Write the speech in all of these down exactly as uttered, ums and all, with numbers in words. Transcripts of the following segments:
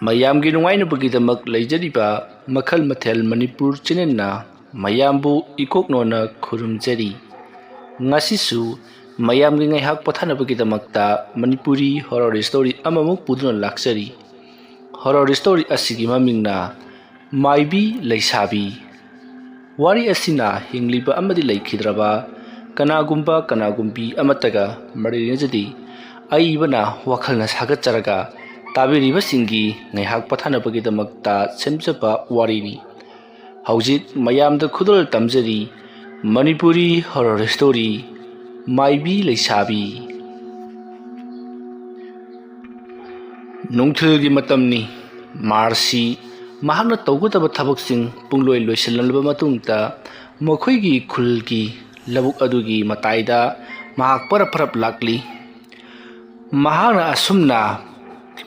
ꯃꯌꯥꯝꯒꯤ ꯅꯨꯡꯉꯥꯏꯅꯕꯒꯤꯗꯃꯛ ꯂꯩꯖꯔꯤꯕ ꯃꯈꯜ ꯃꯊꯦꯜ ꯃꯅꯤꯄꯨꯔ ꯆꯦꯅꯦꯜꯅ ꯃꯌꯥꯝꯕꯨ ꯏꯀꯣꯛꯅꯣꯅ ꯈꯨꯔꯨꯝꯖꯔꯤ꯫ ꯉꯁꯤꯁꯨ ꯃꯌꯥꯝꯒꯤ ꯉꯥꯏꯍꯥꯛ ꯄꯣꯊꯥꯅꯕꯒꯤꯗꯃꯛꯇ ꯃꯅꯤꯄꯨꯔꯤ ꯍꯣꯔꯣꯔ ꯁ꯭ꯇꯣꯔꯤ ꯑꯃꯃꯨꯛ ꯄꯨꯗꯨꯅ ꯂꯥꯛꯆꯔꯤ꯫ ꯍꯣꯔꯣꯔ ꯁ꯭ꯇꯣꯔꯤ ꯑꯁꯤꯒꯤ ꯃꯃꯤꯡꯅ ꯃꯥꯏꯕꯤ ꯂꯩꯁꯥꯕꯤ꯫ ꯋꯥꯔꯤ ꯑꯁꯤꯅ ꯍꯤꯡꯂꯤꯕ ꯑꯃꯗꯤ ꯂꯩꯈꯤꯗ꯭ꯔꯕ ꯀꯅꯥꯒꯨꯝꯕ ꯀꯅꯥꯒꯨꯝꯕꯤ ꯑꯃꯠꯇꯒ ꯃꯔꯤ ꯂꯩꯅꯖꯗꯦ꯫ ꯑꯏꯕꯅ ꯋꯥꯈꯜꯅ ꯁꯥꯒꯠꯆꯔꯒ ꯇꯥꯕꯤꯔꯤꯕꯁꯤꯡꯒꯤ ꯉꯥꯏꯍꯥꯛ ꯄꯣꯊꯥꯅꯕꯒꯤꯗꯃꯛꯇ ꯁꯦꯝꯖꯕ ꯋꯥꯔꯤꯅꯤ꯫ ꯍꯧꯖꯤꯛ ꯃꯌꯥꯝꯗ ꯈꯨꯗꯣꯜ ꯇꯝꯖꯔꯤ ꯃꯅꯤꯄꯨꯔꯤ ꯍꯣꯔꯣꯔ ꯁ꯭ꯇꯣꯔꯤ ꯃꯥꯏꯕꯤ ꯂꯩꯁꯥꯕꯤ꯫ ꯅꯨꯡꯊꯤꯜꯒꯤ ꯃꯇꯝꯅꯤ꯫ ꯃꯥꯔꯁꯤ ꯃꯍꯥꯛꯅ ꯇꯧꯒꯗꯕ ꯊꯕꯛꯁꯤꯡ ꯄꯨꯡꯂꯣꯏ ꯂꯣꯏꯁꯤꯜꯂꯕ ꯃꯇꯨꯡꯗ ꯃꯈꯣꯏꯒꯤ ꯈꯨꯜꯒꯤ ꯂꯧꯕꯨꯛ ꯑꯗꯨꯒꯤ ꯃꯇꯥꯏꯗ ꯃꯍꯥꯛ ꯄꯔꯞ ꯄꯔꯞ ꯂꯥꯛꯂꯤ꯫ ꯃꯍꯥꯛꯅ ꯑꯁꯨꯝꯅ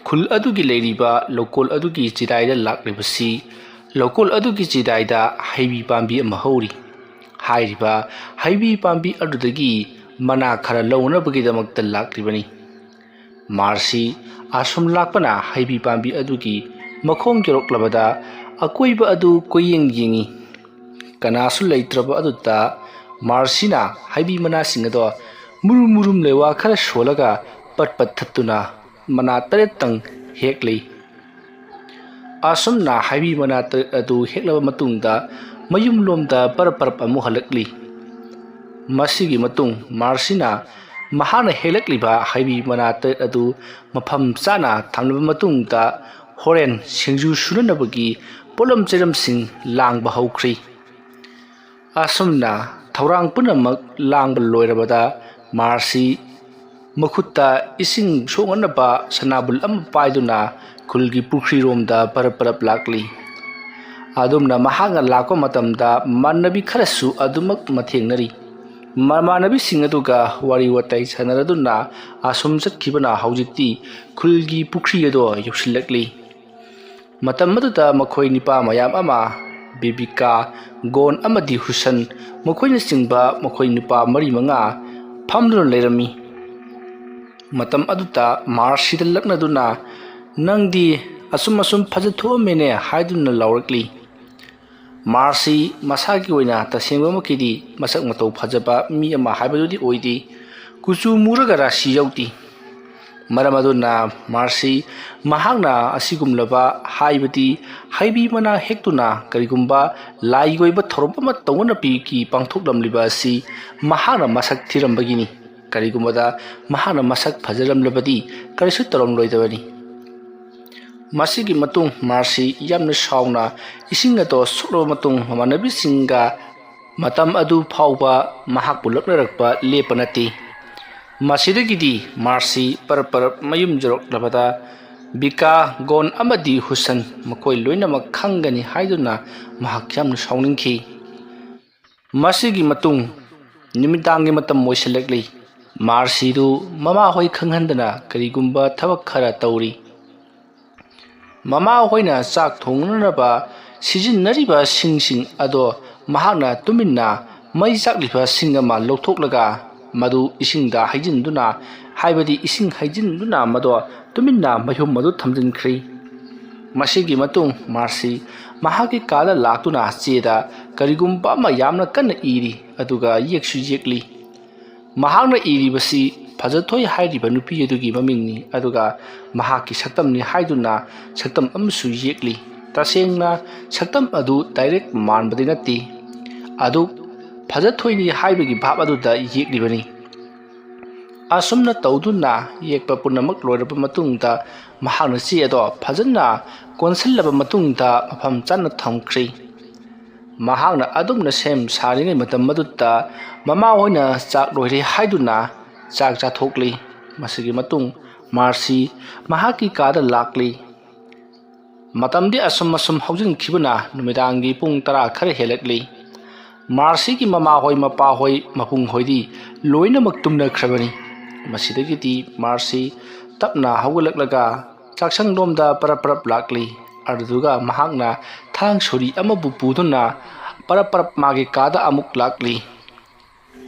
ꯈꯨꯜ ꯑꯗꯨꯒꯤ ꯂꯩꯔꯤꯕ ꯂꯧꯀꯣꯜ ꯑꯗꯨꯒꯤ ꯆꯤꯗꯥꯏꯗ ꯂꯥꯛꯂꯤꯕꯁꯤ ꯂꯧꯀꯣꯜ ꯑꯗꯨꯒꯤ ꯆꯤꯗꯥꯏꯗ ꯍꯩꯕꯤ ꯄꯥꯝꯕꯤ ꯑꯃ ꯍꯧꯔꯤ꯫ ꯍꯥꯏꯔꯤꯕ ꯍꯩꯕꯤ ꯄꯥꯝꯕꯤ ꯑꯗꯨꯗꯒꯤ ꯃꯅꯥ ꯈꯔ ꯂꯧꯅꯕꯒꯤꯗꯃꯛꯇ ꯂꯥꯛꯂꯤꯕꯅꯤ꯫ ꯃꯥꯔꯁꯤ ꯑꯁꯨꯝ ꯂꯥꯛꯄꯅ ꯍꯩꯕꯤ ꯄꯥꯝꯕꯤ ꯑꯗꯨꯒꯤ ꯃꯈꯣꯡ ꯌꯧꯔꯛꯂꯕꯗ ꯑꯀꯣꯏꯕ ꯑꯗꯨ ꯀꯣꯏꯌꯦꯡ ꯌꯦꯡꯏ꯫ ꯀꯅꯥꯁꯨ ꯂꯩꯇ꯭ꯔꯕ ꯑꯗꯨꯗ ꯃꯥꯔꯁꯤꯅ ꯍꯩꯕꯤ ꯃꯅꯥꯁꯤꯡ ꯑꯗꯣ ꯃꯨꯔꯨꯝ ꯃꯨꯔꯨꯝ ꯂꯩꯋꯥ ꯈꯔ ꯁꯣꯜꯂꯒ ꯄꯠ ꯄꯠ ꯊꯠꯇꯨꯅ ꯃꯅꯥ ꯇꯔꯦꯠꯇꯪ ꯍꯦꯛꯂꯤ꯫ ꯑꯁꯨꯝꯅ ꯍꯩꯕꯤ ꯃꯅꯥ ꯇꯔꯦꯠ ꯑꯗꯨ ꯍꯦꯛꯂꯕ ꯃꯇꯨꯡꯗ ꯃꯌꯨꯝꯂꯣꯝꯗ ꯄꯔꯞ ꯄꯔꯞ ꯑꯃꯨꯛ ꯍꯜꯂꯛꯂꯤ꯫ ꯃꯁꯤꯒꯤ ꯃꯇꯨꯡ ꯃꯥꯔꯁꯤꯅ ꯃꯍꯥꯛꯅ ꯍꯦꯛꯂꯛꯂꯤꯕ ꯍꯩꯕꯤ ꯃꯅꯥ ꯇꯔꯦꯠ ꯑꯗꯨ ꯃꯐꯝ ꯆꯥꯅ ꯊꯝꯂꯕ ꯃꯇꯨꯡꯗ ꯍꯣꯔꯦꯟ ꯁꯤꯡꯖꯨ ꯁꯨꯅꯅꯕꯒꯤ ꯄꯣꯠꯂꯝ ꯆꯩꯔꯝꯁꯤꯡ ꯂꯥꯡꯕ ꯍꯧꯈ꯭ꯔꯤ꯫ ꯑꯁꯨꯝꯅ ꯊꯧꯔꯥꯡ ꯄꯨꯝꯅꯃꯛ ꯂꯥꯡꯕ ꯂꯣꯏꯔꯕꯗ ꯃꯥꯔꯁꯤ ꯃꯈꯨꯠꯇ ꯏꯁꯤꯡ ꯁꯣꯛꯅꯅꯕ ꯁꯅꯥꯕꯨꯜ ꯑꯃ ꯄꯥꯏꯗꯨꯅ ꯈꯨꯜꯒꯤ ꯄꯨꯈ꯭ꯔꯤꯔꯣꯝꯗ ꯄꯔꯞ ꯄꯔꯞ ꯂꯥꯛꯂꯤ꯫ ꯑꯗꯨꯝꯅ ꯃꯍꯥꯛꯅ ꯂꯥꯛꯄ ꯃꯇꯝꯗ ꯃꯃꯥꯟꯅꯕꯤ ꯈꯔꯁꯨ ꯑꯗꯨꯃꯛ ꯃꯊꯦꯡꯅꯔꯤ꯫ ꯃꯃꯥꯟꯅꯕꯤꯁꯤꯡ ꯑꯗꯨꯒ ꯋꯥꯔꯤ ꯋꯥꯇꯥꯏ ꯁꯥꯟꯅꯔꯗꯨꯅ ꯑꯁꯨꯝ ꯆꯠꯈꯤꯕꯅ ꯍꯧꯖꯤꯛꯇꯤ ꯈꯨꯜꯒꯤ ꯄꯨꯈ꯭ꯔꯤ ꯑꯗꯣ ꯌꯧꯁꯤꯜꯂꯛꯂꯤ꯫ ꯃꯇꯝ ꯑꯗꯨꯗ ꯃꯈꯣꯏ ꯅꯨꯄꯥ ꯃꯌꯥꯝ ꯑꯃ, ꯕꯤꯕꯤꯀꯥ, ꯒꯣꯟ ꯑꯃꯗꯤ ꯍꯨꯁꯟ, ꯃꯈꯣꯏꯅꯆꯤꯡꯕ ꯃꯈꯣꯏ ꯅꯨꯄꯥ ꯃꯔꯤ ꯃꯉꯥ ꯐꯝꯗꯨꯅ ꯂꯩꯔꯝꯃꯤ꯫ ꯃꯇꯝ ꯑꯗꯨꯗ ꯃꯥꯔꯁꯤꯗ ꯂꯛꯅꯗꯨꯅ, "ꯅꯪꯗꯤ ꯑꯁꯨꯝ ꯑꯁꯨꯝ ꯐꯖꯊꯣꯛꯑꯝꯃꯦꯅꯦ ꯍꯥꯏꯗꯨꯅ ꯂꯥꯎꯔꯛꯂꯤ꯫ ꯃꯥꯔꯁꯤ ꯃꯁꯥꯒꯤ ꯑꯣꯏꯅ ꯇꯁꯦꯡꯕꯃꯛꯀꯤꯗꯤ ꯃꯁꯛ ꯃꯇꯧ ꯐꯖꯕ ꯃꯤ ꯑꯃ ꯍꯥꯏꯕꯗꯨꯗꯤ ꯑꯣꯏꯗꯦ꯫ ꯀꯨꯆꯨ ꯃꯨꯔꯒ ꯔꯥꯁꯤ ꯌꯥꯎꯗꯦ꯫ ꯃꯔꯝ ꯑꯗꯨꯅ ꯃꯥꯔꯁꯤ ꯃꯍꯥꯛꯅ ꯑꯁꯤꯒꯨꯝꯂꯕ, ꯍꯥꯏꯕꯗꯤ ꯍꯩꯕꯤ ꯃꯅꯥ ꯍꯦꯛꯇꯨꯅ ꯀꯔꯤꯒꯨꯝꯕ ꯂꯥꯏꯒꯤ ꯑꯣꯏꯕ ꯊꯧꯔꯝ ꯑꯃ ꯇꯧꯅꯅꯕꯒꯤ ꯄꯥꯡꯊꯣꯛꯂꯝꯂꯤꯕ ꯑꯁꯤ ꯃꯍꯥꯛꯅ ꯃꯁꯛ ꯊꯤꯔꯝꯕꯒꯤꯅꯤ꯫ ꯀꯔꯤꯒꯨꯝꯕꯗ ꯃꯍꯥꯛꯅ ꯃꯁꯛ ꯐꯖꯔꯝꯂꯕꯗꯤ ꯀꯔꯤꯁꯨ ꯇꯧꯔꯝꯂꯣꯏꯗꯕꯅꯤ꯫ ꯃꯁꯤꯒꯤ ꯃꯇꯨꯡ ꯃꯥꯔꯁꯤ ꯌꯥꯝꯅ ꯁꯥꯎꯅ ꯏꯁꯤꯡ ꯑꯗꯣ ꯁꯣꯛꯂꯕ ꯃꯇꯨꯡ ꯃꯃꯥꯟꯅꯕꯤꯁꯤꯡꯒ ꯃꯇꯝ ꯑꯗꯨ ꯐꯥꯎꯕ ꯃꯍꯥꯛꯄꯨ ꯂꯛꯅꯔꯛꯄ ꯂꯦꯞꯄ ꯅꯠꯇꯦ꯫ ꯃꯁꯤꯗꯒꯤꯗꯤ ꯃꯥꯔꯁꯤ ꯄꯔꯞ ꯄꯔꯞ ꯃꯌꯨꯝ ꯌꯧꯔꯛꯂꯕꯗ ꯕꯤꯀꯥ, ꯒꯣꯟ ꯑꯃꯗꯤ ꯍꯨꯁꯟ ꯃꯈꯣꯏ ꯂꯣꯏꯅꯃꯛ ꯈꯪꯒꯅꯤ ꯍꯥꯏꯗꯨꯅ ꯃꯍꯥꯛ ꯌꯥꯝꯅ ꯁꯥꯎꯅꯤꯡꯈꯤ꯫ ꯃꯁꯤꯒꯤ ꯃꯇꯨꯡ ꯅꯨꯃꯤꯗꯥꯡꯒꯤ ꯃꯇꯝ ꯑꯣꯏꯁꯤꯜꯂꯛꯂꯤ꯫ ꯃꯥꯔꯁꯤꯗꯨ ꯃꯃꯥꯍꯣꯏ ꯈꯪꯍꯟꯗꯅ ꯀꯔꯤꯒꯨꯝꯕ ꯊꯕꯛ ꯈꯔ ꯇꯧꯔꯤ꯫ ꯃꯃꯥꯍꯣꯏꯅ ꯆꯥꯛ ꯊꯣꯡꯅꯅꯕ ꯁꯤꯖꯤꯟꯅꯔꯤꯕ ꯁꯤꯡꯁꯤꯡ ꯑꯗꯣ ꯃꯍꯥꯛꯅ ꯇꯨꯃꯤꯟꯅ ꯃꯩ ꯆꯥꯛꯂꯤꯕ ꯁꯤꯡ ꯑꯃ ꯂꯧꯊꯣꯛꯂꯒ ꯃꯗꯨ ꯏꯁꯤꯡꯗ ꯍꯩꯖꯤꯟꯗꯨꯅ, ꯍꯥꯏꯕꯗꯤ ꯏꯁꯤꯡ ꯍꯩꯖꯤꯟꯗꯨꯅ ꯃꯗꯣ ꯇꯨꯃꯤꯟꯅ ꯃꯩꯍꯨꯝ ꯑꯗꯨ ꯊꯝꯖꯤꯟꯈ꯭ꯔꯤ꯫ ꯃꯁꯤꯒꯤ ꯃꯇꯨꯡ ꯃꯥꯔꯁꯤ ꯃꯍꯥꯛꯀꯤ ꯀꯥꯗ ꯂꯥꯛꯇꯨꯅ ꯆꯦꯗ ꯀꯔꯤꯒꯨꯝꯕ ꯑꯃ ꯌꯥꯝꯅ ꯀꯟꯅ ꯏꯔꯤ, ꯑꯗꯨꯒ ꯌꯦꯛꯁꯨ ꯌꯦꯛꯂꯤ꯫ ꯃꯍꯥꯛꯅ ꯏꯔꯤꯕꯁꯤ ꯐꯖꯊꯣꯏ ꯍꯥꯏꯔꯤꯕ ꯅꯨꯄꯤ ꯑꯗꯨꯒꯤ ꯃꯃꯤꯡꯅꯤ, ꯑꯗꯨꯒ ꯃꯍꯥꯛꯀꯤ ꯁꯛꯇꯝꯅꯤ ꯍꯥꯏꯗꯨꯅ ꯁꯛꯇꯝ ꯑꯃꯁꯨ ꯌꯦꯛꯂꯤ꯫ ꯇꯁꯦꯡꯅ ꯁꯛꯇꯝ ꯑꯗꯨ ꯗꯥꯏꯔꯦꯛ ꯃꯥꯟꯕꯗꯤ ꯅꯠꯇꯦ, ꯑꯗꯨ ꯐꯖꯊꯣꯏꯅꯤ ꯍꯥꯏꯕꯒꯤ ꯚꯥꯞ ꯑꯗꯨꯗ ꯌꯦꯛꯂꯤꯕꯅꯤ꯫ ꯑꯁꯨꯝꯅ ꯇꯧꯗꯨꯅ ꯌꯦꯛꯄ ꯄꯨꯝꯅꯃꯛ ꯂꯣꯏꯔꯕ ꯃꯇꯨꯡꯗ ꯃꯍꯥꯛꯅ ꯆꯦ ꯑꯗꯣ ꯐꯖꯅ ꯀꯣꯟꯁꯤꯜꯂꯕ ꯃꯇꯨꯡꯗ ꯃꯐꯝ ꯆꯥꯅ ꯊꯝꯈ꯭ꯔꯤ꯫ ꯃꯍꯥꯛꯅ ꯑꯗꯨꯝꯅ ꯁꯦꯝ ꯁꯥꯔꯤꯉꯩ ꯃꯇꯝ ꯑꯗꯨꯗ ꯃꯃꯥ ꯍꯣꯏꯅ ꯆꯥꯛ ꯂꯣꯏꯔꯦ ꯍꯥꯏꯗꯨꯅ ꯆꯥꯛ ꯆꯥꯊꯣꯛꯂꯤ꯫ ꯃꯁꯤꯒꯤ ꯃꯇꯨꯡ ꯃꯥꯔꯁꯤ ꯃꯍꯥꯛꯀꯤ ꯀꯥꯗ ꯂꯥꯛꯂꯤ꯫ ꯃꯇꯝꯗꯤ ꯑꯁꯨꯝ ꯑꯁꯨꯝ ꯍꯧꯖꯤꯟꯈꯤꯕꯅ ꯅꯨꯃꯤꯗꯥꯡꯒꯤ ꯄꯨꯡ ꯇꯔꯥ ꯈꯔ ꯍꯦꯜꯂꯛꯂꯤ꯫ ꯃꯥꯔꯁꯤꯒꯤ ꯃꯃꯥꯍꯣꯏ, ꯃꯄꯥꯍꯣꯏ, ꯃꯕꯨꯡꯍꯣꯏꯗꯤ ꯂꯣꯏꯅꯃꯛ ꯇꯨꯝꯅꯈ꯭ꯔꯕꯅꯤ꯫ ꯃꯁꯤꯗꯒꯤꯗꯤ ꯃꯥꯔꯁꯤ ꯇꯞꯅ ꯍꯧꯒꯠꯂꯛꯂꯒ ꯆꯥꯛꯁꯪꯂꯣꯝꯗ ꯄꯔꯞ ꯄꯔꯞ ꯂꯥꯛꯂꯤ꯫ ꯑꯗꯨꯗꯨꯒ ꯃꯍꯥꯛꯅ ꯊꯥꯡ ꯁꯣꯔꯤ ꯑꯃꯕꯨ ꯄꯨꯗꯨꯅ ꯄꯔꯞ ꯄꯔꯞ ꯃꯥꯒꯤ ꯀꯥꯗ ꯑꯃꯨꯛ ꯂꯥꯛꯂꯤ꯫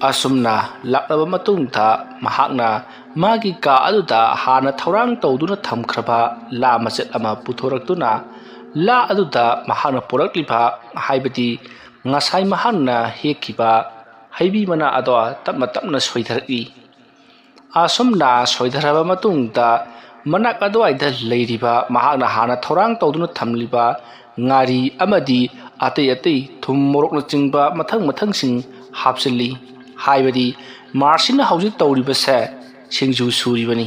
ꯑꯁꯨꯝꯅ ꯂꯥꯛꯂꯕ ꯃꯇꯨꯡꯗ ꯃꯍꯥꯛꯅ ꯃꯥꯒꯤ ꯀꯥ ꯑꯗꯨꯗ ꯍꯥꯟꯅ ꯊꯧꯔꯥꯡ ꯇꯧꯗꯨꯅ ꯊꯝꯈ꯭ꯔꯕ ꯂꯥ ꯃꯆꯦꯠ ꯑꯃ ꯄꯨꯊꯣꯔꯛꯇꯨꯅ, ꯂꯥ ꯑꯗꯨꯗ ꯃꯍꯥꯛꯅ ꯄꯨꯔꯛꯂꯤꯕ, ꯍꯥꯏꯕꯗꯤ ꯉꯁꯥꯏ ꯃꯍꯥꯛꯅ ꯍꯦꯛꯈꯤꯕ ꯍꯩꯕꯤ ꯃꯅꯥ ꯑꯗꯣ ꯇꯞꯅ ꯇꯞꯅ ꯁꯣꯏꯊꯔꯛꯏ꯫ ꯑꯁꯨꯝꯅ ꯁꯣꯏꯊꯔꯕ ꯃꯇꯨꯡꯗ, ꯃꯅꯥꯛ ꯑꯗꯨꯋꯥꯏꯗ ꯂꯩꯔꯤꯕ ꯃꯍꯥꯛꯅ ꯍꯥꯟꯅ ꯊꯧꯔꯥꯡ ꯇꯧꯗꯨꯅ ꯊꯝꯂꯤꯕ ꯉꯥꯔꯤ ꯑꯃꯗꯤ ꯑꯇꯩ ꯑꯇꯩ ꯊꯨꯝ ꯃꯣꯔꯣꯛꯅꯆꯤꯡꯕ ꯃꯊꯪ ꯃꯊꯪꯁꯤꯡ ꯍꯥꯞꯆꯤꯜꯂꯤ꯫ ꯍꯥꯏꯕꯗꯤ ꯃꯥꯔꯁꯤꯅ ꯍꯧꯖꯤꯛ ꯇꯧꯔꯤꯕꯁꯦ ꯁꯤꯡꯖꯨ ꯁꯨꯔꯤꯕꯅꯤ꯫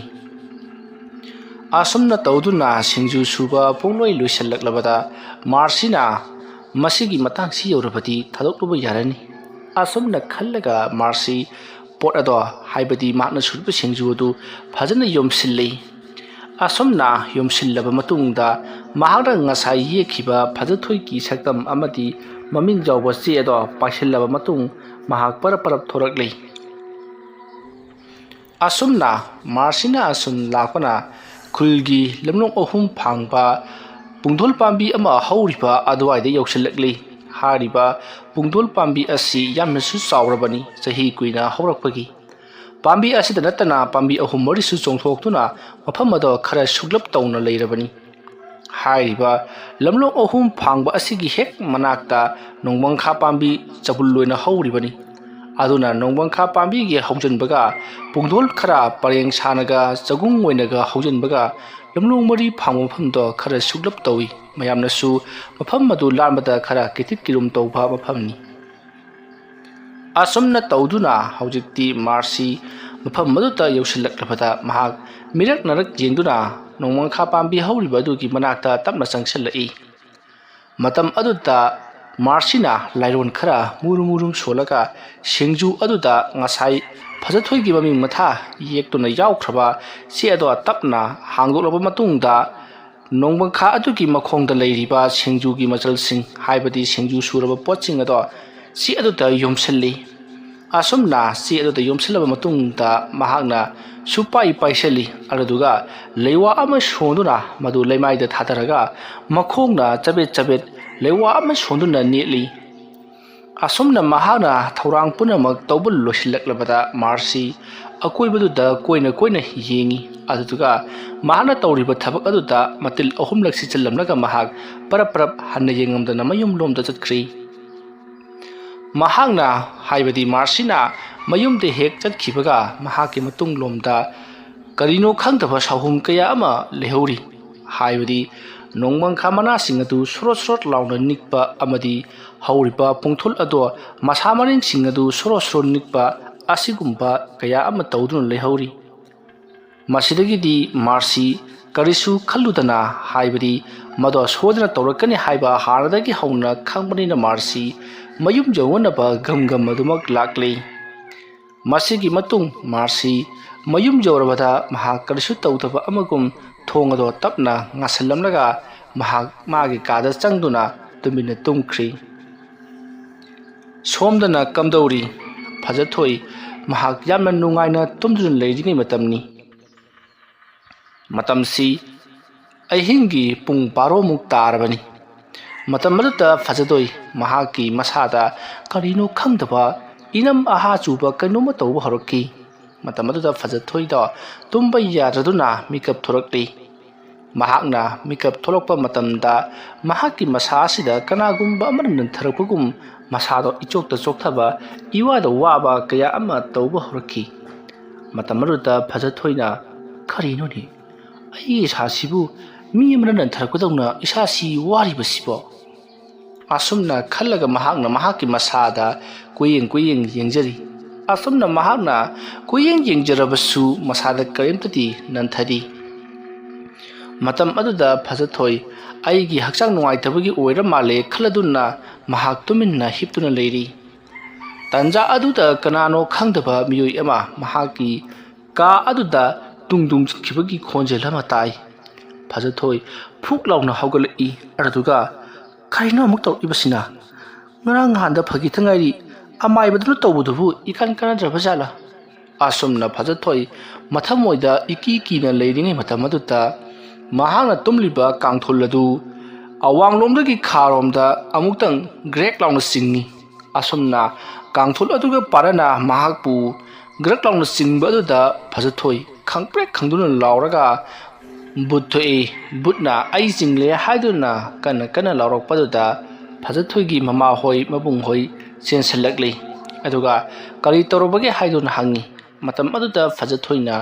ꯑꯁꯨꯝꯅ ꯇꯧꯗꯨꯅ ꯁꯤꯡꯖꯨ ꯁꯨꯕ ꯄꯨꯡꯂꯣꯏ ꯂꯣꯏꯁꯤꯜꯂꯛꯂꯕꯗ, ꯃꯥꯔꯁꯤꯅ ꯃꯁꯤꯒꯤ ꯃꯇꯥꯡꯁꯤ ꯌꯧꯔꯕꯗꯤ ꯊꯥꯗꯣꯛꯂꯨꯕ ꯌꯥꯔꯅꯤ꯫ ꯑꯁꯨꯝꯅ ꯈꯜꯂꯒ ꯃꯥꯔꯁꯤ ꯄꯣꯠ ꯑꯗꯣ, ꯍꯥꯏꯕꯗꯤ ꯃꯍꯥꯛꯅ ꯁꯨꯔꯤꯕ ꯁꯤꯡꯖꯨ ꯑꯗꯨ ꯐꯖꯅ ꯌꯣꯝꯁꯤꯜꯂꯤ꯫ ꯑꯁꯨꯝꯅ ꯌꯣꯝꯁꯤꯜꯂꯕ ꯃꯇꯨꯡꯗ, ꯃꯍꯥꯛꯅ ꯉꯁꯥꯏ ꯌꯦꯛꯈꯤꯕ ꯐꯖꯊꯣꯏꯒꯤ ꯁꯛꯇꯝ ꯑꯃꯗꯤ ꯃꯃꯤꯡ ꯌꯥꯎꯕ ꯆꯦ ꯑꯗꯣ ꯄꯥꯏꯁꯤꯜꯂꯕ ꯃꯇꯨꯡ, ꯃꯍꯥꯛ ꯄꯔꯞ ꯄꯔꯞ ꯊꯣꯔꯛꯂꯤ꯫ ꯑꯁꯨꯝꯅ ꯃꯥꯔꯁꯤꯅ ꯑꯁꯨꯝ ꯂꯥꯛꯄꯅ ꯈꯨꯜꯒꯤ ꯂꯝꯂꯣꯡ ꯑꯍꯨꯝ ꯐꯥꯡꯕ ꯄꯨꯡꯗꯣꯜ ꯄꯥꯝꯕꯤ ꯑꯃ ꯍꯧꯔꯤꯕ ꯑꯗꯨꯋꯥꯏꯗ ꯌꯧꯁꯤꯜꯂꯛꯂꯤ꯫ ꯍꯥꯏꯔꯤꯕ ꯄꯨꯡꯗꯣꯜ ꯄꯥꯝꯕꯤ ꯑꯁꯤ ꯌꯥꯝꯅꯁꯨ ꯆꯥꯎꯔꯕꯅꯤ, ꯆꯍꯤ ꯀꯨꯏꯅ ꯍꯧꯔꯛꯄꯒꯤ꯫ ꯄꯥꯝꯕꯤ ꯑꯁꯤꯗ ꯅꯠꯇꯅ ꯄꯥꯝꯕꯤ ꯑꯍꯨꯝ ꯃꯔꯤꯁꯨ ꯆꯣꯡꯊꯣꯛꯇꯨꯅ ꯃꯐꯝ ꯑꯗꯣ ꯈꯔ ꯁꯨꯛꯂꯞ ꯇꯧꯅ ꯂꯩꯔꯕꯅꯤ꯫ ꯍꯥꯏꯔꯤꯕ ꯂꯝꯂꯣꯡ ꯑꯍꯨꯝ ꯐꯥꯡꯕ ꯑꯁꯤꯒꯤ ꯍꯦꯛ ꯃꯅꯥꯛꯇ ꯅꯣꯡꯃꯪꯈꯥ ꯄꯥꯝꯕꯤ ꯆꯕꯨꯜ ꯑꯣꯏꯅ ꯍꯧꯔꯤꯕꯅꯤ꯫ ꯑꯗꯨꯅ ꯅꯣꯡꯃꯪꯈꯥ ꯄꯥꯝꯕꯤꯒꯤ ꯍꯧꯖꯤꯟꯕꯒ ꯄꯨꯡꯗꯣꯜ ꯈꯔ ꯄꯔꯦꯡ ꯁꯥꯅꯒ ꯆꯒꯨꯡ ꯑꯣꯏꯅꯒ ꯍꯧꯖꯤꯟꯕꯒ ꯂꯝꯂꯣꯡ ꯃꯔꯤ ꯐꯥꯡꯕ ꯃꯐꯝꯗꯣ ꯈꯔ ꯁꯨꯛꯂꯞ ꯇꯧꯏ꯫ ꯃꯌꯥꯝꯅꯁꯨ ꯃꯐꯝ ꯑꯗꯨ ꯂꯥꯟꯕꯗ ꯈꯔ ꯀꯤꯊꯤꯠ ꯀꯤꯔꯨꯝ ꯇꯧꯕ ꯃꯐꯝꯅꯤ꯫ ꯑꯁꯨꯝꯅ ꯇꯧꯗꯨꯅ ꯍꯧꯖꯤꯛꯇꯤ ꯃꯥꯔꯁꯤ ꯃꯐꯝ ꯑꯗꯨꯗ ꯌꯧꯁꯤꯜꯂꯛꯂꯕꯗ ꯃꯍꯥꯛ ꯃꯤꯔꯛ ꯅꯥꯔꯛ ꯌꯦꯡꯗꯨꯅ ꯅꯣꯡꯃꯪꯈꯥ ꯄꯥꯝꯕꯤ ꯍꯧꯔꯤꯕ ꯑꯗꯨꯒꯤ ꯃꯅꯥꯛꯇ ꯇꯞꯅ ꯆꯪꯁꯤꯜꯂꯛꯏ꯫ ꯃꯇꯝ ꯑꯗꯨꯗ ꯃꯥꯔꯁꯤꯅ ꯂꯥꯏꯔꯣꯟ ꯈꯔ ꯃꯨꯔꯨꯝ ꯃꯨꯔꯨꯝ ꯁꯣꯜꯂꯒ ꯁꯤꯡꯖꯨ ꯑꯗꯨꯗ ꯉꯁꯥꯏ ꯐꯖꯊꯣꯏꯒꯤ ꯃꯃꯤꯡ ꯃꯊꯥ ꯌꯦꯛꯇꯨꯅ ꯌꯥꯎꯈ꯭ꯔꯕ ꯆꯦ ꯑꯗꯣ ꯇꯞꯅ ꯍꯥꯡꯗꯣꯛꯂꯕ ꯃꯇꯨꯡꯗ, ꯅꯣꯡꯃꯪꯈꯥ ꯑꯗꯨꯒꯤ ꯃꯈꯣꯡꯗ ꯂꯩꯔꯤꯕ ꯁꯤꯡꯖꯨꯒꯤ ꯃꯆꯜꯁꯤꯡ, ꯍꯥꯏꯕꯗꯤ ꯁꯤꯡꯖꯨ ꯁꯨꯔꯕ ꯄꯣꯠꯁꯤꯡ ꯑꯗꯣ ꯆꯦ ꯑꯗꯨꯗ ꯌꯣꯝꯁꯤꯜꯂꯤ꯫ ꯑꯁꯨꯝꯅ ꯆꯦ ꯑꯗꯨꯗ ꯌꯣꯝꯁꯤꯜꯂꯕ ꯃꯇꯨꯡꯗ ꯃꯍꯥꯛꯅ ꯁꯨꯄꯥꯏ ꯄꯥꯏꯁꯤꯜꯂꯤ, ꯑꯗꯨꯗꯨꯒ ꯂꯩꯋꯥ ꯑꯃ ꯁꯣꯟꯗꯨꯅ ꯃꯗꯨ ꯂꯩꯃꯥꯏꯗ ꯊꯥꯗꯔꯒ ꯃꯈꯣꯡꯅ ꯆꯕꯦꯠ ꯆꯕꯦꯠ ꯂꯩꯋꯥ ꯑꯃ ꯁꯣꯟꯗꯨꯅ ꯅꯦꯠꯂꯤ꯫ ꯑꯁꯨꯝꯅ ꯃꯍꯥꯛꯅ ꯊꯧꯔꯥꯡ ꯄꯨꯝꯅꯃꯛ ꯇꯧꯕ ꯂꯣꯏꯁꯤꯜꯂꯛꯂꯕꯗ ꯃꯥꯔꯁꯤ ꯑꯀꯣꯏꯕꯗꯨꯗ ꯀꯣꯏꯅ ꯀꯣꯏꯅ ꯌꯦꯡꯉꯤ꯫ ꯑꯗꯨꯗꯨꯒ ꯃꯍꯥꯛꯅ ꯇꯧꯔꯤꯕ ꯊꯕꯛ ꯑꯗꯨꯗ ꯃꯇꯤꯜ ꯑꯍꯨꯝꯂꯛ ꯁꯤꯠꯆꯜꯂꯝꯂꯒ ꯃꯍꯥꯛ ꯄꯔꯞ ꯄꯔꯞ ꯍꯟꯅ ꯌꯦꯡꯉꯝꯗꯅ ꯃꯌꯨꯝꯂꯣꯝꯗ ꯆꯠꯈ꯭ꯔꯤ꯫ ꯃꯍꯥꯛꯅ, ꯍꯥꯏꯕꯗꯤ ꯃꯥꯔꯁꯤꯅ ꯃꯌꯨꯝꯗ ꯍꯦꯛ ꯆꯠꯈꯤꯕꯒ ꯃꯍꯥꯛꯀꯤ ꯃꯇꯨꯡꯂꯣꯝꯗ ꯀꯔꯤꯅꯣ ꯈꯪꯗꯕ ꯁꯥꯍꯨꯝ ꯀꯌꯥ ꯑꯃ ꯂꯩꯍꯧꯔꯤ꯫ ꯍꯥꯏꯕꯗꯤ ꯅꯣꯡꯃꯪꯈꯥ ꯃꯅꯥꯁꯤꯡ ꯑꯗꯨ ꯁꯣꯔꯣꯠ ꯁꯣꯔꯣꯠ ꯂꯥꯎꯅ ꯅꯤꯛꯄ ꯑꯃꯗꯤ ꯍꯧꯔꯤꯕ ꯄꯨꯡꯊꯨꯜ ꯑꯗꯣ ꯃꯁꯥ ꯃꯔꯦꯡꯁꯤꯡ ꯑꯗꯨ ꯁꯣꯔꯣ ꯁꯣꯔꯣ ꯅꯤꯛꯄ ꯑꯁꯤꯒꯨꯝꯕ ꯀꯌꯥ ꯑꯃ ꯇꯧꯗꯨꯅ ꯂꯩꯍꯧꯔꯤ꯫ ꯃꯁꯤꯗꯒꯤꯗꯤ ꯃꯥꯔꯁꯤ ꯀꯔꯤꯁꯨ ꯈꯜꯂꯨꯗꯅ, ꯍꯥꯏꯕꯗꯤ ꯃꯗꯣ ꯁꯣꯏꯗꯅ ꯇꯧꯔꯛꯀꯅꯤ ꯍꯥꯏꯕ ꯍꯥꯟꯅꯗꯒꯤ ꯍꯧꯅ ꯈꯪꯕꯅꯤꯅ ꯃꯥꯔꯁꯤ ꯃꯌꯨꯝ ꯌꯧꯅꯅꯕ ꯒꯝ ꯒꯝ ꯑꯗꯨꯃꯛ ꯂꯥꯛꯂꯤ꯫ ꯃꯁꯤꯒꯤ ꯃꯇꯨꯡ ꯃꯥꯔꯁꯤ ꯃꯌꯨꯝ ꯌꯧꯔꯕꯗ ꯃꯍꯥꯛ ꯀꯔꯤꯁꯨ ꯇꯧꯗꯕ ꯑꯃꯒꯨꯝ ꯊꯣꯡ ꯑꯗꯣ ꯇꯞꯅ ꯉꯥꯁꯤꯜꯂꯝꯂꯒ ꯃꯍꯥꯛ ꯃꯥꯒꯤ ꯀꯥꯗ ꯆꯪꯗꯨꯅ ꯇꯨꯃꯤꯟꯅ ꯇꯨꯝꯈ꯭ꯔꯤ꯫ ꯁꯣꯝꯗꯅ ꯀꯝꯗꯧꯔꯤ? ꯐꯖꯊꯣꯏ ꯃꯍꯥꯛ ꯌꯥꯝꯅ ꯅꯨꯡꯉꯥꯏꯅ ꯇꯨꯝꯗꯨꯅ ꯂꯩꯔꯤꯉꯩ ꯃꯇꯝꯅꯤ꯫ ꯃꯇꯝꯁꯤ ꯑꯍꯤꯡꯒꯤ ꯄꯨꯡ ꯕꯥꯔꯣꯃꯨꯛ ꯇꯥꯔꯕꯅꯤ꯫ ꯃꯇꯝ ꯑꯗꯨꯗ ꯐꯖꯊꯣꯏ ꯃꯍꯥꯛꯀꯤ ꯃꯁꯥꯗ ꯀꯔꯤꯅꯣ ꯈꯪꯗꯕ ꯏꯅꯝ ꯑꯍꯥ ꯆꯨꯕ ꯀꯩꯅꯣꯝꯃ ꯇꯧꯕ ꯍꯧꯔꯛꯈꯤ꯫ ꯃꯇꯝ ꯑꯗꯨꯗ ꯐꯖꯊꯣꯏꯗꯣ ꯇꯨꯝꯕ ꯌꯥꯗ꯭ꯔꯗꯨꯅ ꯃꯤꯀꯞ ꯊꯣꯔꯛꯂꯤ꯫ ꯃꯍꯥꯛꯅ ꯃꯤꯀꯞ ꯊꯣꯛꯂꯛꯄ ꯃꯇꯝꯗ ꯃꯍꯥꯛꯀꯤ ꯃꯁꯥ ꯑꯁꯤꯗ ꯀꯅꯥꯒꯨꯝꯕ ꯑꯃꯅ ꯅꯟꯊꯔꯛꯄꯒꯨꯝ ꯃꯁꯥꯗꯣ ꯏꯆꯣꯛꯇ ꯆꯣꯛꯊꯕ, ꯏꯋꯥꯗ ꯋꯥꯕ ꯀꯌꯥ ꯑꯃ ꯇꯧꯕ ꯍꯧꯔꯛꯈꯤ꯫ ꯃꯇꯝ ꯑꯗꯨꯗ ꯐꯖꯊꯣꯏꯅ, "ꯀꯔꯤꯅꯣꯅꯦ? ꯑꯩꯒꯤ ꯏꯁꯥꯁꯤꯕꯨ ꯃꯤ ꯑꯃꯅ ꯅꯟꯊꯔꯛꯄꯗꯧꯅ ꯏꯁꯥꯁꯤ ꯋꯥꯔꯤꯕꯁꯤꯕꯣ?" ꯑꯁꯨꯝꯅ ꯈꯜꯂꯒ ꯃꯍꯥꯛꯅ ꯃꯍꯥꯛꯀꯤ ꯃꯁꯥꯗ ꯀꯣꯏꯌꯦꯡ ꯀꯣꯏꯌꯦꯡ ꯌꯦꯡꯖꯔꯤ꯫ ꯑꯁꯨꯝꯅ ꯃꯍꯥꯛꯅ ꯀꯣꯏꯌꯦꯡ ꯌꯦꯡꯖꯔꯕꯁꯨ ꯃꯁꯥꯗ ꯀꯔꯤꯝꯇꯗꯤ ꯅꯟꯊꯔꯤ꯫ ꯃꯇꯝ ꯑꯗꯨꯗ ꯐꯖꯊꯣꯏ ꯑꯩꯒꯤ ꯍꯛꯆꯥꯡ ꯅꯨꯡꯉꯥꯏꯇꯕꯒꯤ ꯑꯣꯏꯔ ꯃꯥꯜꯂꯦ ꯈꯜꯂꯗꯨꯅ ꯃꯍꯥꯛ ꯇꯨꯃꯤꯟꯅ ꯍꯤꯞꯇꯨꯅ ꯂꯩꯔꯤ꯫ ꯇꯟꯖꯥ ꯑꯗꯨꯗ ꯀꯅꯥꯅꯣ ꯈꯪꯗꯕ ꯃꯤꯑꯣꯏ ꯑꯃ ꯃꯍꯥꯛꯀꯤ ꯀꯥ ꯑꯗꯨꯗ ꯇꯨꯡ ꯇꯨꯡꯁꯤꯟꯈꯤꯕꯒꯤ ꯈꯣꯟꯖꯦꯜ ꯑꯃ ꯇꯥꯏ꯫ ꯐꯖꯊꯣꯏ ꯐꯨꯛ ꯂꯥꯎꯅ ꯍꯧꯒꯠꯂꯛꯏ꯫ ꯑꯗꯨꯒ, "ꯀꯔꯤꯅꯣ ꯑꯃꯨꯛ ꯇꯧꯔꯛꯏꯕꯁꯤꯅ? ꯉꯔꯥꯡ ꯅꯍꯥꯟꯗ ꯐꯈꯤꯗ ꯉꯥꯏꯔꯤ ꯑꯃꯥꯏꯕꯗꯨꯅ ꯇꯧꯕꯗꯨꯕꯨ ꯏꯀꯥꯟ ꯀꯥꯟꯅꯗ꯭ꯔꯕ ꯖꯥꯠꯂꯥ?" ꯑꯁꯨꯝꯅ ꯐꯖꯊꯣꯏ ꯃꯊꯃꯣꯏꯗ ꯏꯀꯤ ꯀꯤꯅ ꯂꯩꯔꯤꯉꯩ ꯃꯇꯝ ꯑꯗꯨꯗ ꯃꯍꯥꯛꯅ ꯇꯨꯝꯂꯤꯕ ꯀꯥꯡꯊꯨꯜ ꯑꯗꯨ ꯑꯋꯥꯡꯂꯣꯝꯗꯒꯤ ꯈꯥꯔꯣꯝꯗ ꯑꯃꯨꯛꯇꯪ ꯒ꯭ꯔꯦꯛ ꯂꯥꯎꯅ ꯆꯤꯡꯏ꯫ ꯑꯁꯨꯝꯅ ꯀꯥꯡꯊꯨꯜ ꯑꯗꯨꯒ ꯄꯥꯔꯅ ꯃꯍꯥꯛꯄꯨ ꯒ꯭ꯔꯛ ꯂꯥꯎꯅ ꯆꯤꯡꯕ ꯑꯗꯨꯗ ꯐꯖꯊꯣꯏ ꯈꯪꯄ꯭ꯔꯦꯛ ꯈꯪꯗꯨꯅ ꯂꯥꯎꯔꯒ, "ꯚꯨꯠ ꯊꯣꯛꯏ, ꯚꯨꯠꯅ ꯑꯩ ꯆꯤꯡꯂꯦ" ꯍꯥꯏꯗꯨꯅ ꯀꯟꯅ ꯀꯟꯅ ꯂꯥꯎꯔꯛꯄ ꯑꯗꯨꯗ ꯐꯖꯊꯣꯏꯒꯤ ꯃꯃꯥꯍꯣꯏ ꯃꯕꯨꯡꯍꯣꯏ ꯆꯦꯟꯁꯤꯜꯂꯛꯂꯤ꯫ ꯑꯗꯨꯒ "ꯀꯔꯤ ꯇꯧꯔꯕꯒꯦ?" ꯍꯥꯏꯗꯨꯅ ꯍꯪꯉꯤ꯫ ꯃꯇꯝ ꯑꯗꯨꯗ ꯐꯖꯊꯣꯏꯅ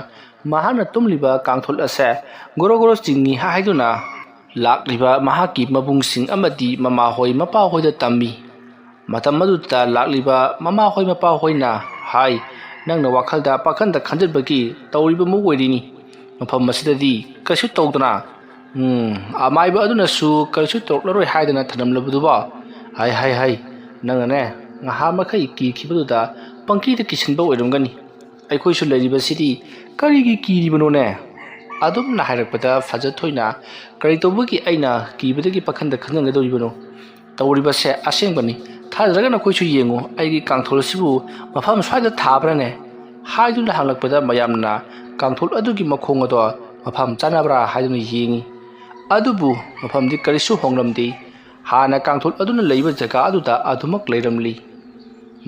ꯃꯍꯥꯛꯅ ꯇꯨꯝꯂꯤꯕ ꯀꯥꯡꯊꯣꯜ ꯑꯁꯦ ꯒꯣꯔꯣ ꯒꯣꯔꯣ ꯆꯤꯡꯏ ꯍꯥꯏꯗꯨꯅ ꯂꯥꯛꯂꯤꯕ ꯃꯍꯥꯛꯀꯤ ꯃꯕꯨꯡꯁꯤꯡ ꯑꯃꯗꯤ ꯃꯃꯥꯍꯣꯏ ꯃꯄꯥꯍꯣꯏꯗ ꯇꯝꯃꯤ꯫ ꯃꯇꯝ ꯑꯗꯨꯗ ꯂꯥꯛꯂꯤꯕ ꯃꯃꯥꯍꯣꯏ ꯃꯄꯥꯍꯣꯏꯅ ꯍꯥꯏ, "ꯅꯪꯅ ꯋꯥꯈꯜꯗ ꯄꯥꯈꯟꯗ ꯈꯟꯖꯤꯟꯕꯒꯤ ꯇꯧꯔꯤꯕ ꯃꯑꯣꯡ ꯑꯣꯏꯔꯤꯅꯤ꯫ ꯃꯐꯝ ꯑꯁꯤꯗꯗꯤ ꯀꯩꯁꯨ ꯇꯧꯗꯅ, ꯎꯝ, ꯑꯃꯥꯏꯕ ꯑꯗꯨꯅꯁꯨ ꯀꯔꯤꯁꯨ ꯇꯧꯔꯛꯂꯔꯣꯏ ꯍꯥꯏꯗꯅ ꯊꯅꯝꯂꯕꯗꯨꯕꯣ?" "ꯍꯥꯏ, ꯍꯥꯏ, ꯍꯥꯏ, ꯅꯪꯅꯅꯦ, ꯉꯍꯥ ꯃꯈꯩ ꯀꯤꯈꯤꯕꯗꯨꯗ ꯄꯪꯀꯤꯗ ꯀꯤꯁꯤꯟꯕ ꯑꯣꯏꯔꯝꯒꯅꯤ꯫ ꯑꯩꯈꯣꯏꯁꯨ ꯂꯩꯔꯤꯕꯁꯤꯗꯤ ꯀꯔꯤꯒꯤ ꯀꯤꯔꯤꯕꯅꯣꯅꯦ?" ꯑꯗꯨꯝꯅ ꯍꯥꯏꯔꯛꯄꯗ ꯐꯖꯊꯣꯏꯅ, "ꯀꯔꯤ ꯇꯧꯕꯒꯤ ꯑꯩꯅ ꯀꯤꯕꯗꯒꯤ ꯄꯥꯈꯟꯗ ꯈꯟꯖꯟꯒꯗꯧꯔꯤꯕꯅꯣ? ꯇꯧꯔꯤꯕꯁꯦ ꯑꯁꯦꯡꯕꯅꯤ꯫ ꯊꯥꯖꯗ꯭ꯔꯒ ꯅꯈꯣꯏꯁꯨ ꯌꯦꯡꯉꯨ, ꯑꯩꯒꯤ ꯀꯥꯡꯊꯣꯜ ꯑꯁꯤꯕꯨ ꯃꯐꯝ ꯁ꯭ꯋꯥꯏꯗ ꯊꯥꯕ꯭ꯔꯥꯅꯦ?" ꯍꯥꯏꯗꯨꯅ ꯍꯪꯂꯛꯄꯗ ꯃꯌꯥꯝꯅ ꯀꯥꯡꯊꯣꯜ ꯑꯗꯨꯒꯤ ꯃꯈꯣꯡ ꯑꯗꯣ ꯃꯐꯝ ꯆꯥꯅꯕ꯭ꯔꯥ ꯍꯥꯏꯗꯨꯅ ꯌꯦꯡꯉꯤ꯫ ꯑꯗꯨꯕꯨ ꯃꯐꯝꯗꯤ ꯀꯔꯤꯁꯨ ꯍꯣꯡꯂꯝꯗꯦ꯫ ꯍꯥꯟꯅ ꯀꯥꯡꯊꯣꯜ ꯑꯗꯨꯅ ꯂꯩꯕ ꯖꯒꯥ ꯑꯗꯨꯗ ꯑꯗꯨꯃꯛ ꯂꯩꯔꯝꯂꯤ꯫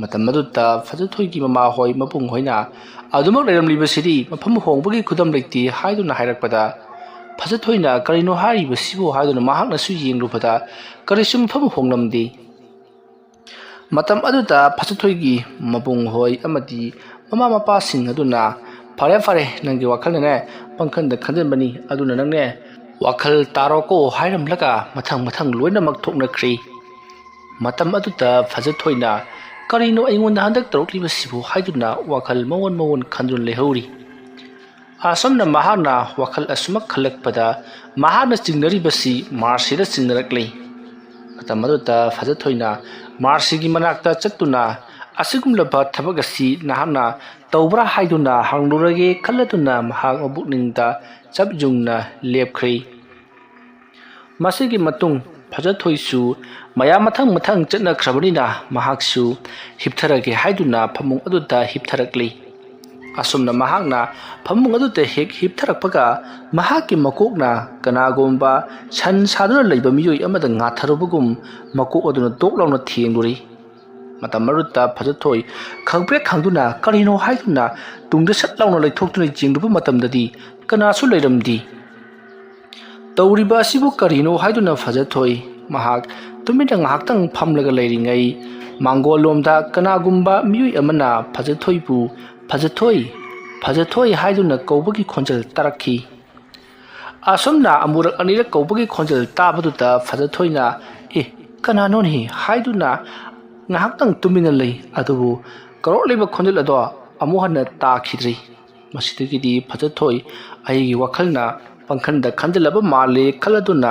ꯃꯇꯝ ꯑꯗꯨꯗ ꯐꯖꯊꯣꯏꯒꯤ ꯃꯃꯥꯍꯣꯏ ꯃꯕꯨꯡꯍꯣꯏꯅ ꯑꯗꯨꯃꯛ ꯂꯩꯔꯝꯂꯤꯕꯁꯤꯗꯤ ꯃꯐꯝ ꯍꯣꯡꯕꯒꯤ ꯈꯨꯗꯝ ꯂꯩꯇꯦ ꯍꯥꯏꯗꯨꯅ ꯍꯥꯏꯔꯛꯄꯗ, ꯐꯖꯊꯣꯏꯅ "ꯀꯔꯤꯅꯣ ꯍꯥꯏꯔꯤꯕꯁꯤꯕꯨ?" ꯍꯥꯏꯗꯨꯅ ꯃꯍꯥꯛꯅꯁꯨ ꯌꯦꯡꯂꯨꯕꯗ ꯀꯔꯤꯁꯨ ꯃꯐꯝ ꯍꯣꯡꯂꯝꯗꯦ꯫ ꯃꯇꯝ ꯑꯗꯨꯗ ꯐꯖꯊꯣꯏꯒꯤ ꯃꯕꯨꯡꯍꯣꯏ ꯑꯃꯗꯤ ꯃꯃꯥ ꯃꯄꯥꯁꯤꯡ ꯑꯗꯨꯅ, "ꯐꯔꯦ, ꯐꯔꯦ, ꯅꯪꯒꯤ ꯋꯥꯈꯜꯅꯅꯦ ꯄꯪꯈꯟꯗ ꯈꯟꯖꯟꯕꯅꯤ, ꯑꯗꯨꯅ ꯅꯪꯅꯦ ꯋꯥꯈꯜ ꯇꯥꯔꯣꯀꯣ" ꯍꯥꯏꯔꯝꯂꯒ ꯃꯊꯪ ꯃꯊꯪ ꯂꯣꯏꯅꯃꯛ ꯊꯣꯛꯅꯈ꯭ꯔꯤ꯫ ꯃꯇꯝ ꯑꯗꯨꯗ ꯐꯖꯊꯣꯏꯅ "ꯀꯔꯤꯅꯣ ꯑꯩꯉꯣꯟꯗ ꯍꯟꯗꯛ ꯇꯧꯔꯛꯂꯤꯕꯁꯤꯕꯨ?" ꯍꯥꯏꯗꯨꯅ ꯋꯥꯈꯜ ꯃꯑꯣꯟ ꯃꯑꯣꯟ ꯈꯟꯗꯨꯅ ꯂꯩꯍꯧꯔꯤ꯫ ꯑꯁꯨꯝꯅ ꯃꯍꯥꯛꯅ ꯋꯥꯈꯜ ꯑꯁꯨꯃꯛ ꯈꯜꯂꯛꯄꯗ ꯃꯍꯥꯛꯅ ꯆꯤꯡꯅꯔꯤꯕꯁꯤ ꯃꯥꯔꯁꯤꯗ ꯆꯤꯡꯅꯔꯛꯂꯤ꯫ ꯃꯇꯝ ꯑꯗꯨꯗ ꯐꯖꯊꯣꯏꯅ ꯃꯥꯔꯁꯤꯒꯤ ꯃꯅꯥꯛꯇ ꯆꯠꯇꯨꯅ, "ꯑꯁꯤꯒꯨꯝꯂꯕ ꯊꯕꯛ ꯑꯁꯤ ꯅꯍꯥꯛꯅ ꯇꯧꯕ꯭ꯔꯥ?" ꯍꯥꯏꯗꯨꯅ ꯍꯪꯂꯨꯔꯒꯦ ꯈꯜꯂꯗꯨꯅ ꯃꯍꯥꯛ ꯃꯕꯨꯛꯅꯤꯡꯗ ꯆꯞ ꯌꯨꯡꯅ ꯂꯦꯞꯈ꯭ꯔꯦ꯫ ꯃꯁꯤꯒꯤ ꯃꯇꯨꯡ ꯐꯖꯊꯣꯏꯁꯨ ꯃꯌꯥꯝ ꯃꯊꯪ ꯃꯊꯪ ꯆꯠꯅꯈ꯭ꯔꯕꯅꯤꯅ ꯃꯍꯥꯛꯁꯨ ꯍꯤꯞꯊꯔꯒꯦ ꯍꯥꯏꯗꯨꯅ ꯐꯃꯨꯡ ꯑꯗꯨꯗ ꯍꯤꯞꯊꯔꯛꯂꯤ꯫ ꯑꯁꯨꯝꯅ ꯃꯍꯥꯛꯅ ꯐꯃꯨꯡ ꯑꯗꯨꯗ ꯍꯦꯛ ꯍꯤꯞꯊꯔꯛꯄꯒ ꯃꯍꯥꯛꯀꯤ ꯃꯀꯣꯛꯅ ꯀꯅꯥꯒꯨꯝꯕ ꯁꯟ ꯁꯥꯗꯨꯅ ꯂꯩꯕ ꯃꯤꯑꯣꯏ ꯑꯃꯗ ꯉꯥꯊꯔꯨꯕꯒꯨꯝ ꯃꯀꯣꯛ ꯑꯗꯨꯅ ꯗꯣꯛ ꯂꯥꯎꯅ ꯊꯦꯡꯂꯨꯔꯦ꯫ ꯃꯇꯝ ꯑꯗꯨꯗ ꯐꯖꯊꯣꯏ ꯈꯪꯄ꯭ꯔꯦꯛ ꯈꯪꯗꯨꯅ ꯀꯔꯤꯅꯣ ꯍꯥꯏꯗꯨꯅ ꯇꯨꯡꯗ ꯁꯠ ꯂꯥꯎꯅ ꯂꯩꯊꯣꯛꯇꯨꯅ ꯌꯦꯡꯂꯨꯕ ꯃꯇꯝꯗꯗꯤ ꯀꯅꯥꯁꯨ ꯂꯩꯔꯝꯗꯦ꯫ ꯇꯧꯔꯤꯕ ꯑꯁꯤꯕꯨ ꯀꯔꯤꯅꯣ ꯍꯥꯏꯗꯨꯅ ꯐꯖꯊꯣꯏ ꯃꯍꯥꯛ ꯇꯨꯃꯤꯟꯅ ꯉꯥꯏꯍꯥꯛꯇꯪ ꯐꯝꯂꯒ ꯂꯩꯔꯤꯉꯩ, ꯃꯥꯡꯒꯣꯜꯂꯣꯝꯗ ꯀꯅꯥꯒꯨꯝꯕ ꯃꯤꯑꯣꯏ ꯑꯃꯅ ꯐꯖꯊꯣꯏꯕꯨ "ꯐꯖꯊꯣꯏ, ꯐꯖꯊꯣꯏ" ꯍꯥꯏꯗꯨꯅ ꯀꯧꯕꯒꯤ ꯈꯣꯟꯖꯦꯜ ꯇꯥꯔꯛꯈꯤ꯫ ꯑꯁꯨꯝꯅ ꯑꯃꯨꯔꯛ ꯑꯅꯤꯔꯛ ꯀꯧꯕꯒꯤ ꯈꯣꯟꯖꯦꯜ ꯇꯥꯕꯗꯨꯗ ꯐꯖꯊꯣꯏꯅ "ꯑꯦ, ꯀꯅꯥꯅꯣꯅꯦ?" ꯍꯥꯏꯗꯨꯅ ꯉꯥꯏꯍꯥꯛꯇꯪ ꯇꯨꯃꯤꯟꯅ ꯂꯩ꯫ ꯑꯗꯨꯕꯨ ꯀꯧꯔꯛꯂꯤꯕ ꯈꯣꯟꯖꯦꯜ ꯑꯗꯣ ꯑꯃꯨꯛ ꯍꯟꯅ ꯇꯥꯈꯤꯗ꯭ꯔꯤ꯫ ꯃꯁꯤꯗꯒꯤꯗꯤ ꯐꯖꯊꯣꯏ ꯑꯩꯒꯤ ꯋꯥꯈꯜꯅ ꯄꯪꯈꯟꯗ ꯈꯟꯖꯤꯜꯂꯕ ꯃꯥꯜꯂꯦ ꯈꯜꯂꯗꯨꯅ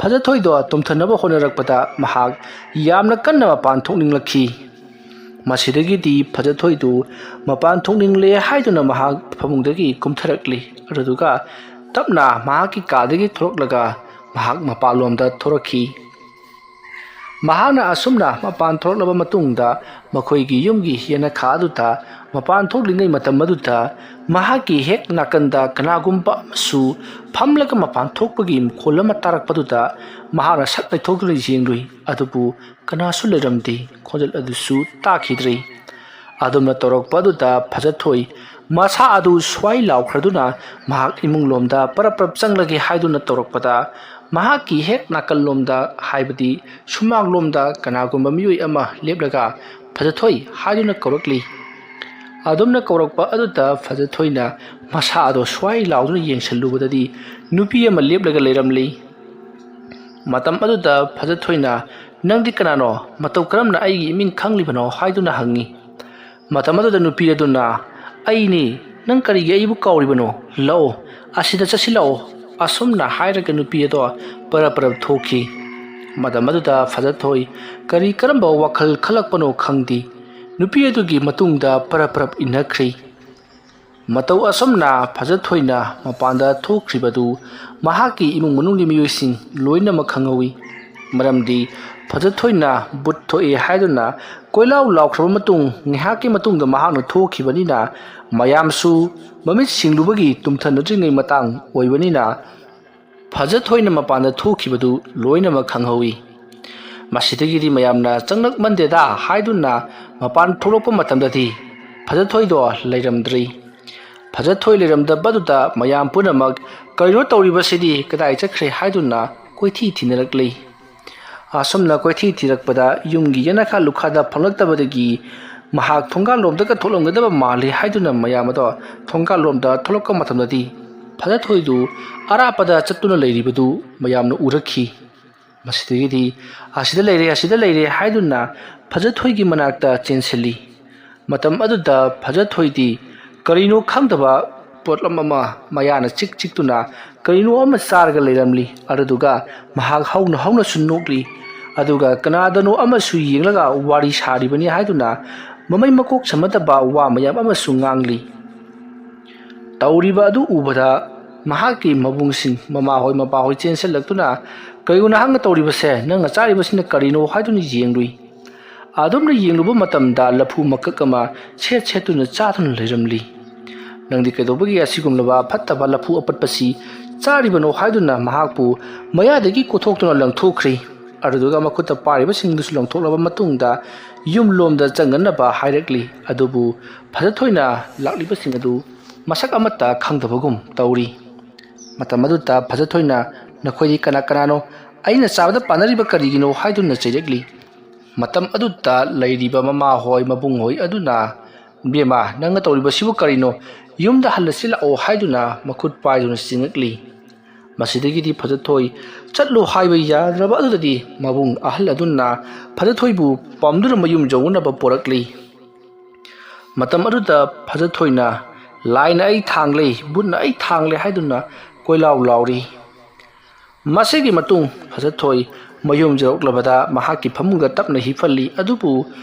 ꯐꯖꯊꯣꯏꯗꯣ ꯇꯨꯝꯊꯅꯕ ꯍꯣꯠꯅꯔꯛꯄꯗ ꯃꯍꯥꯛ ꯌꯥꯝꯅ ꯀꯟꯅ ꯃꯄꯥꯟ ꯊꯣꯛꯅꯤꯡꯂꯛꯈꯤ꯫ ꯃꯁꯤꯗꯒꯤꯗꯤ ꯐꯖꯊꯣꯏꯗꯨ ꯃꯄꯥꯟ ꯊꯣꯛꯅꯤꯡꯂꯦ ꯍꯥꯏꯗꯨꯅ ꯃꯍꯥꯛ ꯐꯃꯨꯡꯗꯒꯤ ꯀꯨꯝꯊꯔꯛꯂꯤ꯫ ꯑꯗꯨꯗꯨꯒ ꯇꯞꯅ ꯃꯍꯥꯛꯀꯤ ꯀꯥꯗꯒꯤ ꯊꯣꯛꯂꯛꯂꯒ ꯃꯍꯥꯛ ꯃꯄꯥꯟꯂꯣꯝꯗ ꯊꯣꯔꯛꯈꯤ꯫ ꯃꯍꯥꯛꯅ ꯑꯁꯨꯝꯅ ꯃꯄꯥꯟ ꯊꯣꯛꯂꯛꯂꯕ ꯃꯇꯨꯡꯗ ꯃꯈꯣꯏꯒꯤ ꯌꯨꯝꯒꯤ ꯌꯦꯅꯈꯥ ꯑꯗꯨꯗ ꯃꯄꯥꯟ ꯊꯣꯛꯂꯤꯉꯩ ꯃꯇꯝ ꯑꯗꯨꯗ ꯃꯍꯥꯛꯀꯤ ꯍꯦꯛ ꯅꯥꯀꯟꯗ ꯀꯅꯥꯒꯨꯝꯕ ꯑꯃꯁꯨ ꯐꯝꯂꯒ ꯃꯄꯥꯟ ꯊꯣꯛꯄꯒꯤ ꯃꯈꯣꯜ ꯑꯃ ꯇꯥꯔꯛꯄꯗꯨꯗ ꯃꯍꯥꯛꯅ ꯁꯠ ꯂꯩꯊꯣꯛꯇꯨꯅ ꯌꯦꯡꯂꯨꯏ꯫ ꯑꯗꯨꯕꯨ ꯀꯅꯥꯁꯨ ꯂꯩꯔꯝꯗꯦ꯫ ꯈꯣꯟꯖꯦꯜ ꯑꯗꯨꯁꯨ ꯇꯥꯈꯤꯗ꯭ꯔꯤ꯫ ꯑꯗꯨꯝꯅ ꯇꯧꯔꯛꯄ ꯑꯗꯨꯗ ꯐꯖꯊꯣꯏ ꯃꯁꯥ ꯑꯗꯨ ꯁ꯭ꯋꯥꯏ ꯂꯥꯎꯈ꯭ꯔꯗꯨꯅ ꯃꯍꯥꯛ ꯏꯃꯨꯡꯂꯣꯝꯗ ꯄꯔꯞ ꯄꯔꯞ ꯆꯪꯂꯒꯦ ꯍꯥꯏꯗꯨꯅ ꯇꯧꯔꯛꯄꯗ, ꯃꯍꯥꯛꯀꯤ ꯍꯦꯛ ꯅꯥꯀꯜꯂꯣꯝꯗ, ꯍꯥꯏꯕꯗꯤ ꯁꯨꯃꯥꯡꯂꯣꯝꯗ ꯀꯅꯥꯒꯨꯝꯕ ꯃꯤꯑꯣꯏ ꯑꯃ ꯂꯦꯞꯂꯒ "ꯐꯖꯊꯣꯏ" ꯍꯥꯏꯗꯨꯅ ꯀꯧꯔꯛꯂꯤ꯫ ꯑꯗꯨꯝꯅ ꯀꯧꯔꯛꯄ ꯑꯗꯨꯗ ꯐꯖꯊꯣꯏꯅ ꯃꯁꯥ ꯑꯗꯣ ꯁ꯭ꯋꯥꯏ ꯂꯥꯎꯗꯨꯅ ꯌꯦꯡꯁꯤꯜꯂꯨꯕꯗꯗꯤ ꯅꯨꯄꯤ ꯑꯃ ꯂꯦꯞꯂꯒ ꯂꯩꯔꯝꯂꯤ꯫ ꯃꯇꯝ ꯑꯗꯨꯗ ꯐꯖꯊꯣꯏꯅ "ꯅꯪꯗꯤ ꯀꯅꯥꯅꯣ? ꯃꯇꯧ ꯀꯔꯝꯅ ꯑꯩꯒꯤ ꯏꯃꯤꯡ ꯈꯪꯂꯤꯕꯅꯣ?" ꯍꯥꯏꯗꯨꯅ ꯍꯪꯉꯤ꯫ ꯃꯇꯝ ꯑꯗꯨꯗ ꯅꯨꯄꯤ ꯑꯗꯨꯅ "ꯑꯩꯅꯤ, ꯅꯪ ꯀꯔꯤꯒꯤ ꯑꯩꯕꯨ ꯀꯥꯎꯔꯤꯕꯅꯣ? ꯂꯥꯛꯑꯣ, ꯑꯁꯤꯗ ꯆꯠꯁꯤꯜꯂꯛꯑꯣ", ꯑꯁꯨꯝꯅ ꯍꯥꯏꯔꯒ ꯅꯨꯄꯤ ꯑꯗꯣ ꯄꯔꯞ ꯄꯔꯞ ꯊꯣꯛꯈꯤ꯫ ꯃꯇꯝ ꯑꯗꯨꯗ ꯐꯖꯊꯣꯏ ꯀꯔꯤ ꯀꯔꯝꯕ ꯋꯥꯈꯜ ꯈꯜꯂꯛꯄꯅꯣ ꯈꯪꯗꯦ, ꯅꯨꯄꯤ ꯑꯗꯨꯒꯤ ꯃꯇꯨꯡꯗ ꯄꯔꯞ ꯄꯔꯞ ꯏꯟꯅꯈ꯭ꯔꯤ꯫ ꯃꯇꯧ ꯑꯁꯨꯝꯅ ꯐꯖꯊꯣꯏꯅ ꯃꯄꯥꯟꯗ ꯊꯣꯛꯈ꯭ꯔꯤꯕꯗꯨ ꯃꯍꯥꯛꯀꯤ ꯏꯃꯨꯡ ꯃꯅꯨꯡꯒꯤ ꯃꯤꯑꯣꯏꯁꯤꯡ ꯂꯣꯏꯅꯃꯛ ꯈꯪꯍꯧꯏ꯫ ꯃꯔꯝꯗꯤ ꯐꯖꯊꯣꯏꯅ ꯚꯨꯠ ꯊꯣꯛꯑꯦ ꯍꯥꯏꯗꯨꯅ ꯀꯣꯏꯂꯥꯎ ꯂꯥꯎꯈ꯭ꯔꯕ ꯃꯇꯨꯡ ꯉꯥꯏꯍꯥꯛꯀꯤ ꯃꯇꯨꯡꯗ ꯃꯍꯥꯛꯅ ꯊꯣꯛꯈꯤꯕꯅꯤꯅ ꯃꯌꯥꯝꯁꯨ ꯃꯃꯤꯠ ꯁꯤꯡꯂꯨꯕꯒꯤ ꯇꯨꯝꯊꯅꯗ꯭ꯔꯤꯉꯩ ꯃꯇꯥꯡ ꯑꯣꯏꯕꯅꯤꯅ ꯐꯖꯊꯣꯏꯅ ꯃꯄꯥꯟꯗ ꯊꯣꯛꯈꯤꯕꯗꯨ ꯂꯣꯏꯅꯃꯛ ꯈꯪꯍꯧꯏ꯫ ꯃꯁꯤꯗꯒꯤꯗꯤ ꯃꯌꯥꯝꯅ "ꯆꯪꯂꯛꯃꯟꯗꯦꯗ" ꯍꯥꯏꯗꯨꯅ ꯃꯄꯥꯟ ꯊꯣꯛꯂꯛꯄ ꯃꯇꯝꯗꯗꯤ ꯐꯖꯊꯣꯏꯗꯣ ꯂꯩꯔꯝꯗ꯭ꯔꯤ꯫ ꯐꯖꯊꯣꯏ ꯂꯩꯔꯝꯗꯕꯗꯨꯗ ꯃꯌꯥꯝ ꯄꯨꯝꯅꯃꯛ "ꯀꯔꯤꯅꯣ ꯇꯧꯔꯤꯕꯁꯤꯗꯤ, ꯀꯗꯥꯏ ꯆꯠꯈ꯭ꯔꯦ?" ꯍꯥꯏꯗꯨꯅ ꯀꯣꯏꯊꯤ ꯊꯤꯅꯔꯛꯂꯤ꯫ ꯑꯁꯨꯝꯅ ꯀꯣꯏꯊꯤ ꯊꯤꯔꯛꯄꯗ ꯌꯨꯝꯒꯤ ꯌꯦꯅꯈꯥ ꯂꯨꯈꯥꯗ ꯐꯪꯂꯛꯇꯕꯗꯒꯤ ꯃꯍꯥꯛ ꯊꯣꯡꯒꯥꯜꯂꯣꯝꯗꯒ ꯊꯣꯛꯂꯝꯒꯗꯕ ꯃꯥꯜꯂꯤ ꯍꯥꯏꯗꯨꯅ ꯃꯌꯥꯝ ꯑꯗꯣ ꯊꯣꯡꯒꯥꯜꯂꯣꯝꯗ ꯊꯣꯛꯂꯛꯄ ꯃꯇꯝꯗꯗꯤ ꯐꯖꯊꯣꯏꯗꯨ ꯑꯔꯥꯞꯄꯗ ꯆꯠꯇꯨꯅ ꯂꯩꯔꯤꯕꯗꯨ ꯃꯌꯥꯝꯅ ꯎꯔꯛꯈꯤ꯫ ꯃꯁꯤꯗꯒꯤꯗꯤ "ꯑꯁꯤꯗ ꯂꯩꯔꯦ, ꯑꯁꯤꯗ ꯂꯩꯔꯦ" ꯍꯥꯏꯗꯨꯅ ꯐꯖꯊꯣꯏꯒꯤ ꯃꯅꯥꯛꯇ ꯆꯦꯟꯁꯤꯜꯂꯤ꯫ ꯃꯇꯝ ꯑꯗꯨꯗ ꯐꯖꯊꯣꯏꯗꯤ ꯀꯔꯤꯅꯣ ꯈꯪꯗꯕ ꯄꯣꯠꯂꯝ ꯑꯃ ꯃꯌꯥꯅ ꯆꯤꯛ ꯆꯤꯛꯇꯨꯅ ꯀꯔꯤꯅꯣ ꯑꯃ ꯆꯥꯔꯒ ꯂꯩꯔꯝꯂꯤ꯫ ꯑꯗꯨꯗꯨꯒ ꯃꯍꯥꯛ ꯍꯧꯅ ꯍꯧꯅꯁꯨ ꯅꯣꯛꯂꯤ꯫ ꯑꯗꯨꯒ ꯀꯅꯥꯗꯅꯣ ꯑꯃꯁꯨ ꯌꯦꯡꯂꯒ ꯋꯥꯔꯤ ꯁꯥꯔꯤꯕꯅꯤ ꯍꯥꯏꯗꯨꯅ ꯃꯃꯩ ꯃꯀꯣꯛ ꯁꯝꯅꯗꯕ ꯋꯥ ꯃꯌꯥꯝ ꯑꯃꯁꯨ ꯉꯥꯡꯂꯤ꯫ ꯇꯧꯔꯤꯕ ꯑꯗꯨ ꯎꯕꯗ ꯃꯍꯥꯛꯀꯤ ꯃꯕꯨꯡꯁꯤꯡ, ꯃꯃꯥꯍꯣꯏ ꯃꯄꯥꯍꯣꯏ ꯆꯦꯟꯁꯤꯜꯂꯛꯇꯨꯅ, "ꯀꯔꯤꯒꯤꯅꯣ ꯅꯍꯥꯛꯅ ꯇꯧꯔꯤꯕꯁꯦ? ꯅꯪꯅ ꯆꯥꯔꯤꯕꯁꯤꯅ ꯀꯔꯤꯅꯣ?" ꯍꯥꯏꯗꯨꯅ ꯌꯦꯡꯂꯨꯏ꯫ ꯑꯗꯨꯝꯅ ꯌꯦꯡꯂꯨꯕ ꯃꯇꯝꯗ ꯂꯐꯨ ꯃꯀꯛ ꯑꯃ ꯁꯦꯠ ꯁꯦꯠꯇꯨꯅ ꯆꯥꯗꯨꯅ ꯂꯩꯔꯝꯂꯤ꯫ "ꯅꯪꯗꯤ ꯀꯩꯗꯧꯕꯒꯤ ꯑꯁꯤꯒꯨꯝꯂꯕ ꯐꯠꯇꯕ ꯂꯐꯨ ꯑꯄꯠꯄꯁꯤ ꯆꯥꯔꯤꯕꯅꯣ?" ꯍꯥꯏꯗꯨꯅ ꯃꯍꯥꯛꯄꯨ ꯃꯌꯥꯗꯒꯤ ꯀꯣꯊꯣꯛꯇꯨꯅ ꯂꯪꯊꯣꯛꯈ꯭ꯔꯤ꯫ ꯑꯗꯨꯗꯨꯒ ꯃꯈꯨꯠꯇ ꯄꯥꯏꯔꯤꯕꯁꯤꯡꯗꯨꯁꯨ ꯂꯪꯊꯣꯛꯂꯕ ꯃꯇꯨꯡꯗ ꯌꯨꯝꯂꯣꯝꯗ ꯆꯪꯅꯅꯕ ꯍꯥꯏꯔꯛꯂꯤ꯫ ꯑꯗꯨꯕꯨ ꯐꯖꯊꯣꯏꯅ ꯂꯥꯛꯂꯤꯕꯁꯤꯡ ꯑꯗꯨ ꯃꯁꯛ ꯑꯃꯠꯇ ꯈꯪꯗꯕꯒꯨꯝ ꯇꯧꯔꯤ꯫ ꯃꯇꯝ ꯑꯗꯨꯗ ꯐꯖꯊꯣꯏꯅ, "ꯅꯈꯣꯏꯗꯤ ꯀꯅꯥ ꯀꯅꯥꯅꯣ? ꯑꯩꯅ ꯆꯥꯕꯗ ꯄꯥꯟꯅꯔꯤꯕ ꯀꯔꯤꯒꯤꯅꯣ?" ꯍꯥꯏꯗꯨꯅ ꯆꯩꯔꯛꯂꯤ꯫ ꯃꯇꯝ ꯑꯗꯨꯗ ꯂꯩꯔꯤꯕ ꯃꯃꯥꯍꯣꯏ ꯃꯕꯨꯡꯍꯣꯏ ꯑꯗꯨꯅ, "ꯏꯕꯦꯝꯃ, ꯅꯪꯅ ꯇꯧꯔꯤꯕꯁꯤꯕꯨ ꯀꯔꯤꯅꯣ? ꯌꯨꯝꯗ ꯍꯜꯂꯁꯤ ꯂꯥꯛꯑꯣ" ꯍꯥꯏꯗꯨꯅ ꯃꯈꯨꯠ ꯄꯥꯏꯗꯨꯅ ꯆꯤꯡꯉꯛꯂꯤ꯫ ꯃꯁꯤꯗꯒꯤꯗꯤ ꯐꯖꯊꯣꯏ ꯆꯠꯂꯣ ꯍꯥꯏꯕ ꯌꯥꯗ꯭ꯔꯕ ꯑꯗꯨꯗꯗꯤ ꯃꯕꯨꯡ ꯑꯍꯜ ꯑꯗꯨꯅ ꯐꯖꯊꯣꯏꯕꯨ ꯄꯝꯗꯨꯅ ꯃꯌꯨꯝ ꯌꯧꯅꯅꯕ ꯄꯣꯔꯛꯂꯤ꯫ ꯃꯇꯝ ꯑꯗꯨꯗ ꯐꯖꯊꯣꯏꯅ, "ꯂꯥꯏꯅ ꯑꯩ ꯊꯥꯡꯂꯦ, ꯕꯨꯠꯅ ꯑꯩ ꯊꯥꯡꯂꯦ" ꯍꯥꯏꯗꯨꯅ ꯀꯣꯏꯂꯥꯎ ꯂꯥꯎꯔꯤ꯫ ꯃꯁꯤꯒꯤ ꯃꯇꯨꯡ ꯐꯖꯊꯣꯏ ꯃꯌꯨꯝ ꯌꯧꯔꯛꯂꯕꯗ ꯃꯍꯥꯛꯀꯤ ꯐꯃꯨꯡꯗ ꯇꯞꯅ ꯍꯤꯞꯍꯜꯂꯤ꯫ ꯑꯗꯨꯕꯨ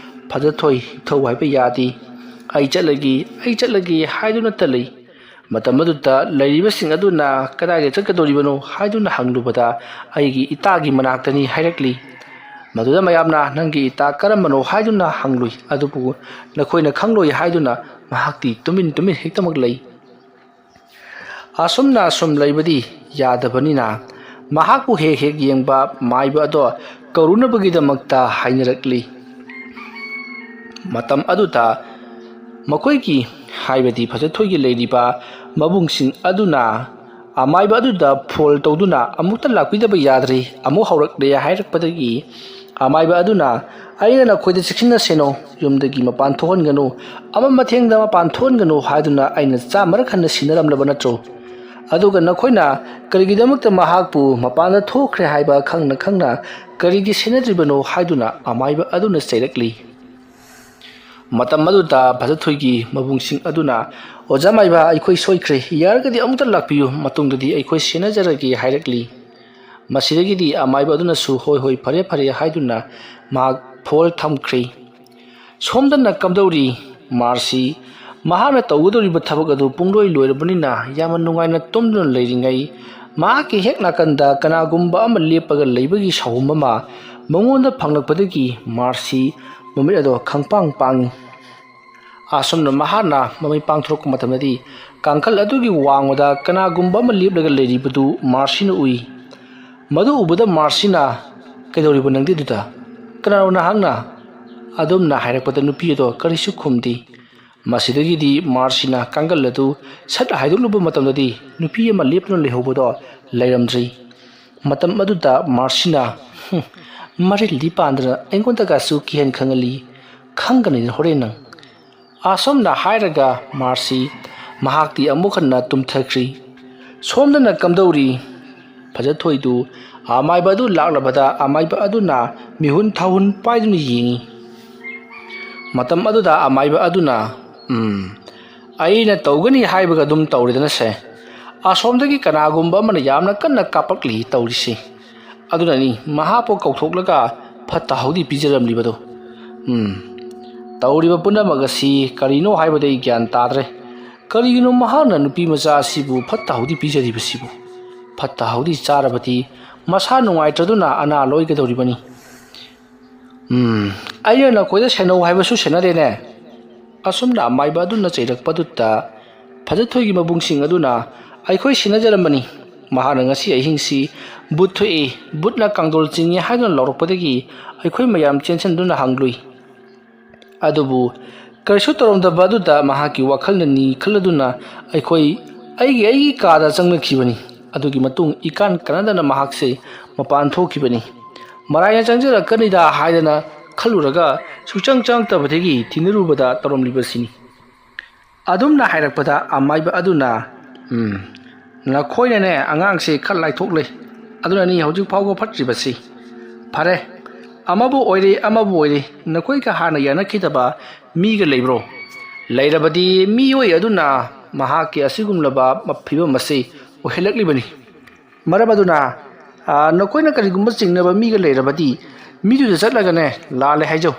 ꯐꯖꯊꯣꯏ ꯍꯤꯞꯊꯧ ꯍꯥꯏꯕ ꯌꯥꯗꯦ꯫ "ꯑꯩ ꯆꯠꯂꯒꯦ, ꯑꯩ ꯆꯠꯂꯒꯦ" ꯍꯥꯏꯗꯨꯅꯇ ꯂꯩ꯫ ꯃꯇꯝ ꯑꯗꯨꯗ ꯂꯩꯔꯤꯕꯁꯤꯡ ꯑꯗꯨꯅ, "ꯀꯗꯥꯏꯗ ꯆꯠꯀꯗꯧꯔꯤꯕꯅꯣ?" ꯍꯥꯏꯗꯨꯅ ꯍꯪꯂꯨꯕꯗ, "ꯑꯩꯒꯤ ꯏꯇꯥꯒꯤ ꯃꯅꯥꯛꯇꯅꯤ" ꯍꯥꯏꯔꯛꯂꯤ꯫ ꯃꯗꯨꯗ ꯃꯌꯥꯝꯅ, "ꯅꯪꯒꯤ ꯏꯇꯥ ꯀꯔꯝꯕꯅꯣ?" ꯍꯥꯏꯗꯨꯅ ꯍꯪꯂꯨꯏ꯫ ꯑꯗꯨꯕꯨ ꯅꯈꯣꯏꯅ ꯈꯪꯂꯣꯏ ꯍꯥꯏꯗꯨꯅ ꯃꯍꯥꯛꯇꯤ ꯇꯨꯃꯤꯟ ꯇꯨꯃꯤꯟ ꯍꯦꯛꯇꯃꯛ ꯂꯩ꯫ ꯑꯁꯨꯝꯅ ꯑꯁꯨꯝ ꯂꯩꯕꯗꯤ ꯌꯥꯗꯕꯅꯤꯅ ꯃꯍꯥꯛꯄꯨ ꯍꯦꯛ ꯍꯦꯛ ꯌꯦꯡꯕ ꯃꯥꯏꯕ ꯑꯗꯣ ꯇꯧꯔꯨꯅꯕꯒꯤꯗꯃꯛꯇ ꯍꯥꯏꯅꯔꯛꯂꯤ꯫ ꯃꯇꯝ ꯑꯗꯨꯗ ꯃꯈꯣꯏꯒꯤ, ꯍꯥꯏꯕꯗꯤ ꯐꯖꯊꯣꯏꯒꯤ ꯂꯩꯔꯤꯕ ꯃꯕꯨꯡꯁꯤꯡ ꯑꯗꯨꯅ ꯑꯃꯥꯏꯕ ꯑꯗꯨꯗ ꯐꯣꯜ ꯇꯧꯗꯨꯅ, "ꯑꯃꯨꯛꯇ ꯂꯥꯛꯄꯤꯗꯕ ꯌꯥꯗ꯭ꯔꯤ, ꯑꯃꯨꯛ ꯍꯧꯔꯛꯂꯦ" ꯍꯥꯏꯔꯛꯄꯗꯒꯤ ꯑꯃꯥꯏꯕ ꯑꯗꯨꯅ, "ꯑꯩꯅ ꯅꯈꯣꯏꯗ ꯆꯦꯛꯁꯤꯟꯅ ꯁꯦꯟꯅꯧ, ꯌꯨꯝꯗꯒꯤ ꯃꯄꯥꯟ ꯊꯣꯛꯍꯟꯒꯅꯨ, ꯑꯃ ꯃꯊꯦꯡꯗ ꯃꯄꯥꯟ ꯊꯣꯛꯍꯟꯒꯅꯨ ꯍꯥꯏꯗꯨꯅ ꯑꯩꯅ ꯆꯥꯝꯃꯔꯛ ꯍꯟꯅ ꯁꯤꯟꯅꯔꯝꯂꯕ ꯅꯠꯇ꯭ꯔꯣ? ꯑꯗꯨꯒ ꯅꯈꯣꯏꯅ ꯀꯔꯤꯒꯤꯗꯃꯛꯇ ꯃꯍꯥꯛꯄꯨ ꯃꯄꯥꯟꯗ ꯊꯣꯛꯈ꯭ꯔꯦ ꯍꯥꯏꯕ ꯈꯪꯅ ꯈꯪꯅ ꯀꯔꯤꯒꯤ ꯁꯦꯟꯅꯗ꯭ꯔꯤꯕꯅꯣ?" ꯍꯥꯏꯗꯨꯅ ꯑꯃꯥꯏꯕ ꯑꯗꯨꯅ ꯆꯩꯔꯛꯂꯤ꯫ ꯃꯇꯝ ꯑꯗꯨꯗ ꯐꯖꯊꯣꯏꯒꯤ ꯃꯕꯨꯡꯁꯤꯡ ꯑꯗꯨꯅ, "ꯑꯣꯖꯥ ꯃꯥꯏꯕ, ꯑꯩꯈꯣꯏ ꯁꯣꯏꯈ꯭ꯔꯦ, ꯌꯥꯔꯒꯗꯤ ꯑꯃꯨꯛꯇ ꯂꯥꯛꯄꯤꯌꯨ, ꯃꯇꯨꯡꯗꯗꯤ ꯑꯩꯈꯣꯏ ꯁꯦꯟꯅꯖꯔꯒꯦ" ꯍꯥꯏꯔꯛꯂꯤ꯫ ꯃꯁꯤꯗꯒꯤꯗꯤ ꯑꯃꯥꯏꯕ ꯑꯗꯨꯅꯁꯨ, "ꯍꯣꯏ, ꯍꯣꯏ, ꯐꯔꯦ, ꯐꯔꯦ" ꯍꯥꯏꯗꯨꯅ ꯃꯍꯥꯛ ꯐꯣꯜ ꯊꯝꯈ꯭ꯔꯦ꯫ ꯁꯣꯝꯗꯅ ꯀꯝꯗꯧꯔꯤ? ꯃꯥꯔꯁꯤ ꯃꯍꯥꯛꯅ ꯇꯧꯒꯗꯧꯔꯤꯕ ꯊꯕꯛ ꯑꯗꯨ ꯄꯨꯡꯂꯣꯏ ꯂꯣꯏꯔꯕꯅꯤꯅ ꯌꯥꯝꯅ ꯅꯨꯡꯉꯥꯏꯅ ꯇꯨꯝꯗꯨꯅ ꯂꯩꯔꯤꯉꯩ, ꯃꯍꯥꯛꯀꯤ ꯍꯦꯛ ꯅꯥꯀꯟꯗ ꯀꯅꯥꯒꯨꯝꯕ ꯑꯃ ꯂꯦꯞꯄꯒ ꯂꯩꯕꯒꯤ ꯁꯥꯎꯍꯨꯝ ꯑꯃ ꯃꯉꯣꯟꯗ ꯐꯪꯂꯛꯄꯗꯒꯤ ꯃꯥꯔꯁꯤ ꯃꯃꯤꯠ ꯑꯗꯣ ꯈꯪꯄꯥꯡ ꯄꯥꯡꯉꯤ꯫ ꯑꯁꯨꯝꯅ ꯃꯍꯥꯛꯅ ꯃꯃꯤꯠ ꯄꯥꯡꯊꯣꯔꯛꯄ ꯃꯇꯝꯗꯗꯤ, ꯀꯥꯡꯈꯜ ꯑꯗꯨꯒꯤ ꯋꯥꯡꯃꯗ ꯀꯅꯥꯒꯨꯝꯕ ꯑꯃ ꯂꯦꯞꯂꯒ ꯂꯩꯔꯤꯕꯗꯨ ꯃꯥꯔꯁꯤꯅ ꯎꯏ꯫ ꯃꯗꯨ ꯎꯕꯗ ꯃꯥꯔꯁꯤꯅ, "ꯀꯩꯗꯧꯔꯤꯕ ꯅꯪꯗꯤ ꯑꯗꯨꯗ? ꯀꯅꯥꯅꯣ ꯅꯍꯥꯛꯅ?" ꯑꯗꯨꯝꯅ ꯍꯥꯏꯔꯛꯄꯗ ꯅꯨꯄꯤ ꯑꯗꯣ ꯀꯔꯤꯁꯨ ꯈꯨꯝꯗꯦ꯫ ꯃꯁꯤꯗꯒꯤꯗꯤ ꯃꯥꯔꯁꯤꯅ ꯀꯥꯡꯒꯜ ꯑꯗꯨ ꯁꯠ ꯍꯥꯏꯗꯣꯛꯂꯨꯕ ꯃꯇꯝꯗꯗꯤ ꯅꯨꯄꯤ ꯑꯃ ꯂꯦꯞꯇꯨꯅ ꯂꯩꯍꯧꯕꯗꯣ ꯂꯩꯔꯝꯗ꯭ꯔꯤ꯫ ꯃꯇꯝ ꯑꯗꯨꯗ ꯃꯥꯔꯁꯤꯅ, "ꯍꯨꯝ, ꯃꯔꯤꯜꯗꯤ ꯄꯥꯟꯗꯅ ꯑꯩꯉꯣꯟꯗꯒꯁꯨ ꯀꯤꯍꯟ ꯈꯪꯍꯜꯂꯤ꯫ ꯈꯪꯒꯅꯤꯗ ꯍꯣꯔꯦꯟ ꯅꯪ"꯫ ꯑꯁꯨꯝꯅ ꯍꯥꯏꯔꯒ ꯃꯥꯔꯁꯤ ꯃꯍꯥꯛꯇꯤ ꯑꯃꯨꯛ ꯍꯟꯅ ꯇꯨꯝꯊꯈ꯭ꯔꯤ꯫ ꯁꯣꯝꯗꯅ ꯀꯝꯗꯧꯔꯤ? ꯐꯖꯊꯣꯏꯗꯨ ꯑꯃꯥꯏꯕ ꯑꯗꯨ ꯂꯥꯛꯂꯕꯗ ꯑꯃꯥꯏꯕ ꯑꯗꯨꯅ ꯃꯤꯍꯨꯟ ꯊꯥꯍꯨꯟ ꯄꯥꯏꯗꯨꯅ ꯌꯦꯡꯉꯤ꯫ ꯃꯇꯝ ꯑꯗꯨꯗ ꯑꯃꯥꯏꯕ ꯑꯗꯨꯅ, "ꯎꯝ, ꯑꯩꯅ ꯇꯧꯒꯅꯤ ꯍꯥꯏꯕꯒ ꯑꯗꯨꯝ ꯇꯧꯔꯦꯗꯅꯁꯦ꯫ ꯑꯁꯣꯝꯗꯒꯤ ꯀꯅꯥꯒꯨꯝꯕ ꯑꯃꯅ ꯌꯥꯝꯅ ꯀꯟꯅ ꯀꯥꯞꯄꯛꯂꯤ ꯇꯧꯔꯤꯁꯤ꯫ ꯑꯗꯨꯅꯅꯤ ꯃꯍꯥꯛꯄꯨ ꯀꯧꯊꯣꯛꯂꯒ ꯐꯠꯇ ꯍꯥꯎꯗꯤ ꯄꯤꯖꯔꯝꯂꯤꯕꯗꯣ꯫ ꯎꯝ, ꯇꯧꯔꯤꯕ ꯄꯨꯝꯅꯃꯛ ꯑꯁꯤ ꯀꯔꯤꯅꯣ ꯍꯥꯏꯕꯗꯤ ꯑꯩ ꯒ꯭ꯌꯥꯟ ꯇꯥꯗ꯭ꯔꯦ꯫ ꯀꯔꯤꯒꯤꯅꯣ ꯃꯍꯥꯛꯅ ꯅꯨꯄꯤ ꯃꯆꯥ ꯑꯁꯤꯕꯨ ꯐꯠꯇ ꯍꯥꯎꯗꯤ ꯄꯤꯖꯔꯤꯕꯁꯤꯕꯨ? ꯐꯠꯇ ꯍꯥꯎꯗꯤ ꯆꯥꯔꯕꯗꯤ ꯃꯁꯥ ꯅꯨꯡꯉꯥꯏꯇ꯭ꯔꯗꯨꯅ ꯑꯅꯥ ꯂꯣꯏꯒꯗꯧꯔꯤꯕꯅꯤ꯫ ꯎꯝ, ꯑꯩꯅ ꯅꯈꯣꯏꯗ ꯁꯦꯟꯅꯧ ꯍꯥꯏꯕꯁꯨ ꯁꯦꯟꯅꯗꯦꯅꯦ"꯫ ꯑꯁꯨꯝꯅ ꯑꯃꯥꯏꯕ ꯑꯗꯨꯅ ꯆꯩꯔꯛꯄꯗꯨꯗ ꯐꯖꯊꯣꯏꯒꯤ ꯃꯕꯨꯡꯁꯤꯡ ꯑꯗꯨꯅ, "ꯑꯩꯈꯣꯏ ꯁꯦꯟꯅꯖꯔꯝꯕꯅꯤ, ꯃꯍꯥꯛꯅ ꯉꯁꯤ ꯑꯍꯤꯡꯁꯤ ꯚꯨꯠ ꯊꯣꯛꯏ, ꯚꯨꯠꯅ ꯀꯥꯡꯗꯣꯜ ꯆꯤꯡꯏ ꯍꯥꯏꯗꯨꯅ ꯂꯥꯎꯔꯛꯄꯗꯒꯤ ꯑꯩꯈꯣꯏ ꯃꯌꯥꯝ ꯆꯦꯟꯁꯤꯟꯗꯨꯅ ꯍꯪꯂꯨꯏ꯫ ꯑꯗꯨꯕꯨ ꯀꯔꯤꯁꯨ ꯇꯧꯔꯝꯗꯕ ꯑꯗꯨꯗ ꯃꯍꯥꯛꯀꯤ ꯋꯥꯈꯜꯅꯅꯤ ꯈꯜꯂꯗꯨꯅ ꯑꯩꯈꯣꯏ ꯑꯩꯒꯤ ꯑꯩꯒꯤ ꯀꯥꯗ ꯆꯪꯅꯈꯤꯕꯅꯤ꯫ ꯑꯗꯨꯒꯤ ꯃꯇꯨꯡ ꯏꯀꯥꯟ ꯀꯥꯟꯅꯗꯅ ꯃꯍꯥꯛꯁꯦ ꯃꯄꯥꯟ ꯊꯣꯛꯈꯤꯕꯅꯤ꯫ ꯃꯔꯥꯏꯅ ꯆꯪꯖꯔꯛꯀꯅꯤꯗ ꯍꯥꯏꯗꯅ ꯈꯜꯂꯨꯔꯒ ꯁꯨꯛꯆꯪ ꯆꯪꯉꯛꯇꯕꯗꯒꯤ ꯊꯤꯅꯔꯨꯕꯗ ꯇꯧꯔꯝꯂꯤꯕꯁꯤꯅꯤ꯫ ꯑꯗꯨꯝꯅ ꯍꯥꯏꯔꯛꯄꯗ ꯑꯃꯥꯏꯕ ꯑꯗꯨꯅ, "ꯎꯝ, ꯅꯈꯣꯏꯅꯅꯦ ꯑꯉꯥꯡꯁꯦ ꯈꯔ ꯂꯥꯏꯊꯣꯛꯂꯦ, ꯑꯗꯨꯅꯅꯤ ꯍꯧꯖꯤꯛ ꯐꯥꯎꯕ ꯐꯠꯇ꯭ꯔꯤꯕꯁꯤ꯫ ꯐꯔꯦ, ꯑꯃꯕꯨ ꯑꯣꯏꯔꯦ ꯑꯃꯕꯨ ꯑꯣꯏꯔꯦ, ꯅꯈꯣꯏꯒ ꯍꯥꯟꯅ ꯌꯥꯅꯈꯤꯗꯕ ꯃꯤꯒ ꯂꯩꯕ꯭ꯔꯣ? ꯂꯩꯔꯕꯗꯤ ꯃꯤꯑꯣꯏ ꯑꯗꯨꯅ ꯃꯍꯥꯛꯀꯤ ꯑꯁꯤꯒꯨꯝꯂꯕ ꯐꯤꯕꯝ ꯑꯁꯤ ꯑꯣꯏꯍꯜꯂꯛꯂꯤꯕꯅꯤ꯫ ꯃꯔꯝ ꯑꯗꯨꯅ, ꯑ, ꯅꯈꯣꯏꯅ ꯀꯔꯤꯒꯨꯝꯕ ꯆꯤꯡꯅꯕ ꯃꯤꯒ ꯂꯩꯔꯕꯗꯤ ꯃꯤꯗꯨꯗ ꯆꯠꯂꯒꯅꯦ ꯂꯥꯜꯂꯦ ꯍꯥꯏꯖꯧ,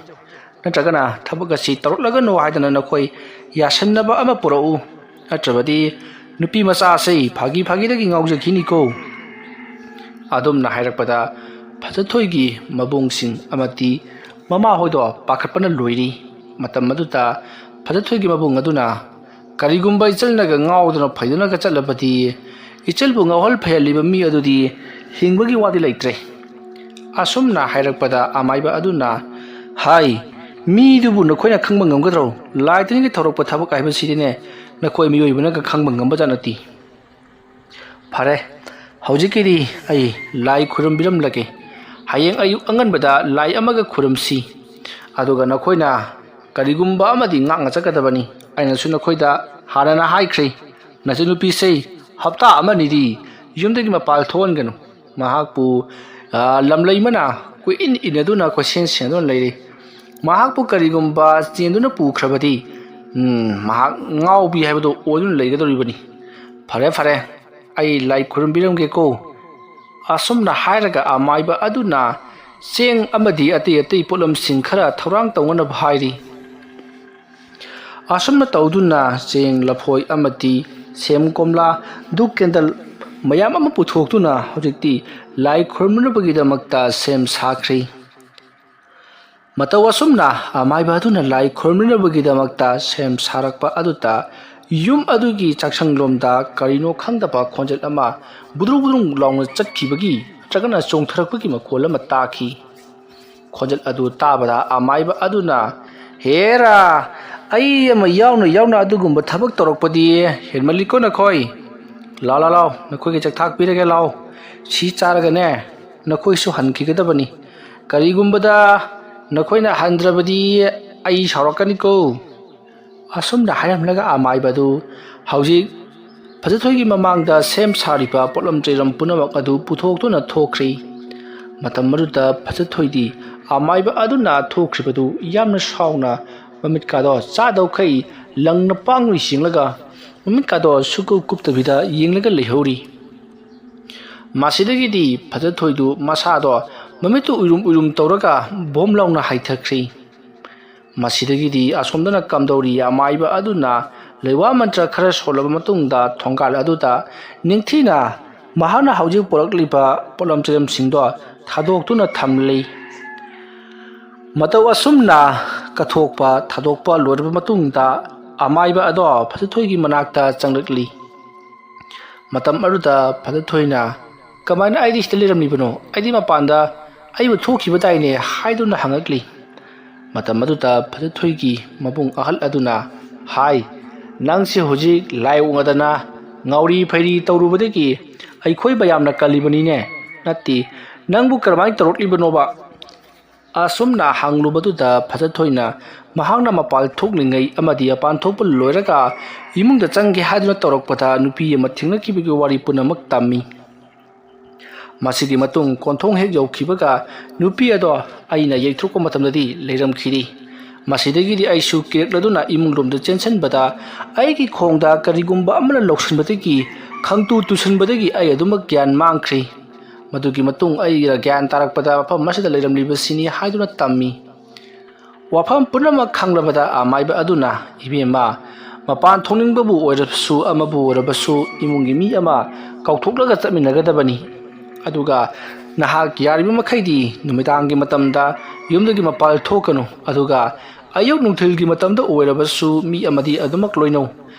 ꯅꯠꯇ꯭ꯔꯒꯅ ꯊꯕꯛ ꯑꯁꯤ ꯇꯧꯔꯛꯂꯒꯅꯨ ꯍꯥꯏꯗꯅ ꯅꯈꯣꯏ ꯌꯥꯁꯟꯅꯕ ꯑꯃ ꯄꯨꯔꯛꯎ, ꯅꯠꯇ꯭ꯔꯕꯗꯤ ꯅꯨꯄꯤ ꯃꯆꯥꯁꯤ ꯐꯥꯒꯤ ꯐꯥꯒꯤꯗꯒꯤ ꯉꯥꯎꯖꯈꯤꯅꯤꯀꯣ"꯫ ꯑꯗꯨꯝꯅ ꯍꯥꯏꯔꯛꯄꯗ ꯐꯖꯊꯣꯏꯒꯤ ꯃꯕꯨꯡꯁꯤꯡ ꯑꯃꯗꯤ ꯃꯃꯥꯍꯣꯏꯗꯣ ꯄꯥꯈꯠꯄꯅ ꯂꯣꯏꯔꯤ꯫ ꯃꯇꯝ ꯑꯗꯨꯗ ꯐꯖꯊꯣꯏꯒꯤ ꯃꯕꯨꯡ ꯑꯗꯨꯅ, "ꯀꯔꯤꯒꯨꯝꯕ ꯏꯆꯜꯅꯒ ꯉꯥꯎꯗꯅ ꯐꯩꯗꯨꯅꯒ ꯆꯠꯂꯕꯗꯤ ꯏꯆꯜꯕꯨ ꯉꯥꯎꯍꯜ ꯐꯩꯍꯜꯂꯤꯕ ꯃꯤ ꯑꯗꯨꯗꯤ ꯍꯤꯡꯕꯒꯤ ꯋꯥꯗꯤ ꯂꯩꯇ꯭ꯔꯦ"꯫ ꯑꯁꯨꯝꯅ ꯍꯥꯏꯔꯛꯄꯗ ꯑꯃꯥꯏꯕ ꯑꯗꯨꯅ ꯍꯥꯏ, "ꯃꯤꯗꯨꯕꯨ ꯅꯈꯣꯏꯅ ꯈꯪꯕ ꯉꯝꯒꯗ꯭ꯔꯣ? ꯂꯥꯏ ꯇꯤꯟꯒꯤ ꯊꯧꯔꯛꯄ ꯊꯕꯛ ꯍꯥꯏꯕꯁꯤꯗꯤꯅꯦ ꯅꯈꯣꯏ ꯃꯤꯑꯣꯏꯕꯅꯒ ꯈꯪꯕ ꯉꯝꯕꯖꯥꯠ ꯅꯠꯇꯦ꯫ ꯐꯔꯦ, ꯍꯧꯖꯤꯛꯀꯤꯗꯤ ꯑꯩ ꯂꯥꯏ ꯈꯨꯔꯨꯝꯕꯤꯔꯝꯂꯒꯦ꯫ ꯍꯌꯦꯡ ꯑꯌꯨꯛ ꯑꯉꯟꯕꯗ ꯂꯥꯏ ꯑꯃꯒ ꯈꯨꯔꯨꯝꯁꯤ꯫ ꯑꯗꯨꯒ ꯅꯈꯣꯏꯅ ꯀꯔꯤꯒꯨꯝꯕ ꯑꯃꯗꯤ ꯉꯥꯛꯅ ꯆꯠꯀꯗꯕꯅꯤ꯫ ꯑꯩꯅꯁꯨ ꯅꯈꯣꯏꯗ ꯍꯥꯟꯅꯅ ꯍꯥꯏꯈ꯭ꯔꯦ, ꯅꯆꯟꯅꯨꯄꯤꯁꯦ ꯍꯞꯇꯥ ꯑꯃꯅꯤꯗꯤ ꯌꯨꯝꯗꯒꯤ ꯃꯄꯥꯜ ꯊꯣꯛꯍꯟꯒꯅꯨ꯫ ꯃꯍꯥꯛꯄꯨ, ꯑ, ꯂꯝꯂꯩꯃꯅ ꯀꯣꯏꯏꯟ ꯏꯟꯅꯗꯨꯅ ꯀꯣꯏꯁꯦꯟ ꯁꯦꯟꯗꯨꯅ ꯂꯩꯔꯦ꯫ ꯃꯍꯥꯛꯄꯨ ꯀꯔꯤꯒꯨꯝꯕ ꯆꯦꯟꯗꯨꯅ ꯄꯨꯈ꯭ꯔꯕꯗꯤ, ꯎꯝ, ꯃꯍꯥꯛ ꯉꯥꯎꯕꯤ ꯍꯥꯏꯕꯗꯨ ꯑꯣꯏꯗꯨꯅ ꯂꯩꯒꯗꯧꯔꯤꯕꯅꯤ꯫ ꯐꯔꯦ, ꯐꯔꯦ, ꯑꯩ ꯂꯥꯏ ꯈꯨꯔꯨꯝꯕꯤꯔꯝꯒꯦꯀꯣ"꯫ ꯑꯁꯨꯝꯅ ꯍꯥꯏꯔꯒ ꯑꯃꯥꯏꯕ ꯑꯗꯨꯅ ꯆꯦꯡ ꯑꯃꯗꯤ ꯑꯇꯩ ꯑꯇꯩ ꯄꯣꯠꯂꯝꯁꯤꯡ ꯈꯔ ꯊꯧꯔꯥꯡ ꯇꯧꯅꯅꯕ ꯍꯥꯏꯔꯤ꯫ ꯑꯁꯨꯝꯅ ꯇꯧꯗꯨꯅ ꯆꯦꯡ, ꯂꯐꯣꯏ ꯑꯃꯗꯤ ꯁꯦꯝ, ꯀꯣꯝꯂꯥ, ꯙꯨꯞ, ꯀꯦꯟꯗꯜ ꯃꯌꯥꯝ ꯑꯃ ꯄꯨꯊꯣꯛꯇꯨꯅ ꯍꯧꯖꯤꯛꯇꯤ ꯂꯥꯏ ꯈꯨꯔꯨꯝꯅꯕꯒꯤꯗꯃꯛꯇ ꯁꯦꯝ ꯁꯥꯈ꯭ꯔꯤ꯫ ꯃꯇꯧ ꯑꯁꯨꯝꯅ ꯑꯃꯥꯏꯕ ꯑꯗꯨꯅ ꯂꯥꯏ ꯈꯨꯔꯨꯝꯅꯕꯒꯤꯗꯃꯛꯇ ꯁꯦꯝ ꯁꯥꯔꯛꯄ ꯑꯗꯨꯗ ꯌꯨꯝ ꯑꯗꯨꯒꯤ ꯆꯥꯛꯁꯪꯂꯣꯝꯗ ꯀꯔꯤꯅꯣ ꯈꯪꯗꯕ ꯈꯣꯟꯖꯦꯜ ꯑꯃ ꯕꯨꯗ꯭ꯔꯨꯡ ꯕꯨꯗ꯭ꯔꯨꯡ ꯂꯥꯎꯅ ꯆꯠꯈꯤꯕꯒꯤ ꯅꯠꯇ꯭ꯔꯒꯅ ꯆꯣꯡꯊꯔꯛꯄꯒꯤ ꯃꯈꯣꯜ ꯑꯃ ꯇꯥꯈꯤ꯫ ꯈꯣꯟꯖꯦꯜ ꯑꯗꯨ ꯇꯥꯕꯗ ꯑꯃꯥꯏꯕ ꯑꯗꯨꯅ, "ꯍꯦꯔꯥ, ꯑꯩ ꯑꯃ ꯌꯥꯎꯅ ꯌꯥꯎꯅ ꯑꯗꯨꯒꯨꯝꯕ ꯊꯕꯛ ꯇꯧꯔꯛꯄꯗꯤ ꯍꯦꯟꯃꯜꯂꯤꯀꯣ ꯅꯈꯣꯏ꯫ ꯂꯥꯎ, ꯂꯥꯎ, ꯂꯥꯎ, ꯅꯈꯣꯏꯒꯤ ꯆꯥꯛꯊꯥꯛ ꯄꯤꯔꯒꯦ, ꯂꯥꯎ꯫ ꯁꯤ ꯆꯥꯔꯒꯅꯦ, ꯅꯈꯣꯏꯁꯨ ꯍꯟꯈꯤꯒꯗꯕꯅꯤ꯫ ꯀꯔꯤꯒꯨꯝꯕꯗ ꯅꯈꯣꯏꯅ ꯍꯟꯗ꯭ꯔꯕꯗꯤ ꯑꯩ ꯁꯥꯎꯔꯛꯀꯅꯤꯀꯣ"꯫ ꯑꯁꯨꯝꯅ ꯍꯥꯏꯔꯝꯂꯒ ꯑꯃꯥꯏꯕ ꯑꯗꯨ ꯍꯧꯖꯤꯛ ꯐꯖꯊꯣꯏꯒꯤ ꯃꯃꯥꯡꯗ ꯁꯦꯝ ꯁꯥꯔꯤꯕ ꯄꯣꯠꯂꯝ ꯆꯩꯔꯝ ꯄꯨꯝꯅꯃꯛ ꯑꯗꯨ ꯄꯨꯊꯣꯛꯇꯨꯅ ꯊꯣꯛꯈ꯭ꯔꯤ꯫ ꯃꯇꯝ ꯑꯗꯨꯗ ꯐꯖꯊꯣꯏꯗꯤ ꯑꯃꯥꯏꯕ ꯑꯗꯨꯅ ꯊꯣꯛꯈ꯭ꯔꯤꯕꯗꯨ ꯌꯥꯝꯅ ꯁꯥꯎꯅ ꯃꯃꯤꯠꯀꯥꯗꯣ ꯆꯥꯗꯧꯈꯩ ꯂꯪꯅ ꯄꯥꯡꯂꯤ ꯌꯦꯡꯂꯒ ꯃꯃꯤꯠꯀꯥꯗꯣ ꯁꯨꯛꯀꯨꯞ ꯀꯨꯞꯇꯕꯤꯗ ꯌꯦꯡꯂꯒ ꯂꯩꯍꯧꯔꯤ꯫ ꯃꯁꯤꯗꯒꯤꯗꯤ ꯐꯖꯊꯣꯏꯗꯨ ꯃꯁꯥꯗꯣ ꯃꯃꯤꯠꯇꯨ ꯎꯏꯔꯨꯝ ꯎꯏꯔꯨꯝ ꯇꯧꯔꯒ ꯕꯣꯝ ꯂꯥꯎꯅ ꯍꯥꯏꯊꯈ꯭ꯔꯤ꯫ ꯃꯁꯤꯗꯒꯤꯗꯤ ꯑꯁꯣꯝꯗꯅ ꯀꯝꯗꯧꯔꯤ ꯑꯃꯥꯏꯕ ꯑꯗꯨꯅ ꯂꯩꯋꯥ ꯃꯟꯇ꯭ꯔ ꯈꯔ ꯁꯣꯜꯂꯕ ꯃꯇꯨꯡꯗ ꯊꯣꯡꯒꯥꯜ ꯑꯗꯨꯗ ꯅꯤꯡꯊꯤꯅ ꯃꯍꯥꯛꯅ ꯍꯧꯖꯤꯛ ꯄꯨꯔꯛꯂꯤꯕ ꯄꯣꯠꯂꯝ ꯆꯩꯔꯝꯁꯤꯡꯗꯣ ꯊꯥꯗꯣꯛꯇꯨꯅ ꯊꯝꯂꯤ꯫ ꯃꯇꯧ ꯑꯁꯨꯝꯅ ꯀꯠꯊꯣꯛꯄ ꯊꯥꯗꯣꯛꯄ ꯂꯣꯏꯔꯕ ꯃꯇꯨꯡꯗ ꯑꯃꯥꯏꯕ ꯑꯗꯣ ꯐꯖꯊꯣꯏꯒꯤ ꯃꯅꯥꯛꯇ ꯆꯪꯂꯛꯂꯤ꯫ ꯃꯇꯝ ꯑꯗꯨꯗ ꯐꯖꯊꯣꯏꯅ, "ꯀꯃꯥꯏꯅ ꯑꯩꯗꯤ ꯁꯤꯗ ꯂꯩꯔꯝꯂꯤꯕꯅꯣ? ꯑꯩꯗꯤ ꯃꯄꯥꯟꯗ ꯑꯩꯕꯨ ꯊꯣꯛꯈꯤꯕꯗꯥꯏꯅꯦ?" ꯍꯥꯏꯗꯨꯅ ꯍꯪꯉꯛꯂꯤ꯫ ꯃꯇꯝ ꯑꯗꯨꯗ ꯐꯖꯊꯣꯏꯒꯤ ꯃꯕꯨꯡ ꯑꯍꯜ ꯑꯗꯨꯅ ꯍꯥꯏ, "ꯅꯪꯁꯦ ꯍꯧꯖꯤꯛ ꯂꯥꯏ ꯑꯣꯛꯅꯗꯅ ꯉꯥꯎꯔꯤ ꯐꯩꯔꯤ ꯇꯧꯔꯨꯕꯗꯒꯤ ꯑꯩꯈꯣꯏ ꯃꯌꯥꯝꯅ ꯀꯜꯂꯤꯕꯅꯤꯅꯦ꯫ ꯅꯠꯇꯦ, ꯅꯪꯕꯨ ꯀꯔꯝꯍꯥꯏꯅ ꯇꯧꯔꯛꯂꯤꯕꯅꯣꯕ?" ꯑꯁꯨꯝꯅ ꯍꯪꯂꯨꯕꯗꯨꯗ ꯐꯖꯊꯣꯏꯅ ꯃꯍꯥꯛꯅ ꯃꯄꯥꯟ ꯊꯣꯛꯂꯤꯉꯩ ꯑꯃꯗꯤ ꯃꯄꯥꯟ ꯊꯣꯛꯄ ꯂꯣꯏꯔꯒ ꯏꯃꯨꯡꯗ ꯆꯪꯒꯦ ꯍꯥꯏꯗꯨꯅ ꯇꯧꯔꯛꯄꯗ ꯅꯨꯄꯤ ꯑꯃ ꯊꯦꯡꯅꯈꯤꯕꯒꯤ ꯋꯥꯔꯤ ꯄꯨꯝꯅꯃꯛ ꯇꯝꯃꯤ꯫ ꯃꯁꯤꯒꯤ ꯃꯇꯨꯡ ꯀꯣꯟꯊꯣꯡ ꯍꯦꯛ ꯌꯧꯈꯤꯕꯒ ꯅꯨꯄꯤ ꯑꯗꯣ ꯑꯩꯅ ꯌꯩꯊꯣꯛꯄ ꯃꯇꯝꯗꯗꯤ ꯂꯩꯔꯝꯈꯤꯗꯦ꯫ ꯃꯁꯤꯗꯒꯤꯗꯤ ꯑꯩꯁꯨ ꯀꯤꯔꯛꯂꯗꯨꯅ ꯏꯃꯨꯡ ꯂꯣꯝꯗ ꯆꯦꯟꯁꯤꯟꯕꯗ ꯑꯩꯒꯤ ꯈꯣꯡꯗ ꯀꯔꯤꯒꯨꯝꯕ ꯑꯃꯅ ꯂꯧꯁꯤꯟꯕꯗꯒꯤ, ꯈꯪꯇꯨ ꯇꯨꯁꯤꯟꯕꯗꯒꯤ ꯑꯩ ꯑꯗꯨꯃꯛ ꯒ꯭ꯌꯥꯟ ꯃꯥꯡꯈ꯭ꯔꯦ꯫ ꯃꯗꯨꯒꯤ ꯃꯇꯨꯡ ꯑꯩꯅ ꯒ꯭ꯌꯥꯟ ꯇꯥꯔꯛꯄꯗ ꯃꯐꯝ ꯑꯁꯤꯗ ꯂꯩꯔꯝꯂꯤꯕꯁꯤꯅꯤ ꯍꯥꯏꯗꯨꯅ ꯇꯝꯃꯤ꯫ ꯋꯥꯐꯝ ꯄꯨꯝꯅꯃꯛ ꯈꯪꯂꯕꯗ ꯑꯃꯥꯏꯕ ꯑꯗꯨꯅ, "ꯏꯕꯦꯝꯃ, ꯃꯄꯥꯟ ꯊꯣꯛꯅꯤꯡꯕꯕꯨ ꯑꯣꯏꯔꯕꯁꯨ ꯑꯃꯕꯨ ꯑꯣꯏꯔꯕꯁꯨ ꯏꯃꯨꯡꯒꯤ ꯃꯤ ꯑꯃ ꯀꯧꯊꯣꯛꯂꯒ ꯆꯠꯃꯤꯟꯅꯒꯗꯕꯅꯤ꯫ ꯑꯗꯨꯒ ꯅꯍꯥꯛ ꯌꯥꯔꯤꯕ ꯃꯈꯩꯗꯤ ꯅꯨꯃꯤꯗꯥꯡꯒꯤ ꯃꯇꯝꯗ ꯌꯨꯝꯗꯒꯤ ꯃꯄꯥꯟ ꯊꯣꯛꯀꯅꯨ꯫ ꯑꯗꯨꯒ ꯑꯌꯨꯛ ꯅꯨꯡꯊꯤꯜꯒꯤ ꯃꯇꯝꯗ ꯑꯣꯏꯔꯕꯁꯨ ꯃꯤ ꯑꯃꯗꯤ ꯑꯗꯨꯃꯛ ꯂꯣꯏꯅꯧ꯫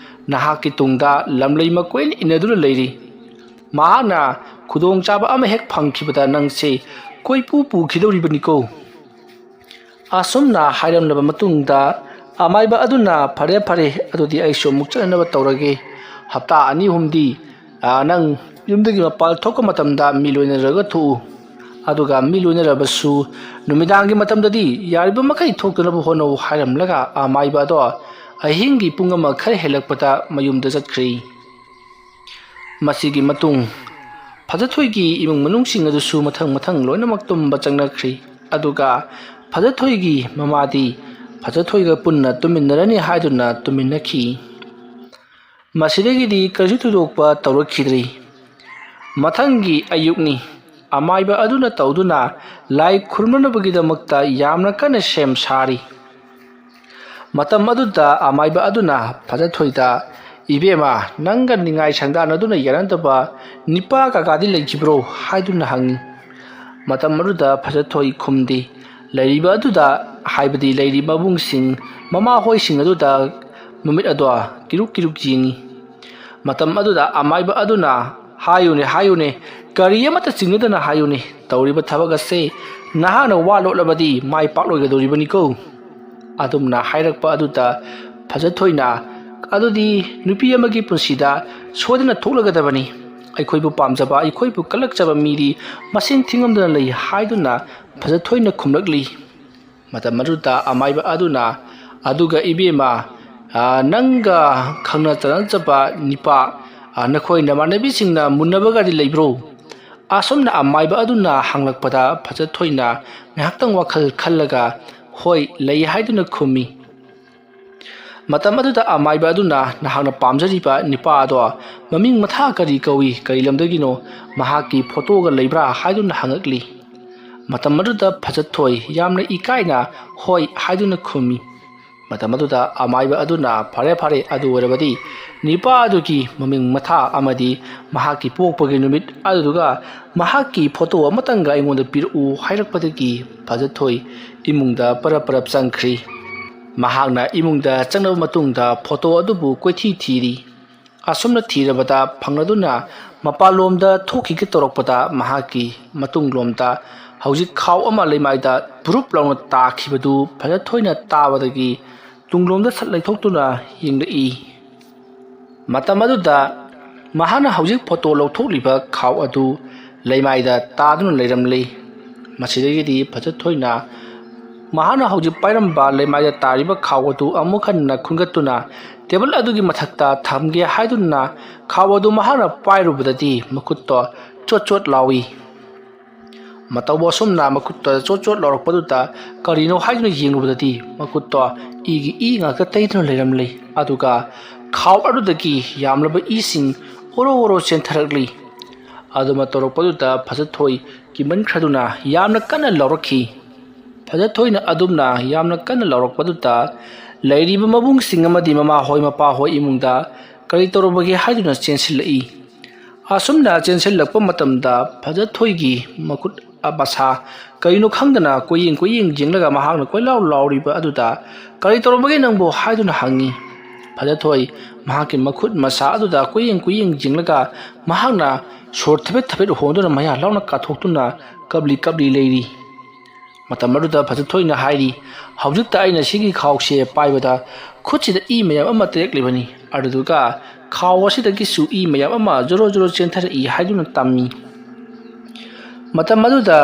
ꯅꯍꯥꯛꯀꯤ ꯇꯨꯡꯗ ꯂꯝꯂꯩ ꯃꯀꯣꯏꯅ ꯏꯟꯅꯗꯨꯅ ꯂꯩꯔꯤ꯫ ꯃꯍꯥꯛꯅ ꯈꯨꯗꯣꯡꯆꯥꯕ ꯑꯃ ꯍꯦꯛ ꯐꯪꯈꯤꯕꯗ ꯅꯪꯁꯦ ꯀꯣꯏꯄꯨ ꯄꯨꯈꯤꯗꯧꯔꯤꯕꯅꯤꯀꯣ꯫ ꯑꯁꯨꯝꯅ ꯍꯥꯏꯔꯝꯂꯕ ꯃꯇꯨꯡꯗ ꯑꯃꯥꯏꯕ ꯑꯗꯨꯅ, "ꯐꯔꯦ, ꯐꯔꯦ, ꯑꯗꯨꯗꯤ ꯑꯩꯁꯨ ꯑꯃꯨꯛ ꯆꯠꯅꯅꯕ ꯇꯧꯔꯒꯦ꯫ ꯍꯞꯇꯥ ꯑꯅꯤ ꯑꯍꯨꯝꯗꯤ, ꯑ, ꯅꯪ ꯌꯨꯝꯗꯒꯤ ꯃꯄꯥꯟ ꯊꯣꯛꯄ ꯃꯇꯝꯗ ꯃꯤ ꯂꯣꯏꯅꯔꯒ ꯊꯣꯛꯎ꯫ ꯑꯗꯨꯒ ꯃꯤ ꯂꯣꯏꯅꯔꯕꯁꯨ ꯅꯨꯃꯤꯗꯥꯡꯒꯤ ꯃꯇꯝꯗꯗꯤ ꯌꯥꯔꯤꯕ ꯃꯈꯩ ꯊꯣꯛꯇꯅꯕ ꯍꯣꯠꯅꯧ" ꯍꯥꯏꯔꯝꯂꯒ ꯑꯃꯥꯏꯕ ꯑꯗꯣ ꯑꯍꯤꯡꯒꯤ ꯄꯨꯡ ꯑꯃ ꯈꯔ ꯍꯦꯜꯂꯛꯄꯗ ꯃꯌꯨꯝꯗ ꯆꯠꯈ꯭ꯔꯦ꯫ ꯃꯁꯤꯒꯤ ꯃꯇꯨꯡ ꯐꯖꯊꯣꯏꯒꯤ ꯏꯃꯨꯡ ꯃꯅꯨꯡꯁꯤꯡ ꯑꯗꯨꯁꯨ ꯃꯊꯪ ꯃꯊꯪ ꯂꯣꯏꯅꯃꯛ ꯇꯨꯝꯕ ꯆꯪꯅꯈ꯭ꯔꯦ꯫ ꯑꯗꯨꯒ ꯐꯖꯊꯣꯏꯒꯤ ꯃꯃꯥꯗꯤ ꯐꯖꯊꯣꯏꯒ ꯄꯨꯟꯅ ꯇꯨꯝꯃꯤꯟꯅꯔꯅꯤ ꯍꯥꯏꯗꯨꯅ ꯇꯨꯝꯃꯤꯟꯅꯈꯤ꯫ ꯃꯁꯤꯗꯒꯤꯗꯤ ꯀꯔꯤꯁꯨ ꯊꯣꯏꯗꯣꯛꯄ ꯇꯧꯔꯛꯈꯤꯗ꯭ꯔꯤ꯫ ꯃꯊꯪꯒꯤ ꯑꯌꯨꯛꯅꯤ꯫ ꯑꯃꯥꯏꯕ ꯑꯗꯨꯅ ꯇꯧꯗꯨꯅ ꯂꯥꯏ ꯈꯨꯔꯨꯝꯅꯅꯕꯒꯤꯗꯃꯛꯇ ꯌꯥꯝꯅ ꯀꯟꯅ ꯁꯦꯝ ꯁꯥꯔꯤ꯫ ꯃꯇꯝ ꯑꯗꯨꯗ ꯑꯃꯥꯏꯕ ꯑꯗꯨꯅ ꯐꯖꯊꯣꯏꯗ, "ꯏꯕꯦꯝꯃ, ꯅꯪꯒ ꯅꯤꯡꯉꯥꯏ ꯁꯪꯗꯥꯅꯗꯨꯅ ꯌꯥꯅꯗꯕ ꯅꯤꯄꯥ ꯀꯀꯥꯗꯤ ꯂꯩꯈꯤꯕ꯭ꯔꯣ?" ꯍꯥꯏꯗꯨꯅ ꯍꯪꯉꯤ꯫ ꯃꯇꯝ ꯑꯗꯨꯗ ꯐꯖꯊꯣꯏ ꯈꯨꯝꯗꯦ꯫ ꯂꯩꯔꯤꯕ ꯑꯗꯨꯗ, ꯍꯥꯏꯕꯗꯤ ꯂꯩꯔꯤꯕ ꯃꯕꯨꯡꯁꯤꯡ, ꯃꯃꯥꯍꯣꯏꯁꯤꯡ ꯑꯗꯨꯗ ꯃꯃꯤꯠ ꯑꯗꯣ ꯀꯤꯔꯨꯛ ꯀꯤꯔꯨꯛ ꯌꯦꯡꯉꯤ꯫ ꯃꯇꯝ ꯑꯗꯨꯗ ꯑꯃꯥꯏꯕ ꯑꯗꯨꯅ, "ꯍꯥꯏꯌꯨꯅꯦ, ꯍꯥꯏꯌꯨꯅꯦ, ꯀꯔꯤ ꯑꯃꯠꯇ ꯆꯤꯡꯅꯗꯅ ꯍꯥꯏꯌꯨꯅꯦ꯫ ꯇꯧꯔꯤꯕ ꯊꯕꯛ ꯑꯁꯦ ꯅꯍꯥꯛꯅ ꯋꯥ ꯂꯣꯠꯂꯕꯗꯤ ꯃꯥꯏ ꯄꯥꯛꯂꯣꯏꯒꯗꯧꯔꯤꯕꯅꯤꯀꯣ"꯫ ꯑꯗꯨꯝꯅ ꯍꯥꯏꯔꯛꯄ ꯑꯗꯨꯗ ꯐꯖꯊꯣꯏꯅ, "ꯑꯗꯨꯗꯤ ꯅꯨꯄꯤ ꯑꯃꯒꯤ ꯄꯨꯟꯁꯤꯗ ꯁꯣꯏꯗꯅ ꯊꯣꯛꯂꯒꯗꯕꯅꯤ꯫ ꯑꯩꯈꯣꯏꯕꯨ ꯄꯥꯝꯖꯕ, ꯑꯩꯈꯣꯏꯕꯨ ꯀꯜꯂꯛꯆꯕ ꯃꯤꯗꯤ ꯃꯁꯤꯡ ꯊꯤꯉꯝꯗꯅ ꯂꯩ" ꯍꯥꯏꯗꯨꯅ ꯐꯖꯊꯣꯏꯅ ꯈꯨꯝꯂꯛꯂꯤ꯫ ꯃꯇꯝ ꯑꯗꯨꯗ ꯑꯃꯥꯏꯕ ꯑꯗꯨꯅ, "ꯑꯗꯨꯒ ꯏꯕꯦꯝꯃ, ꯑ, ꯅꯪꯒ ꯈꯪꯅ ꯆꯥꯟꯅꯖꯕ ꯅꯤꯄꯥ, ꯑ, ꯅꯈꯣꯏ ꯅꯃꯥꯟꯅꯕꯤꯁꯤꯡꯅ ꯃꯨꯟꯅꯕꯒꯗꯤ ꯂꯩꯕ꯭ꯔꯣ?" ꯑꯁꯨꯝꯅ ꯑꯃꯥꯏꯕ ꯑꯗꯨꯅ ꯍꯪꯂꯛꯄꯗ ꯐꯖꯊꯣꯏꯅ ꯉꯥꯏꯍꯥꯛꯇꯪ ꯋꯥꯈꯜ ꯈꯜꯂꯒ, "ꯍꯣꯏ, ꯂꯩ" ꯍꯥꯏꯗꯨꯅ ꯈꯨꯝꯃꯤ꯫ ꯃꯇꯝ ꯑꯗꯨꯗ ꯑꯃꯥꯏꯕ ꯑꯗꯨꯅ, "ꯅꯍꯥꯛꯅ ꯄꯥꯝꯖꯔꯤꯕ ꯅꯤꯄꯥ ꯑꯗꯣ ꯃꯃꯤꯡ ꯃꯊꯥ ꯀꯔꯤ ꯀꯧꯏ, ꯀꯔꯤ ꯂꯝꯗꯒꯤꯅꯣ, ꯃꯍꯥꯛꯀꯤ ꯐꯣꯇꯣꯒ ꯂꯩꯕ꯭ꯔꯥ?" ꯍꯥꯏꯗꯨꯅ ꯍꯪꯉꯛꯂꯤ꯫ ꯃꯇꯝ ꯑꯗꯨꯗ ꯐꯖꯊꯣꯏ ꯌꯥꯝꯅ ꯏꯀꯥꯏꯅ "ꯍꯣꯏ" ꯍꯥꯏꯗꯨꯅ ꯈꯨꯝꯃꯤ꯫ ꯃꯇꯝ ꯑꯗꯨꯗ ꯑꯃꯥꯏꯕ ꯑꯗꯨꯅ, "ꯐꯔꯦ, ꯐꯔꯦ, ꯑꯗꯨ ꯑꯣꯏꯔꯕꯗꯤ ꯅꯤꯄꯥ ꯑꯗꯨꯒꯤ ꯃꯃꯤꯡ ꯃꯊꯥ ꯑꯃꯗꯤ ꯃꯍꯥꯛꯀꯤ ꯄꯣꯛꯄꯒꯤ ꯅꯨꯃꯤꯠ ꯑꯗꯨꯗꯨꯒ ꯃꯍꯥꯛꯀꯤ ꯐꯣꯇꯣ ꯑꯃꯇꯪꯒ ꯑꯩꯉꯣꯟꯗ ꯄꯤꯔꯛꯎ" ꯍꯥꯏꯔꯛꯄꯗꯒꯤ ꯐꯖꯊꯣꯏ ꯏꯃꯨꯡꯗ ꯄꯔꯞ ꯄꯔꯞ ꯆꯪꯈ꯭ꯔꯤ꯫ ꯃꯍꯥꯛꯅ ꯏꯃꯨꯡꯗ ꯆꯪꯂꯕ ꯃꯇꯨꯡꯗ ꯐꯣꯇꯣ ꯑꯗꯨꯕꯨ ꯀꯣꯏꯊꯤ ꯊꯤꯔꯤ꯫ ꯑꯁꯨꯝꯅ ꯊꯤꯔꯕꯗ ꯐꯪꯂꯗꯨꯅ ꯃꯄꯥꯟꯂꯣꯝꯗ ꯊꯣꯛꯈꯤꯒꯦ ꯇꯧꯔꯛꯄꯗ ꯃꯍꯥꯛꯀꯤ ꯃꯇꯨꯡꯂꯣꯝꯗ ꯍꯧꯖꯤꯛ ꯈꯥꯎ ꯑꯃ ꯂꯩꯃꯥꯏꯗ ꯕꯨꯔꯨꯞ ꯂꯥꯎꯅ ꯇꯥꯈꯤꯕꯗꯨ ꯐꯖꯊꯣꯏꯅ ꯇꯥꯕꯗꯒꯤ ꯇꯨꯡꯂꯣꯝꯗ ꯁꯠ ꯂꯩꯊꯣꯛꯇꯨꯅ ꯌꯦꯡꯂꯛꯏ꯫ ꯃꯇꯝ ꯑꯗꯨꯗ ꯃꯍꯥꯛꯅ ꯍꯧꯖꯤꯛ ꯐꯣꯇꯣ ꯂꯧꯊꯣꯛꯂꯤꯕ ꯈꯥꯎ ꯑꯗꯨ ꯂꯩꯃꯥꯏꯗ ꯇꯥꯗꯨꯅ ꯂꯩꯔꯝꯂꯤ꯫ ꯃꯁꯤꯗꯒꯤꯗꯤ ꯐꯖꯊꯣꯏꯅ ꯃꯍꯥꯛꯅ ꯍꯧꯖꯤꯛ ꯄꯥꯏꯔꯝꯕ ꯂꯩꯃꯥꯏꯗ ꯇꯥꯔꯤꯕ ꯈꯥꯎ ꯑꯗꯨ ꯑꯃꯨꯛ ꯍꯟꯅ ꯈꯨꯟꯒꯠꯇꯨꯅ ꯇꯦꯕꯜ ꯑꯗꯨꯒꯤ ꯃꯊꯛꯇ ꯊꯝꯒꯦ ꯍꯥꯏꯗꯨꯅ ꯈꯥꯎ ꯑꯗꯨ ꯃꯍꯥꯛꯅ ꯄꯥꯏꯔꯨꯕꯗꯗꯤ ꯃꯈꯨꯠꯇꯣ ꯆꯣꯠ ꯆꯣꯠ ꯂꯥꯎꯏ꯫ ꯃꯇꯧ ꯑꯁꯨꯝꯅ ꯃꯈꯨꯠꯇ ꯆꯣꯠ ꯆꯣꯠ ꯂꯥꯎꯔꯛꯄꯗꯨꯗ ꯀꯔꯤꯅꯣ ꯍꯥꯏꯗꯨꯅ ꯌꯦꯡꯂꯨꯕꯗꯗꯤ ꯃꯈꯨꯠꯇꯣ ꯏꯒꯤ ꯏ ꯉꯥꯛꯇ ꯇꯩꯗꯨꯅ ꯂꯩꯔꯝꯂꯤ꯫ ꯑꯗꯨꯒ ꯈꯥꯎ ꯑꯗꯨꯗꯒꯤ ꯌꯥꯝꯂꯕ ꯏꯁꯤꯡ ꯑꯣꯔꯣ ꯑꯣꯔꯣ ꯆꯦꯟꯊꯔꯛꯂꯤ꯫ ꯑꯗꯨꯃ ꯇꯧꯔꯛꯄꯗꯨꯗ ꯐꯖꯊꯣꯏ ꯀꯤꯃꯟꯈ꯭ꯔꯗꯨꯅ ꯌꯥꯝꯅ ꯀꯟꯅ ꯂꯥꯎꯔꯛꯈꯤ꯫ ꯐꯖꯊꯣꯏꯅ ꯑꯗꯨꯝꯅ ꯌꯥꯝꯅ ꯀꯟꯅ ꯂꯥꯎꯔꯛꯄꯗꯨꯗ ꯂꯩꯔꯤꯕ ꯃꯕꯨꯡꯁꯤꯡ ꯑꯃꯗꯤ ꯃꯃꯥꯍꯣꯏ ꯃꯄꯥꯍꯣꯏ ꯏꯃꯨꯡꯗ ꯀꯔꯤ ꯇꯧꯔꯕꯒꯦ ꯍꯥꯏꯗꯨꯅ ꯆꯦꯟꯁꯤꯜꯂꯛꯏ꯫ ꯑꯁꯨꯝꯅ ꯆꯦꯟꯁꯤꯜꯂꯛꯄ ꯃꯇꯝꯗ ꯐꯖꯊꯣꯏꯒꯤ ꯃꯈꯨꯠ ꯃꯁꯥ ꯀꯔꯤꯅꯣ ꯈꯪꯗꯅ ꯀꯣꯏꯌꯦꯡ ꯀꯣꯏꯌꯦꯡ ꯌꯦꯡꯂꯒ ꯃꯍꯥꯛꯅ ꯀꯣꯏꯂꯥꯎ ꯂꯥꯎꯔꯤꯕ ꯑꯗꯨꯗ "ꯀꯔꯤ ꯇꯧꯔꯕꯒꯦ ꯅꯪꯕꯨ?" ꯍꯥꯏꯗꯨꯅ ꯍꯪꯉꯤ꯫ ꯐꯖꯊꯣꯏ ꯃꯍꯥꯛꯀꯤ ꯃꯈꯨꯠ ꯃꯁꯥ ꯑꯗꯨꯗ ꯀꯣꯏꯌꯦꯡ ꯀꯣꯏꯌꯦꯡ ꯌꯦꯡꯂꯒ ꯃꯍꯥꯛꯅ ꯁꯣꯔ ꯊꯕꯦꯠ ꯊꯕꯦꯠ ꯍꯣꯟꯗꯨꯅ ꯃꯌꯥ ꯂꯥꯎꯅ ꯀꯥꯊꯣꯛꯇꯨꯅ ꯀꯞꯂꯤ ꯀꯞꯂꯤ ꯂꯩꯔꯤ꯫ ꯃꯇꯝ ꯑꯗꯨꯗ ꯐꯖꯊꯣꯏꯅ ꯍꯥꯏꯔꯤ, "ꯍꯧꯖꯤꯛꯇ ꯑꯩꯅ ꯁꯤꯒꯤ ꯈꯥꯎꯁꯦ ꯄꯥꯏꯕꯗ ꯈꯨꯠꯁꯤꯗ ꯏ ꯃꯌꯥꯝ ꯑꯃ ꯇꯩꯔꯛꯂꯤꯕꯅꯤ, ꯑꯗꯨꯗꯨꯒ ꯈꯥꯎ ꯑꯁꯤꯗꯒꯤꯁꯨ ꯏ ꯃꯌꯥꯝ ꯑꯃ ꯖꯣꯔꯣ ꯖꯣꯔꯣ ꯆꯦꯟꯊꯔꯛꯏ" ꯍꯥꯏꯗꯨꯅ ꯇꯝꯃꯤ꯫ ꯃꯇꯝ ꯑꯗꯨꯗ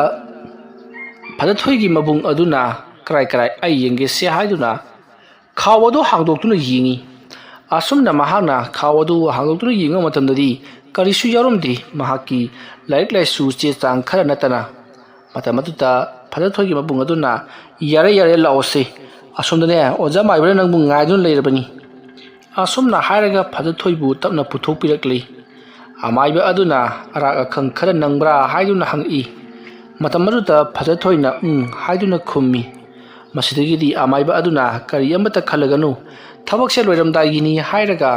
ꯐꯖꯊꯣꯏꯒꯤ ꯃꯕꯨꯡ ꯑꯗꯨꯅ "ꯀꯔꯥꯏ ꯀꯔꯥꯏ ꯑꯩ ꯌꯦꯡꯒꯦꯁꯦ" ꯍꯥꯏꯗꯨꯅ ꯈꯥꯎ ꯑꯗꯨ ꯍꯥꯡꯗꯣꯛꯇꯨꯅ ꯌꯦꯡꯉꯤ꯫ ꯑꯁꯨꯝꯅ ꯃꯍꯥꯛꯅ ꯈꯥꯎ ꯑꯗꯨ ꯍꯥꯡꯗꯣꯛꯇꯨꯅ ꯌꯦꯡꯕ ꯃꯇꯝꯗꯗꯤ ꯀꯔꯤꯁꯨ ꯌꯥꯎꯔꯝꯗꯦ, ꯃꯍꯥꯛꯀꯤ ꯂꯥꯏꯔꯤꯛ ꯂꯥꯏꯁꯨ ꯆꯦ ꯆꯥꯡ ꯈꯔ ꯅꯠꯇꯅ꯫ ꯃꯇꯝ ꯑꯗꯨꯗ ꯐꯖꯊꯣꯏꯒꯤ ꯃꯕꯨꯡ ꯑꯗꯨꯅ, "ꯌꯥꯔꯦ, ꯌꯥꯔꯦ, ꯂꯥꯛꯑꯣꯁꯦ, ꯑꯁꯣꯝꯗꯅꯦ ꯑꯣꯖꯥ ꯃꯥꯏꯕꯅ ꯅꯪꯕꯨ ꯉꯥꯏꯗꯨꯅ ꯂꯩꯔꯕꯅꯤ"꯫ ꯑꯁꯨꯝꯅ ꯍꯥꯏꯔꯒ ꯐꯖꯊꯣꯏꯕꯨ ꯇꯞꯅ ꯄꯨꯊꯣꯛꯄꯤꯔꯛꯂꯤ꯫ ꯑꯃꯥꯏꯕ ꯑꯗꯨꯅ, "ꯑꯔꯥꯛ ꯑꯈꯪ ꯈꯔ ꯅꯪꯕ꯭ꯔꯥ?" ꯍꯥꯏꯗꯨꯅ ꯍꯪꯉꯛꯏ꯫ ꯃꯇꯝ ꯑꯗꯨꯗ ꯐꯖꯊꯣꯏꯅ "ꯎꯝ" ꯍꯥꯏꯗꯨꯅ ꯈꯨꯝꯃꯤ꯫ ꯃꯁꯤꯗꯒꯤꯗꯤ ꯑꯃꯥꯏꯕ ꯑꯗꯨꯅ, "ꯀꯔꯤ ꯑꯃꯠꯇ ꯈꯜꯂꯒꯅꯨ, ꯊꯕꯛꯁꯦ ꯂꯣꯏꯔꯝꯗꯥꯏꯒꯤꯅꯤ" ꯍꯥꯏꯔꯒ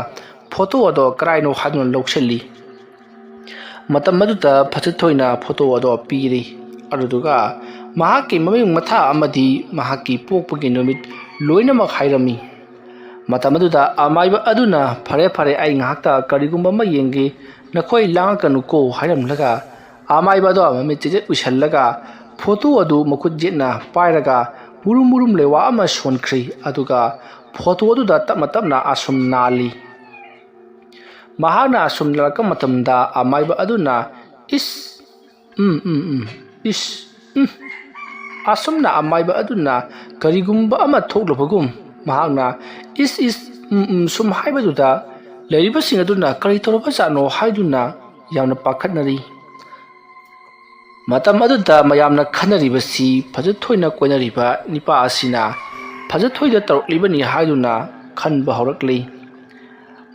ꯐꯣꯇꯣ ꯑꯗꯣ ꯀꯔꯥꯏꯅꯣ ꯍꯥꯏꯗꯨꯅ ꯂꯧꯁꯤꯜꯂꯤ꯫ ꯃꯇꯝ ꯑꯗꯨꯗ ꯐꯖꯊꯣꯏꯅ ꯐꯣꯇꯣ ꯑꯗꯣ ꯄꯤꯔꯤ꯫ ꯑꯗꯨꯗꯨꯒ ꯃꯍꯥꯛꯀꯤ ꯃꯃꯤꯡ ꯃꯊꯥ ꯑꯃꯗꯤ ꯃꯍꯥꯛꯀꯤ ꯄꯣꯛꯄꯒꯤ ꯅꯨꯃꯤꯠ ꯂꯣꯏꯅꯃꯛ ꯍꯥꯏꯔꯝꯃꯤ꯫ ꯃꯇꯝ ꯑꯗꯨꯗ ꯑꯃꯥꯏꯕ ꯑꯗꯨꯅ, "ꯐꯔꯦ, ꯐꯔꯦ, ꯑꯩ ꯉꯥꯏꯍꯥꯛꯇ ꯀꯔꯤꯒꯨꯝꯕ ꯑꯃ ꯌꯦꯡꯒꯦ, ꯅꯈꯣꯏ ꯂꯥꯡꯉꯛꯀꯅꯨꯀꯣ" ꯍꯥꯏꯔꯝꯂꯒ, ꯑꯃꯥꯏꯕ ꯑꯗꯣ ꯃꯃꯤꯠ ꯆꯤꯖꯦꯠ ꯎꯏꯁꯜꯂꯒ ꯐꯣꯇꯣ ꯑꯗꯨ ꯃꯈꯨꯠ ꯌꯦꯠꯅ ꯄꯥꯏꯔꯒ ꯃꯨꯔꯨꯝ ꯃꯨꯔꯨꯝ ꯂꯩꯋꯥ ꯑꯃ ꯁꯣꯟꯈ꯭ꯔꯤ꯫ ꯑꯗꯨꯒ ꯐꯣꯇꯣ ꯑꯗꯨꯗ ꯇꯞꯅ ꯇꯞꯅ ꯑꯁꯨꯝ ꯅꯥꯜꯂꯤ꯫ ꯃꯍꯥꯛꯅ ꯑꯁꯨꯝ ꯅꯥꯜꯂꯛꯄ ꯃꯇꯝꯗ ꯑꯃꯥꯏꯕ ꯑꯗꯨꯅ, "ꯏꯁ, ꯎꯝ, ꯎꯝ, ꯎꯝ, ꯏꯁ, ꯎꯝ"꯫ ꯑꯁꯨꯝꯅ ꯑꯃꯥꯏꯕ ꯑꯗꯨꯅ ꯀꯔꯤꯒꯨꯝꯕ ꯑꯃ ꯊꯣꯛꯂꯨꯕꯒꯨꯝ ꯃꯍꯥꯛꯅ "ꯏꯁ, ꯏꯁ, ꯎꯝ, ꯎꯝ" ꯁꯨꯝ ꯍꯥꯏꯕꯗꯨꯗ ꯂꯩꯔꯤꯕꯁꯤꯡ ꯑꯗꯨꯅ ꯀꯔꯤ ꯇꯧꯔꯕꯖꯥꯠꯅꯣ ꯍꯥꯏꯗꯨꯅ ꯌꯥꯝꯅ ꯄꯥꯈꯠꯅꯔꯤ꯫ ꯃꯇꯝ ꯑꯗꯨꯗ ꯃꯌꯥꯝꯅ ꯈꯟꯅꯔꯤꯕꯁꯤ ꯐꯖꯊꯣꯏꯅ ꯀꯣꯏꯅꯔꯤꯕ ꯅꯤꯄꯥ ꯑꯁꯤꯅ ꯐꯖꯊꯣꯏꯗ ꯇꯧꯔꯛꯂꯤꯕꯅꯤ ꯍꯥꯏꯗꯨꯅ ꯈꯟꯕ ꯍꯧꯔꯛꯂꯤ꯫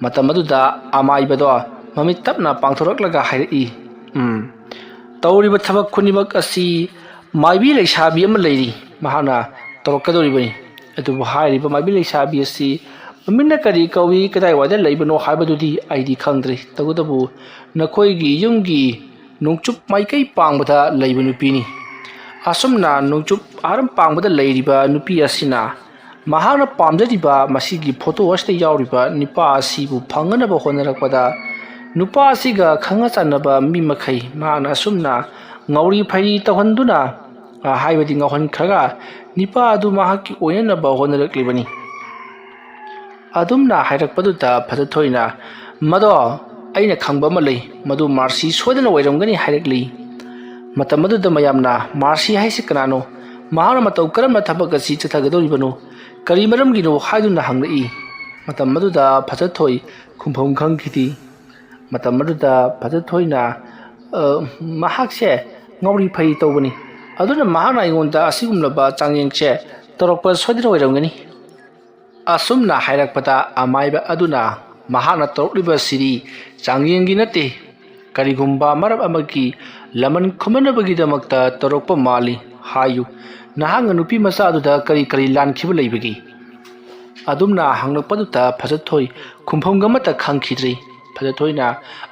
ꯃꯇꯝ ꯑꯗꯨꯗ ꯑꯃꯥꯏꯕꯗꯣ ꯃꯃꯤꯠ ꯇꯞꯅ ꯄꯥꯡꯊꯣꯔꯛꯂꯒ ꯍꯥꯏꯔꯛꯏ, "ꯎꯝ, ꯇꯧꯔꯤꯕ ꯊꯕꯛ ꯈꯨꯗꯤꯡꯃꯛ ꯑꯁꯤ ꯃꯥꯏꯕꯤ ꯂꯩꯁꯥꯕꯤ ꯑꯃ ꯂꯩꯔꯤ, ꯃꯍꯥꯛꯅ ꯇꯧꯔꯛꯀꯗꯧꯔꯤꯕꯅꯤ꯫ ꯑꯗꯨꯕꯨ ꯍꯥꯏꯔꯤꯕ ꯃꯥꯏꯕꯤ ꯂꯩꯁꯥꯕꯤ ꯑꯁꯤ ꯃꯃꯤꯡꯅ ꯀꯔꯤ ꯀꯧꯏ, ꯀꯗꯥꯏꯋꯥꯏꯗ ꯂꯩꯕꯅꯣ ꯍꯥꯏꯕꯗꯨꯗꯤ ꯑꯩꯗꯤ ꯈꯪꯗ꯭ꯔꯦ꯫ ꯇꯧꯕꯇꯕꯨ ꯅꯈꯣꯏꯒꯤ ꯌꯨꯝꯒꯤ ꯅꯣꯡꯆꯨꯞ ꯃꯥꯏꯀꯩ ꯄꯥꯡꯕꯗ ꯂꯩꯕ ꯅꯨꯄꯤꯅꯤ꯫ ꯑꯁꯨꯝꯅ ꯅꯣꯡꯆꯨꯞ ꯑꯥꯔꯝ ꯄꯥꯡꯕꯗ ꯂꯩꯔꯤꯕ ꯅꯨꯄꯤ ꯑꯁꯤꯅ ꯃꯍꯥꯛꯅ ꯄꯥꯝꯖꯔꯤꯕ ꯃꯁꯤꯒꯤ ꯐꯣꯇꯣ ꯑꯁꯤꯗ ꯌꯥꯎꯔꯤꯕ ꯅꯨꯄꯥ ꯑꯁꯤꯕꯨ ꯐꯪꯅꯅꯕ ꯍꯣꯠꯅꯔꯛꯄꯗ, ꯅꯨꯄꯥ ꯑꯁꯤꯒ ꯈꯪꯅ ꯆꯥꯟꯅꯕ ꯃꯤ ꯃꯈꯩ ꯃꯍꯥꯛꯅ ꯑꯁꯨꯝꯅ ꯉꯧꯔꯤ ꯐꯩꯔꯤ ꯇꯧꯍꯟꯗꯨꯅ, ꯑ, ꯍꯥꯏꯕꯗꯤ ꯉꯧꯍꯟꯈ꯭ꯔꯒ, ꯅꯨꯄꯥ ꯑꯗꯨ ꯃꯍꯥꯛꯀꯤ ꯑꯣꯏꯅꯅꯕ ꯍꯣꯠꯅꯔꯛꯂꯤꯕꯅꯤ"꯫ ꯑꯗꯨꯝꯅ ꯍꯥꯏꯔꯛꯄꯗꯨꯗ ꯐꯖꯊꯣꯏꯅ, "ꯃꯗꯣ ꯑꯩꯅ ꯈꯪꯕ ꯑꯃ ꯂꯩ, ꯃꯗꯨ ꯃꯥꯔꯁꯤ ꯁꯣꯏꯗꯅ ꯑꯣꯏꯔꯝꯒꯅꯤ" ꯍꯥꯏꯔꯛꯂꯤ꯫ ꯃꯇꯝ ꯑꯗꯨꯗ ꯃꯌꯥꯝꯅ, "ꯃꯥꯔꯁꯤ ꯍꯥꯏꯁꯤ ꯀꯅꯥꯅꯣ? ꯃꯍꯥꯛꯅ ꯃꯇꯧ ꯀꯔꯝꯅ ꯊꯕꯛ ꯑꯁꯤ ꯆꯠꯊꯒꯗꯧꯔꯤꯕꯅꯣ? ꯀꯔꯤ ꯃꯔꯝꯒꯤꯅꯣ?" ꯍꯥꯏꯗꯨꯅ ꯍꯪꯂꯛꯏ꯫ ꯃꯇꯝ ꯑꯗꯨꯗ ꯐꯖꯊꯣꯏ ꯈꯨꯝꯐꯝ ꯈꯪꯈꯤꯗꯦ꯫ ꯃꯇꯝ ꯑꯗꯨꯗ ꯐꯖꯊꯣꯏꯅ, "ꯑ, ꯃꯍꯥꯛꯁꯦ ꯉꯥꯎꯔꯤ ꯐꯩ ꯇꯧꯕꯅꯤ, ꯑꯗꯨꯅ ꯃꯍꯥꯛꯅ ꯑꯩꯉꯣꯟꯗ ꯑꯁꯤꯒꯨꯝꯂꯕ ꯆꯥꯡꯌꯦꯡꯁꯦ ꯇꯧꯔꯛꯄ ꯁꯣꯏꯗꯅ ꯑꯣꯏꯔꯝꯒꯅꯤ"꯫ ꯑꯁꯨꯝꯅ ꯍꯥꯏꯔꯛꯄꯗ ꯑꯃꯥꯏꯕ ꯑꯗꯨꯅ, "ꯃꯍꯥꯛꯅ ꯇꯧꯔꯛꯂꯤꯕꯁꯤꯗꯤ ꯆꯥꯡꯌꯦꯡꯒꯤ ꯅꯠꯇꯦ, ꯀꯔꯤꯒꯨꯝꯕ ꯃꯔꯝ ꯑꯃꯒꯤ ꯂꯃꯟ ꯈꯨꯝꯅꯅꯕꯒꯤꯗꯃꯛꯇ ꯇꯧꯔꯛꯄ ꯃꯥꯜꯂꯤ꯫ ꯍꯥꯏꯌꯨ, ꯅꯍꯥꯛꯅ ꯅꯨꯄꯤ ꯃꯆꯥ ꯑꯗꯨꯗ ꯀꯔꯤ ꯀꯔꯤ ꯂꯥꯟꯈꯤꯕ ꯂꯩꯕꯒꯦ?" ꯑꯗꯨꯝꯅ ꯍꯪꯂꯛꯄꯗꯨꯗ ꯐꯖꯊꯣꯏ ꯈꯨꯝꯐꯝꯒ ꯑꯃꯠꯇ ꯈꯪꯈꯤꯗ꯭ꯔꯦ꯫ ꯐꯖꯊꯣꯏꯅ,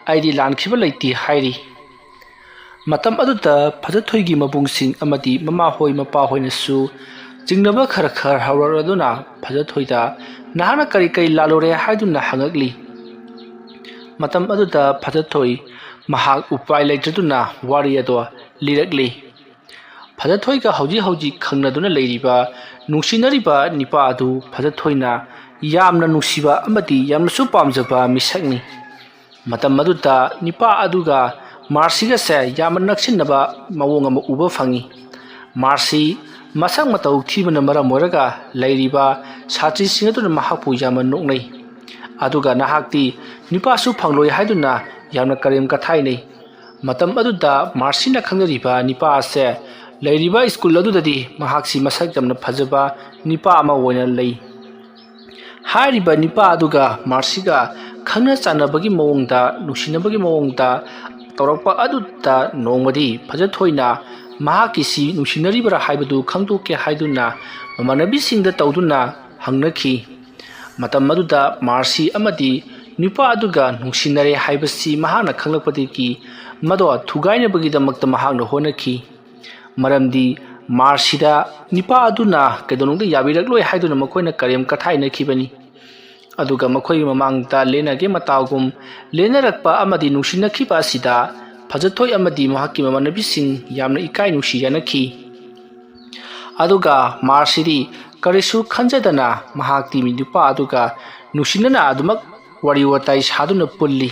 "ꯑꯩꯗꯤ ꯂꯥꯟꯈꯤꯕ ꯂꯩꯇꯦ" ꯍꯥꯏꯔꯤ꯫ ꯃꯇꯝ ꯑꯗꯨꯗ ꯐꯖꯊꯣꯏꯒꯤ ꯃꯕꯨꯡꯁꯤꯡ ꯑꯃꯗꯤ ꯃꯃꯥꯍꯣꯏ ꯃꯄꯥꯍꯣꯏꯅꯁꯨ ꯆꯤꯡꯅꯕ ꯈꯔ ꯈꯔ ꯍꯧꯔꯛꯂꯗꯨꯅ ꯐꯖꯊꯣꯏꯗ ꯅꯍꯥꯛꯅ ꯀꯔꯤ ꯀꯔꯤ ꯂꯥꯜꯂꯨꯔꯦ ꯍꯥꯏꯗꯨꯅ ꯍꯪꯉꯛꯂꯤ꯫ ꯃꯇꯝ ꯑꯗꯨꯗ ꯐꯖꯊꯣꯏ ꯃꯍꯥꯛ ꯎꯄꯥꯏ ꯂꯩꯇ꯭ꯔꯗꯨꯅ ꯋꯥꯔꯤ ꯑꯗꯣ ꯂꯤꯔꯛꯂꯤ꯫ ꯐꯖꯊꯣꯏꯒ ꯍꯧꯖꯤꯛ ꯍꯧꯖꯤꯛ ꯈꯪꯅꯗꯨꯅ ꯂꯩꯔꯤꯕ, ꯅꯨꯡꯁꯤꯅꯔꯤꯕ ꯅꯤꯄꯥ ꯑꯗꯨ ꯐꯖꯊꯣꯏꯅ ꯌꯥꯝꯅ ꯅꯨꯡꯁꯤꯕ ꯑꯃꯗꯤ ꯌꯥꯝꯅꯁꯨ ꯄꯥꯝꯖꯕ ꯃꯤꯁꯛꯅꯤ꯫ ꯃꯇꯝ ꯑꯗꯨꯗ ꯅꯤꯄꯥ ꯑꯗꯨꯒ ꯃꯥꯔꯁꯤꯒꯁꯦ ꯌꯥꯝꯅ ꯅꯛꯁꯤꯟꯅꯕ ꯃꯑꯣꯡ ꯑꯃ ꯎꯕ ꯐꯪꯉꯤ꯫ ꯃꯥꯔꯁꯤ ꯃꯁꯛ ꯃꯇꯧ ꯊꯤꯕꯅ ꯃꯔꯝ ꯑꯣꯏꯔꯒ ꯂꯩꯔꯤꯕ ꯁꯥꯇ꯭ꯔꯤꯁꯤꯡ ꯑꯗꯨꯅ ꯃꯍꯥꯛꯄꯨ ꯌꯥꯝꯅ ꯅꯣꯛꯅꯩ꯫ ꯑꯗꯨꯒ ꯅꯍꯥꯛꯇꯤ ꯅꯤꯄꯥꯁꯨ ꯐꯪꯂꯣꯏ ꯍꯥꯏꯗꯨꯅ ꯌꯥꯝꯅ ꯀꯔꯦꯝ ꯀꯊꯥꯏꯅꯩ꯫ ꯃꯇꯝ ꯑꯗꯨꯗ ꯃꯥꯔꯁꯤꯅ ꯈꯪꯅꯔꯤꯕ ꯅꯤꯄꯥ ꯑꯁꯦ ꯂꯩꯔꯤꯕ ꯁ꯭ꯀꯨꯜ ꯑꯗꯨꯗꯗꯤ ꯃꯍꯥꯛꯁꯤ ꯃꯁꯛ ꯌꯥꯝꯅ ꯐꯖꯕ ꯅꯤꯄꯥ ꯑꯃ ꯑꯣꯏꯅ ꯂꯩ꯫ ꯍꯥꯏꯔꯤꯕ ꯅꯤꯄꯥ ꯑꯗꯨꯒ ꯃꯥꯔꯁꯤꯒ ꯈꯪꯅ ꯆꯥꯟꯅꯕꯒꯤ ꯃꯑꯣꯡꯗ, ꯅꯨꯡꯁꯤꯅꯕꯒꯤ ꯃꯑꯣꯡꯗ ꯇꯧꯔꯛꯄ ꯑꯗꯨꯗ ꯅꯣꯡꯃꯗꯤ ꯐꯖꯊꯣꯏꯅ ꯃꯍꯥꯛꯀꯤꯁꯤ ꯅꯨꯡꯁꯤꯅꯔꯤꯕ꯭ꯔꯥ ꯍꯥꯏꯕꯗꯨ ꯈꯪꯗꯣꯛꯀꯦ ꯍꯥꯏꯗꯨꯅ ꯃꯃꯥꯟꯅꯕꯤꯁꯤꯡꯗ ꯇꯧꯗꯨꯅ ꯍꯪꯅꯈꯤ꯫ ꯃꯇꯝ ꯑꯗꯨꯗ ꯃꯥꯔꯁꯤ ꯑꯃꯗꯤ ꯅꯨꯄꯥ ꯑꯗꯨꯒ ꯅꯨꯡꯁꯤꯅꯔꯦ ꯍꯥꯏꯕꯁꯤ ꯃꯍꯥꯛꯅ ꯈꯪꯂꯛꯄꯗꯒꯤ ꯃꯗꯣ ꯊꯨꯒꯥꯏꯅꯕꯒꯤꯗꯃꯛꯇ ꯃꯍꯥꯛꯅ ꯍꯣꯠꯅꯈꯤ꯫ ꯃꯔꯝꯗꯤ ꯃꯥꯔꯁꯤꯗ ꯅꯤꯄꯥ ꯑꯗꯨꯅ ꯀꯩꯗꯧꯅꯨꯡꯗ ꯌꯥꯕꯤꯔꯛꯂꯣꯏ ꯍꯥꯏꯗꯨꯅ ꯃꯈꯣꯏꯅ ꯀꯔꯦꯝ ꯀꯊꯥꯏꯅꯈꯤꯕꯅꯤ꯫ ꯑꯗꯨꯒ ꯃꯈꯣꯏꯒꯤ ꯃꯃꯥꯡꯗ ꯂꯦꯟꯅꯒꯦ ꯃꯇꯥꯒꯨꯝ ꯂꯦꯟꯅꯔꯛꯄ ꯑꯃꯗꯤ ꯅꯨꯡꯁꯤꯅꯈꯤꯕ ꯑꯁꯤꯗ ꯐꯖꯊꯣꯏ ꯑꯃꯗꯤ ꯃꯍꯥꯛꯀꯤ ꯃꯃꯥꯟꯅꯕꯤꯁꯤꯡ ꯌꯥꯝꯅ ꯏꯀꯥꯏ ꯅꯨꯡꯁꯤ ꯌꯥꯅꯈꯤ꯫ ꯑꯗꯨꯒ ꯃꯥꯔꯁꯤꯗꯤ ꯀꯔꯤꯁꯨ ꯈꯟꯖꯗꯅ ꯃꯍꯥꯛꯇꯤ ꯅꯨꯄꯥ ꯑꯗꯨꯒ ꯅꯨꯡꯁꯤꯅꯅ ꯑꯗꯨꯃꯛ ꯋꯥꯔꯤ ꯋꯥꯇꯥꯏ ꯁꯥꯗꯨꯅ ꯄꯨꯜꯂꯤ꯫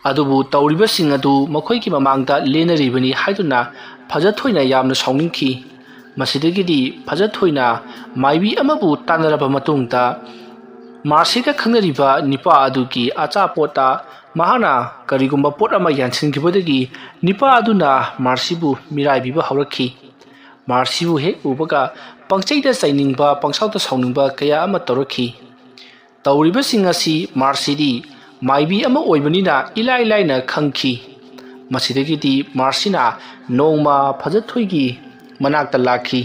ꯑꯗꯨꯕꯨ ꯇꯧꯔꯤꯕꯁꯤꯡ ꯑꯗꯨ ꯃꯈꯣꯏꯒꯤ ꯃꯃꯥꯡꯗ ꯂꯦꯟꯅꯔꯤꯕꯅꯤ ꯍꯥꯏꯗꯨꯅ ꯐꯖꯊꯣꯏꯅ ꯌꯥꯝꯅ ꯁꯥꯎꯅꯤꯡꯈꯤ꯫ ꯃꯁꯤꯗꯒꯤꯗꯤ ꯐꯖꯊꯣꯏꯅ ꯃꯥꯏꯕꯤ ꯑꯃꯕꯨ ꯇꯥꯟꯅꯔꯕ ꯃꯇꯨꯡꯗ ꯃꯥꯔꯁꯤꯒ ꯈꯪꯅꯔꯤꯕ ꯅꯤꯄꯥ ꯑꯗꯨꯒꯤ ꯑꯆꯥꯄꯣꯠꯇ ꯃꯍꯥꯛꯅ ꯀꯔꯤꯒꯨꯝꯕ ꯄꯣꯠ ꯑꯃ ꯌꯥꯟꯁꯤꯟꯈꯤꯕꯗꯒꯤ ꯅꯤꯄꯥ ꯑꯗꯨꯅ ꯃꯥꯔꯁꯤꯕꯨ ꯃꯤꯔꯥꯏꯕꯤꯕ ꯍꯧꯔꯛꯈꯤ꯫ ꯃꯥꯔꯁꯤꯕꯨ ꯍꯦꯛ ꯎꯕꯒ ꯄꯪꯆꯩꯗ ꯆꯩꯅꯤꯡꯕ, ꯄꯪꯁꯥꯎꯗ ꯁꯥꯎꯅꯤꯡꯕ ꯀꯌꯥ ꯑꯃ ꯇꯧꯔꯛꯈꯤ꯫ ꯇꯧꯔꯤꯕꯁꯤꯡ ꯑꯁꯤ ꯃꯥꯔꯁꯤꯗꯤ ꯃꯥꯏꯕꯤ ꯑꯃ ꯑꯣꯏꯕꯅꯤꯅ ꯏꯂꯥꯏ ꯂꯥꯏꯅ ꯈꯪꯈꯤ꯫ ꯃꯁꯤꯗꯒꯤꯗꯤ ꯃꯥꯔꯁꯤꯅ ꯅꯣꯡꯃ ꯐꯖꯊꯣꯏꯒꯤ ꯃꯅꯥꯛꯇ ꯂꯥꯛꯈꯤ꯫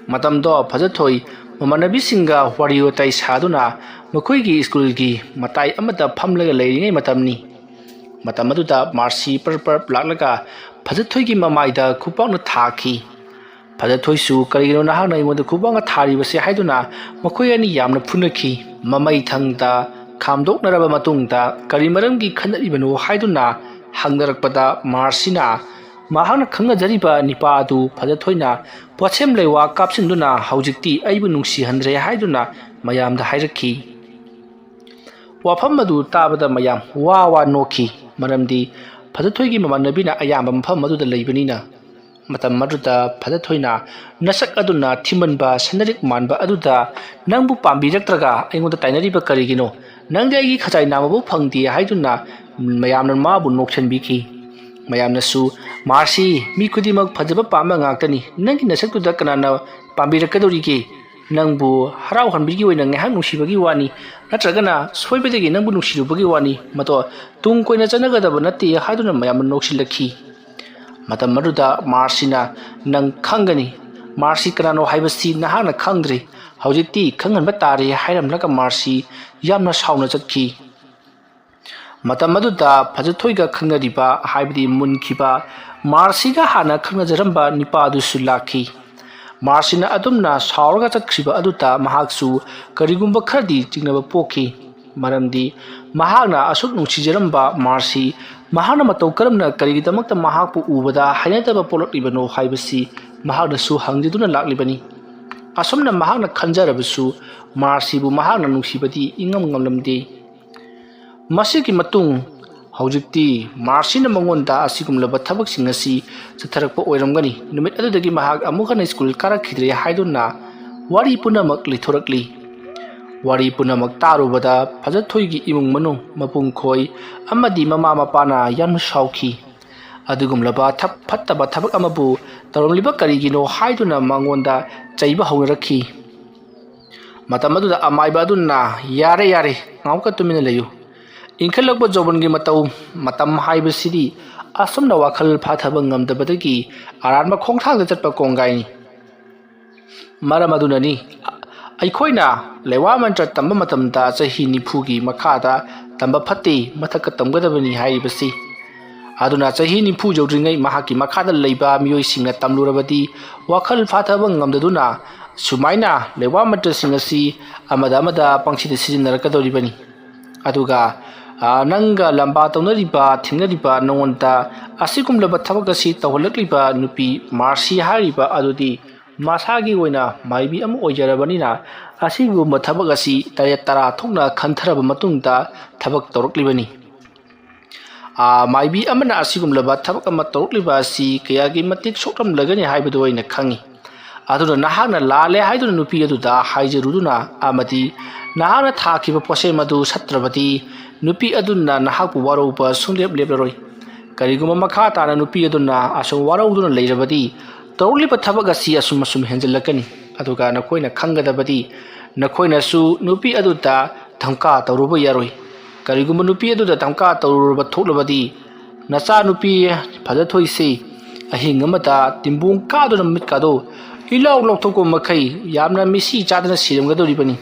ꯃꯇꯝꯗꯣ ꯐꯖꯊꯣꯏ ꯃꯃꯥꯟꯅꯕꯤꯁꯤꯡꯒ ꯋꯥꯔꯤ ꯋꯥꯇꯥꯏ ꯁꯥꯗꯨꯅ ꯃꯈꯣꯏꯒꯤ ꯁ꯭ꯀꯨꯜꯒꯤ ꯃꯇꯥꯏ ꯑꯃꯗ ꯐꯝꯂꯒ ꯂꯩꯔꯤꯉꯩ ꯃꯇꯝꯅꯤ꯫ ꯃꯇꯝ ꯑꯗꯨꯗ ꯃꯥꯔꯁꯤ ꯄꯔꯞ ꯄꯔꯞ ꯂꯥꯛꯂꯒ ꯐꯖꯊꯣꯏꯒꯤ ꯃꯃꯥꯏꯗ ꯈꯨꯄꯥꯛꯅ ꯊꯥꯈꯤ꯫ ꯐꯖꯊꯣꯏꯁꯨ "ꯀꯔꯤꯒꯤꯅꯣ ꯅꯍꯥꯛꯅ ꯑꯩꯉꯣꯟꯗ ꯈꯨꯕꯥꯛꯅ ꯊꯥꯔꯤꯕꯁꯦ?" ꯍꯥꯏꯗꯨꯅ ꯃꯈꯣꯏ ꯑꯅꯤ ꯌꯥꯝꯅ ꯐꯨꯅꯈꯤ꯫ ꯃꯃꯩ ꯊꯪꯗ ꯈꯥꯝꯗꯣꯛꯅꯔꯕ ꯃꯇꯨꯡꯗ "ꯀꯔꯤ ꯃꯔꯝꯒꯤ ꯈꯠꯅꯔꯤꯕꯅꯣ?" ꯍꯥꯏꯗꯨꯅ ꯍꯪꯅꯔꯛꯄꯗ, ꯃꯥꯔꯁꯤꯅ ꯃꯍꯥꯛꯅ ꯈꯪꯅꯖꯔꯤꯕ ꯅꯤꯄꯥ ꯑꯗꯨ ꯐꯖꯊꯣꯏꯅ ꯄꯣꯠꯁꯦꯝ ꯂꯩꯋꯥ ꯀꯥꯞꯁꯤꯟꯗꯨꯅ "ꯍꯧꯖꯤꯛꯇꯤ ꯑꯩꯕꯨ ꯅꯨꯡꯁꯤꯍꯟꯗ꯭ꯔꯦ" ꯍꯥꯏꯗꯨꯅ ꯃꯌꯥꯝꯗ ꯍꯥꯏꯔꯛꯈꯤ꯫ ꯋꯥꯐꯝ ꯑꯗꯨ ꯇꯥꯕꯗ ꯃꯌꯥꯝ ꯋꯥ ꯋꯥ ꯅꯣꯛꯈꯤ, ꯃꯔꯝꯗꯤ ꯐꯖꯊꯣꯏꯒꯤ ꯃꯃꯥꯟꯅꯕꯤꯅ ꯑꯌꯥꯝꯕ ꯃꯐꯝ ꯑꯗꯨꯗ ꯂꯩꯕꯅꯤꯅ꯫ ꯃꯇꯝ ꯑꯗꯨꯗ ꯐꯖꯊꯣꯏꯅ ꯅꯁꯛ ꯑꯗꯨꯅ ꯊꯤꯃꯟꯕ ꯁꯅꯔꯤꯛ ꯃꯥꯟꯕ ꯑꯗꯨꯗ "ꯅꯪꯕꯨ ꯄꯥꯝꯕꯤꯔꯛꯇ꯭ꯔꯒ ꯑꯩꯉꯣꯟꯗ ꯇꯥꯏꯅꯔꯤꯕ ꯀꯔꯤꯒꯤꯅꯣ? ꯅꯪꯗꯤ ꯑꯩꯒꯤ ꯈꯖꯥꯏ ꯅꯥꯝꯃꯕꯨ ꯐꯪꯗꯦ" ꯍꯥꯏꯗꯨꯅ ꯃꯌꯥꯝꯅ ꯃꯥꯕꯨ ꯅꯣꯛꯁꯟꯕꯤꯈꯤ꯫ ꯃꯌꯥꯝꯅꯁꯨ "ꯃꯥꯔꯁꯤ, ꯃꯤ ꯈꯨꯗꯤꯡꯃꯛ ꯐꯖꯕ ꯄꯥꯝꯕ ꯉꯥꯛꯇꯅꯤ, ꯅꯪꯒꯤ ꯅꯁꯛꯇꯨꯗ ꯀꯅꯥꯅ ꯄꯥꯝꯕꯤꯔꯛꯀꯗꯧꯔꯤꯒꯦ? ꯅꯪꯕꯨ ꯍꯔꯥꯎꯍꯟꯕꯤꯒꯤ ꯑꯣꯏꯅ ꯉꯥꯏꯍꯥꯛ ꯅꯨꯡꯁꯤꯕꯒꯤ ꯋꯥꯅꯤ, ꯅꯠꯇ꯭ꯔꯒꯅ ꯁꯣꯏꯕꯗꯒꯤ ꯅꯪꯕꯨ ꯅꯨꯡꯁꯤꯔꯨꯕꯒꯤ ꯋꯥꯅꯤ, ꯃꯗꯣ ꯇꯨꯡ ꯀꯣꯏꯅ ꯆꯠꯅꯒꯗꯕ ꯅꯠꯇꯦ" ꯍꯥꯏꯗꯨꯅ ꯃꯌꯥꯝꯅ ꯅꯣꯛꯁꯤꯜꯂꯛꯈꯤ꯫ ꯃꯇꯝ ꯑꯗꯨꯗ ꯃꯥꯔꯁꯤꯅ "ꯅꯪ ꯈꯪꯒꯅꯤ, ꯃꯥꯔꯁꯤ ꯀꯅꯥꯅꯣ ꯍꯥꯏꯕꯁꯤ ꯅꯍꯥꯛꯅ ꯈꯪꯗ꯭ꯔꯤ, ꯍꯧꯖꯤꯛꯇꯤ ꯈꯪꯍꯟꯕ ꯇꯥꯔꯦ" ꯍꯥꯏꯔꯝꯂꯒ ꯃꯥꯔꯁꯤ ꯌꯥꯝꯅ ꯁꯥꯎꯅ ꯆꯠꯈꯤ꯫ ꯃꯇꯝ ꯑꯗꯨꯗ ꯐꯖꯊꯣꯏꯒ ꯈꯪꯅꯔꯤꯕ, ꯍꯥꯏꯕꯗꯤ ꯃꯨꯟꯈꯤꯕ, ꯃꯥꯔꯁꯤꯒ ꯍꯥꯟꯅ ꯈꯪꯅꯖꯔꯝꯕ ꯅꯤꯄꯥ ꯑꯗꯨꯁꯨ ꯂꯥꯛꯈꯤ꯫ ꯃꯥꯔꯁꯤꯅ ꯑꯗꯨꯝꯅ ꯁꯥꯎꯔꯒ ꯆꯠꯈ꯭ꯔꯤꯕ ꯑꯗꯨꯗ ꯃꯍꯥꯛꯁꯨ ꯀꯔꯤꯒꯨꯝꯕ ꯈꯔꯗꯤ ꯆꯤꯡꯅꯕ ꯄꯣꯛꯈꯤ, ꯃꯔꯝꯗꯤ ꯃꯍꯥꯛꯅ ꯑꯁꯨꯛ ꯅꯨꯡꯁꯤꯖꯔꯝꯕ ꯃꯥꯔꯁꯤ ꯃꯍꯥꯛꯅ ꯃꯇꯧ ꯀꯔꯝꯅ ꯀꯔꯤꯒꯤꯗꯃꯛꯇ ꯃꯍꯥꯛꯄꯨ ꯎꯕꯗ ꯍꯩꯅꯗꯕ ꯄꯣꯛꯂꯛꯂꯤꯕꯅꯣ ꯍꯥꯏꯕꯁꯤ ꯃꯍꯥꯛꯅꯁꯨ ꯍꯪꯖꯗꯨꯅ ꯂꯥꯛꯂꯤꯕꯅꯤ꯫ ꯑꯁꯨꯝꯅ ꯃꯍꯥꯛꯅ ꯈꯟꯖꯔꯕꯁꯨ, ꯃꯥꯔꯁꯤꯕꯨ ꯃꯍꯥꯛꯅ ꯅꯨꯡꯁꯤꯕꯗꯤ ꯏꯉꯝ ꯉꯝꯂꯝꯗꯦ꯫ ꯃꯁꯤꯒꯤ ꯃꯇꯨꯡ ꯍꯧꯖꯤꯛꯇꯤ ꯃꯥꯔꯁꯤꯅ ꯃꯉꯣꯟꯗ ꯑꯁꯤꯒꯨꯝꯂꯕ ꯊꯕꯛꯁꯤꯡ ꯑꯁꯤ ꯆꯠꯊꯔꯛꯄ ꯑꯣꯏꯔꯝꯒꯅꯤ꯫ ꯅꯨꯃꯤꯠ ꯑꯗꯨꯗꯒꯤ ꯃꯍꯥꯛ ꯑꯃꯨꯛ ꯍꯟꯅ ꯁ꯭ꯀꯨꯜ ꯀꯥꯔꯛꯈꯤꯗ꯭ꯔꯦ ꯍꯥꯏꯗꯨꯅ ꯋꯥꯔꯤ ꯄꯨꯝꯅꯃꯛ ꯂꯤꯊꯣꯔꯛꯂꯤ꯫ ꯋꯥꯔꯤ ꯄꯨꯝꯅꯃꯛ ꯇꯥꯔꯨꯕꯗ ꯐꯖꯊꯣꯏꯒꯤ ꯏꯃꯨꯡ ꯃꯅꯨꯡ, ꯃꯄꯨꯡ ꯈꯣꯏ ꯑꯃꯗꯤ ꯃꯃꯥ ꯃꯄꯥꯅ ꯌꯥꯝꯅ ꯁꯥꯎꯈꯤ꯫ ꯑꯗꯨꯒꯨꯝꯂꯕ ꯊꯞ-, ꯐꯠꯇꯕ ꯊꯕꯛ ꯑꯃꯕꯨ ꯇꯧꯔꯝꯂꯤꯕ ꯀꯔꯤꯒꯤꯅꯣ ꯍꯥꯏꯗꯨꯅ ꯃꯉꯣꯟꯗ ꯆꯩꯕ ꯍꯧꯅꯔꯛꯈꯤ꯫ ꯃꯇꯝ ꯑꯗꯨꯗ ꯑꯃꯥꯏꯕ ꯑꯗꯨꯅ, "ꯌꯥꯔꯦ, ꯌꯥꯔꯦ, ꯉꯥꯏꯍꯥꯛꯀ ꯇꯨꯃꯤꯟꯅ ꯂꯩꯌꯨ꯫ ꯏꯟꯈꯠꯂꯛꯄ ꯖꯣꯕꯟꯒꯤ ꯃꯇꯧ, ꯃꯇꯝ ꯍꯥꯏꯕꯁꯤꯗꯤ ꯑꯁꯨꯝꯅ ꯋꯥꯈꯜ ꯐꯥꯊꯕ ꯉꯝꯗꯕꯗꯒꯤ ꯑꯔꯥꯟꯕ ꯈꯣꯡꯊꯥꯡꯗ ꯆꯠꯄ ꯀꯣꯡꯒꯥꯏꯅꯤ꯫ ꯃꯔꯝ ꯑꯗꯨꯅꯅꯤ ꯑꯩꯈꯣꯏꯅ ꯂꯩꯋꯥ ꯃꯟꯇ꯭ꯔ ꯇꯝꯕ ꯃꯇꯝꯗ ꯆꯍꯤ ꯅꯤꯐꯨꯒꯤ ꯃꯈꯥꯗ ꯇꯝꯕ ꯐꯠꯇꯦ, ꯃꯊꯛꯀ ꯇꯝꯒꯗꯕꯅꯤ ꯍꯥꯏꯔꯤꯕꯁꯤ"꯫ ꯑꯗꯨꯅ ꯆꯍꯤ ꯅꯤꯐꯨ ꯌꯧꯗ꯭ꯔꯤꯉꯩ ꯃꯍꯥꯛꯀꯤ ꯃꯈꯥꯗ ꯂꯩꯕ ꯃꯤꯑꯣꯏꯁꯤꯡꯅ ꯇꯝꯂꯨꯔꯕꯗꯤ ꯋꯥꯈꯜ ꯐꯥꯊꯕ ꯉꯝꯗꯗꯨꯅ ꯁꯨꯃꯥꯏꯅ ꯂꯩꯋꯥ ꯃꯟꯇ꯭ꯔꯁꯤꯡ ꯑꯁꯤ ꯑꯃꯗ ꯑꯃꯗ ꯄꯪꯁꯤꯗ ꯁꯤꯖꯤꯟꯅꯔꯛꯀꯗꯧꯔꯤꯕꯅꯤ꯫ ꯑꯗꯨꯒ, ꯑ, ꯅꯪꯒ ꯂꯝꯕꯥ ꯇꯧꯅꯔꯤꯕ, ꯊꯦꯡꯅꯔꯤꯕ, ꯅꯉꯣꯟꯗ ꯑꯁꯤꯒꯨꯝꯂꯕ ꯊꯕꯛ ꯑꯁꯤ ꯇꯧꯍꯜꯂꯛꯂꯤꯕ ꯅꯨꯄꯤ ꯃꯥꯔꯁꯤ ꯍꯥꯏꯔꯤꯕ ꯑꯗꯨꯗꯤ ꯃꯁꯥꯒꯤ ꯑꯣꯏꯅ ꯃꯥꯏꯕꯤ ꯑꯃ ꯑꯣꯏꯖꯔꯕꯅꯤꯅ ꯑꯁꯤꯒꯨꯝꯕ ꯊꯕꯛ ꯑꯁꯤ ꯇꯔꯦꯠ ꯇꯔꯥ ꯊꯣꯛꯅ ꯈꯟꯊꯔꯕ ꯃꯇꯨꯡꯗ ꯊꯕꯛ ꯇꯧꯔꯛꯂꯤꯕꯅꯤ꯫ ꯑ, ꯃꯥꯏꯕꯤ ꯑꯃꯅ ꯑꯁꯤꯒꯨꯝꯂꯕ ꯊꯕꯛ ꯑꯃ ꯇꯧꯔꯛꯂꯤꯕ ꯑꯁꯤ ꯀꯌꯥꯒꯤ ꯃꯇꯤꯛ ꯁꯣꯛꯂꯝꯂꯒꯅꯤ ꯍꯥꯏꯕꯗꯨ ꯑꯩꯅ ꯈꯪꯏ꯫ ꯑꯗꯨꯅ ꯅꯍꯥꯛꯅ ꯂꯥꯜꯂꯦ ꯍꯥꯏꯗꯨꯅ ꯅꯨꯄꯤ ꯑꯗꯨꯗ ꯍꯥꯏꯖꯔꯨꯗꯨꯅ ꯑꯃꯗꯤ ꯅꯍꯥꯛꯅ ꯊꯥꯈꯤꯕ ꯄꯣꯠꯁꯦꯝ ꯑꯗꯨ ꯁꯠꯇ꯭ꯔꯕꯗꯤ ꯅꯨꯄꯤ ꯑꯗꯨꯅ ꯅꯍꯥꯛꯄꯨ ꯋꯥꯔꯧꯕ ꯁꯨꯡꯂꯦꯞ ꯂꯦꯞꯂꯔꯣꯏ꯫ ꯀꯔꯤꯒꯨꯝꯕ ꯃꯈꯥ ꯇꯥꯅ ꯅꯨꯄꯤ ꯑꯗꯨꯅ ꯑꯁꯨꯝ ꯋꯥꯔꯧꯗꯨꯅ ꯂꯩꯔꯕꯗꯤ ꯇꯧꯔꯛꯂꯤꯕ ꯊꯕꯛ ꯑꯁꯤ ꯑꯁꯨꯝ ꯑꯁꯨꯝ ꯍꯦꯟꯖꯤꯜꯂꯛꯀꯅꯤ꯫ ꯑꯗꯨꯒ ꯅꯈꯣꯏꯅ ꯈꯪꯒꯗꯕꯗꯤ ꯅꯈꯣꯏꯅꯁꯨ ꯅꯨꯄꯤ ꯑꯗꯨꯗ ꯙꯝꯀꯥ ꯇꯧꯔꯨꯕ ꯌꯥꯔꯣꯏ꯫ ꯀꯔꯤꯒꯨꯝꯕ ꯅꯨꯄꯤ ꯑꯗꯨꯗ ꯙꯝꯀꯥ ꯇꯧꯔꯨꯔꯕ ꯊꯣꯛꯂꯕꯗꯤ ꯅꯆꯥꯅꯨꯄꯤ ꯐꯖꯊꯣꯏꯁꯤ ꯑꯍꯤꯡ ꯑꯃꯗ ꯇꯤꯝꯕꯣꯡ ꯀꯥꯗꯨꯅ ꯃꯃꯤꯠꯀꯥꯗꯣ ꯏꯂꯥꯎ ꯂꯥꯎꯊꯣꯛꯄ ꯃꯈꯩ ꯌꯥꯝꯅ ꯃꯤꯁꯤ ꯆꯥꯗꯅ ꯁꯤꯔꯝꯒꯗꯧꯔꯤꯕꯅꯤ꯫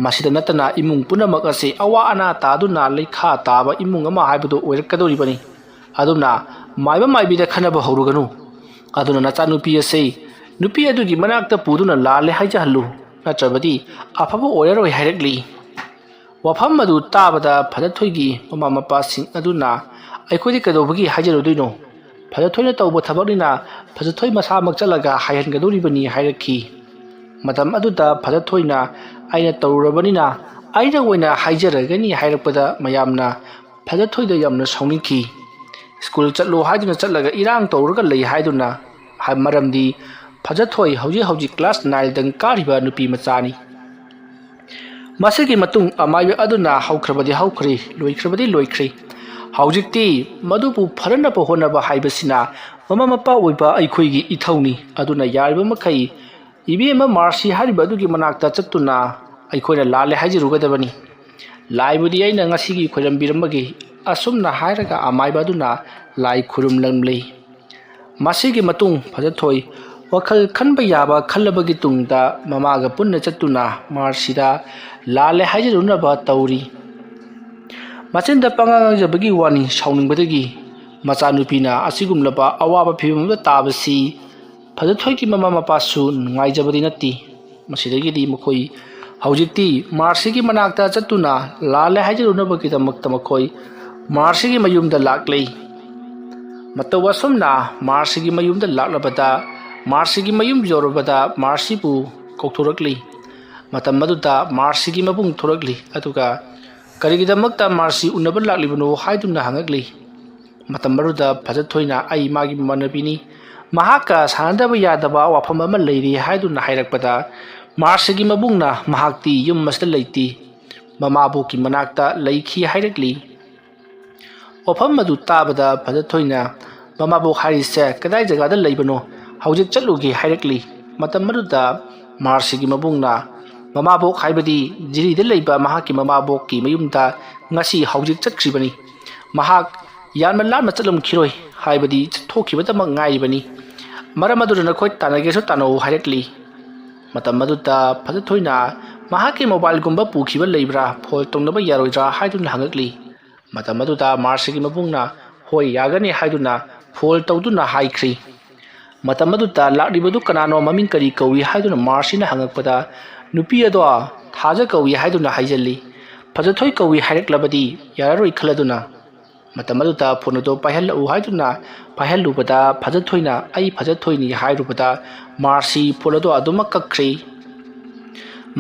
ꯃꯁꯤꯗ ꯅꯠꯇꯅ ꯏꯃꯨꯡ ꯄꯨꯝꯅꯃꯛ ꯑꯁꯤ ꯑꯋꯥ ꯑꯅꯥ ꯇꯥꯗꯨꯅ ꯂꯩꯈꯥ ꯇꯥꯕ ꯏꯃꯨꯡ ꯑꯃ ꯍꯥꯏꯕꯗꯨ ꯑꯣꯏꯔꯛꯀꯗꯧꯔꯤꯕꯅꯤ꯫ ꯑꯗꯨꯅ ꯃꯥꯏꯕ ꯃꯥꯏꯕꯤꯗ ꯈꯟꯅꯕ ꯍꯧꯔꯨꯒꯅꯨ꯫ ꯑꯗꯨꯅ ꯅꯆꯥꯅꯨꯄꯤ ꯑꯁꯤ ꯅꯨꯄꯤ ꯑꯗꯨꯒꯤ ꯃꯅꯥꯛꯇ ꯄꯨꯗꯨꯅ ꯂꯥꯜꯂꯦ ꯍꯥꯏꯖꯍꯜꯂꯨ, ꯅꯠꯇ꯭ꯔꯕꯗꯤ ꯑꯐꯕ ꯑꯣꯏꯔꯔꯣꯏ ꯍꯥꯏꯔꯛꯂꯤ꯫ ꯋꯥꯐꯝ ꯑꯗꯨ ꯇꯥꯕꯗ ꯐꯖꯊꯣꯏꯒꯤ ꯃꯃꯥ ꯃꯄꯥꯁꯤꯡ ꯑꯗꯨꯅ ꯑꯩꯈꯣꯏꯗꯤ ꯀꯩꯗꯧꯕꯒꯤ ꯍꯥꯏꯖꯔꯨꯗꯣꯏꯅꯣ? ꯐꯖꯊꯣꯏꯅ ꯇꯧꯕ ꯊꯕꯛꯅꯤꯅ ꯐꯖꯊꯣꯏ ꯃꯁꯥꯃꯛ ꯆꯠꯂꯒ ꯍꯥꯏꯍꯟꯒꯗꯧꯔꯤꯕꯅꯤ ꯍꯥꯏꯔꯛꯈꯤ꯫ ꯃꯇꯝ ꯑꯗꯨꯗ ꯐꯖꯊꯣꯏꯅ ꯑꯩꯅ ꯇꯧꯔꯨꯔꯕꯅꯤꯅ ꯑꯩꯅ ꯑꯣꯏꯅ ꯍꯥꯏꯖꯔꯒꯅꯤ ꯍꯥꯏꯔꯛꯄꯗ ꯃꯌꯥꯝꯅ ꯐꯖꯊꯣꯏꯗ ꯌꯥꯝꯅ ꯁꯥꯎꯅꯤꯡꯈꯤ꯫ ꯁ꯭ꯀꯨꯜ ꯆꯠꯂꯣ ꯍꯥꯏꯗꯨꯅ ꯆꯠꯂꯒ ꯏꯔꯥꯡ ꯇꯧꯔꯒ ꯂꯩ ꯍꯥꯏꯗꯨꯅ ꯍꯥꯏ-, ꯃꯔꯝꯗꯤ ꯐꯖꯊꯣꯏ ꯍꯧꯖꯤꯛ ꯍꯧꯖꯤꯛ ꯀ꯭ꯂꯥꯁ ꯅꯥꯏꯟꯗꯪ ꯀꯥꯔꯤꯕ ꯅꯨꯄꯤ ꯃꯆꯥꯅꯤ꯫ ꯃꯁꯤꯒꯤ ꯃꯇꯨꯡ ꯑꯃꯥꯏꯕ ꯑꯗꯨꯅ ꯍꯧꯈ꯭ꯔꯕꯗꯤ ꯍꯧꯈ꯭ꯔꯦ, ꯂꯣꯏꯈ꯭ꯔꯕꯗꯤ ꯂꯣꯏꯈ꯭ꯔꯦ꯫ ꯍꯧꯖꯤꯛꯇꯤ ꯃꯗꯨꯕꯨ ꯐꯅꯅꯕ ꯍꯣꯠꯅꯕ ꯍꯥꯏꯕꯁꯤꯅ ꯃꯃꯥ ꯃꯄꯥ ꯑꯣꯏꯕ ꯑꯩꯈꯣꯏꯒꯤ ꯏꯊꯧꯅꯤ꯫ ꯑꯗꯨꯅ ꯌꯥꯔꯤꯕ ꯃꯈꯩ ꯏꯕꯦꯝꯃ ꯃꯥꯔꯁꯤ ꯍꯥꯏꯔꯤꯕ ꯑꯗꯨꯒꯤ ꯃꯅꯥꯛꯇ ꯆꯠꯇꯨꯅ ꯑꯩꯈꯣꯏꯅ ꯂꯥꯜꯂꯦ ꯍꯥꯏꯖꯔꯨꯒꯗꯕꯅꯤ꯫ "ꯂꯥꯏꯕꯨꯗꯤ ꯑꯩꯅ ꯉꯁꯤꯒꯤ ꯈꯣꯏꯔꯝꯕꯤꯔꯝꯃꯒꯦ", ꯑꯁꯨꯝꯅ ꯍꯥꯏꯔꯒ ꯑꯃꯥꯏꯕ ꯑꯗꯨꯅ ꯂꯥꯏ ꯈꯨꯔꯨꯝꯂꯝꯂꯤ꯫ ꯃꯁꯤꯒꯤ ꯃꯇꯨꯡ ꯐꯖꯊꯣꯏ ꯋꯥꯈꯜ ꯈꯟꯕ ꯌꯥꯕ ꯈꯜꯂꯕꯒꯤ ꯇꯨꯡꯗ ꯃꯃꯥꯒ ꯄꯨꯟꯅ ꯆꯠꯇꯨꯅ ꯃꯥꯔꯁꯤꯗ ꯂꯥꯜꯂꯦ ꯍꯥꯏꯖꯔꯨꯅꯕ ꯇꯧꯔꯤ꯫ ꯃꯆꯤꯟꯗ ꯄꯉꯥꯡ ꯉꯥꯡꯖꯕꯒꯤ ꯋꯥꯅꯤ, ꯁꯥꯎꯅꯤꯡꯕꯗꯒꯤ ꯃꯆꯥꯅꯨꯄꯤꯅ ꯑꯁꯤꯒꯨꯝꯂꯕ ꯑꯋꯥꯕ ꯐꯤꯕꯝ ꯑꯃꯗ ꯇꯥꯕꯁꯤ ꯐꯖꯊꯣꯏꯒꯤ ꯃꯃꯥ ꯃꯄꯥꯁꯨ ꯅꯨꯡꯉꯥꯏꯖꯕꯗꯤ ꯅꯠꯇꯦ꯫ ꯃꯁꯤꯗꯒꯤꯗꯤ ꯃꯈꯣꯏ ꯍꯧꯖꯤꯛꯇꯤ ꯃꯥꯔꯁꯤꯒꯤ ꯃꯅꯥꯛꯇ ꯆꯠꯇꯨꯅ ꯂꯥꯜꯂꯦ ꯍꯥꯏꯖꯔꯨꯅꯕꯒꯤꯗꯃꯛꯇ ꯃꯈꯣꯏ ꯃꯥꯔꯁꯤꯒꯤ ꯃꯌꯨꯝꯗ ꯂꯥꯛꯂꯤ꯫ ꯃꯇꯧ ꯑꯁꯨꯝꯅ ꯃꯥꯔꯁꯤꯒꯤ ꯃꯌꯨꯝꯗ ꯂꯥꯛꯂꯕꯗ, ꯃꯥꯔꯁꯤꯒꯤ ꯃꯌꯨꯝ ꯌꯧꯔꯕꯗ ꯃꯥꯔꯁꯤꯕꯨ ꯀꯧꯊꯣꯔꯛꯂꯤ꯫ ꯃꯇꯝ ꯑꯗꯨꯗ ꯃꯥꯔꯁꯤꯒꯤ ꯃꯕꯨꯡ ꯊꯣꯔꯛꯂꯤ, ꯑꯗꯨꯒ ꯀꯔꯤꯒꯤꯗꯃꯛꯇ ꯃꯥꯔꯁꯤ ꯎꯅꯕ ꯂꯥꯛꯂꯤꯕꯅꯣ ꯍꯥꯏꯗꯨꯅ ꯍꯪꯉꯛꯂꯤ꯫ ꯃꯇꯝ ꯑꯗꯨꯗ ꯐꯖꯊꯣꯏꯅ "ꯑꯩ ꯃꯥꯒꯤ ꯃꯃꯥꯟꯅꯕꯤꯅꯤ, ꯃꯍꯥꯛꯀ ꯁꯥꯟꯅꯗꯕ ꯌꯥꯗꯕ ꯋꯥꯐꯝ ꯑꯃ ꯂꯩꯔꯤ" ꯍꯥꯏꯗꯨꯅ ꯍꯥꯏꯔꯛꯄꯗ, ꯃꯥꯔꯁꯤꯒꯤ ꯃꯕꯨꯡꯅ "ꯃꯍꯥꯛꯇꯤ ꯌꯨꯝ ꯑꯁꯤꯗ ꯂꯩꯇꯦ, ꯃꯃꯥꯕꯣꯛꯀꯤ ꯃꯅꯥꯛꯇ ꯂꯩꯈꯤ" ꯍꯥꯏꯔꯛꯂꯤ꯫ ꯋꯥꯐꯝ ꯑꯗꯨ ꯇꯥꯕꯗ ꯐꯖꯊꯣꯏꯅ "ꯃꯃꯥꯕꯣꯛ ꯍꯥꯏꯔꯤꯁꯦ ꯀꯗꯥꯏ ꯖꯒꯥꯗ ꯂꯩꯕꯅꯣ? ꯍꯧꯖꯤꯛ ꯆꯠꯂꯨꯒꯦ" ꯍꯥꯏꯔꯛꯂꯤ꯫ ꯃꯇꯝ ꯑꯗꯨꯗ ꯃꯥꯔꯁꯤꯒꯤ ꯃꯕꯨꯡꯅ "ꯃꯃꯥꯕꯣꯛ ꯍꯥꯏꯕꯗꯤ ꯖꯤꯔꯤꯗ ꯂꯩꯕ ꯃꯍꯥꯛꯀꯤ ꯃꯃꯥꯕꯣꯛꯀꯤ ꯃꯌꯨꯝꯗ ꯉꯁꯤ ꯍꯧꯖꯤꯛ ꯆꯠꯈ꯭ꯔꯤꯕꯅꯤ꯫ ꯃꯍꯥꯛ ꯌꯥꯝꯅ ꯂꯥꯞꯅ ꯆꯠꯂꯝꯈꯤꯔꯣꯏ, ꯍꯥꯏꯕꯗꯤ ꯆꯠꯊꯣꯛꯈꯤꯕꯇꯃꯛ ꯉꯥꯏꯔꯤꯕꯅꯤ꯫ ꯃꯔꯝ ꯑꯗꯨꯗ ꯅꯈꯣꯏ ꯇꯥꯟꯅꯒꯦꯁꯨ ꯇꯥꯟꯅꯧ" ꯍꯥꯏꯔꯛꯂꯤ꯫ ꯃꯇꯝ ꯑꯗꯨꯗ ꯐꯖꯊꯣꯏꯅ "ꯃꯍꯥꯛꯀꯤ ꯃꯣꯕꯥꯏꯜꯒꯨꯝꯕ ꯄꯨꯈꯤꯕ ꯂꯩꯕ꯭ꯔꯥ? ꯐꯣꯟ ꯇꯧꯅꯕ ꯌꯥꯔꯣꯏꯗ꯭ꯔꯥ?" ꯍꯥꯏꯗꯨꯅ ꯍꯪꯉꯛꯂꯤ꯫ ꯃꯇꯝ ꯑꯗꯨꯗ ꯃꯥꯔꯁꯤꯒꯤ ꯃꯕꯨꯡꯅ "ꯍꯣꯏ, ꯌꯥꯒꯅꯤ" ꯍꯥꯏꯗꯨꯅ ꯐꯣꯟ ꯇꯧꯗꯨꯅ ꯍꯥꯏꯈ꯭ꯔꯤ꯫ ꯃꯇꯝ ꯑꯗꯨꯗ "ꯂꯥꯛꯂꯤꯕꯗꯨ ꯀꯅꯥꯅꯣ? ꯃꯃꯤꯡ ꯀꯔꯤ ꯀꯧꯏ?" ꯍꯥꯏꯗꯨꯅ ꯃꯥꯔꯁꯤꯅ ꯍꯪꯉꯛꯄꯗ, "ꯅꯨꯄꯤ ꯑꯗꯣ ꯊꯥꯖ ꯀꯧꯏ" ꯍꯥꯏꯗꯨꯅ ꯍꯥꯏꯖꯜꯂꯤ꯫ ꯐꯖꯊꯣꯏ ꯀꯧꯏ ꯍꯥꯏꯔꯛꯂꯕꯗꯤ ꯌꯥꯔꯔꯣꯏ ꯈꯜꯂꯗꯨꯅ, ꯃꯇꯝ ꯑꯗꯨꯗ "ꯐꯣꯟ ꯑꯗꯨ ꯄꯥꯏꯍꯜꯂꯛꯎ" ꯍꯥꯏꯗꯨꯅ ꯄꯥꯏꯍꯜꯂꯨꯕꯗ, ꯐꯖꯊꯣꯏꯅ "ꯑꯩ ꯐꯖꯊꯣꯏꯅꯤ" ꯍꯥꯏꯔꯨꯕꯗ, ꯃꯥꯔꯁꯤ ꯐꯣꯟ ꯑꯗꯨ ꯑꯗꯨꯃꯛ ꯀꯛꯈ꯭ꯔꯤ꯫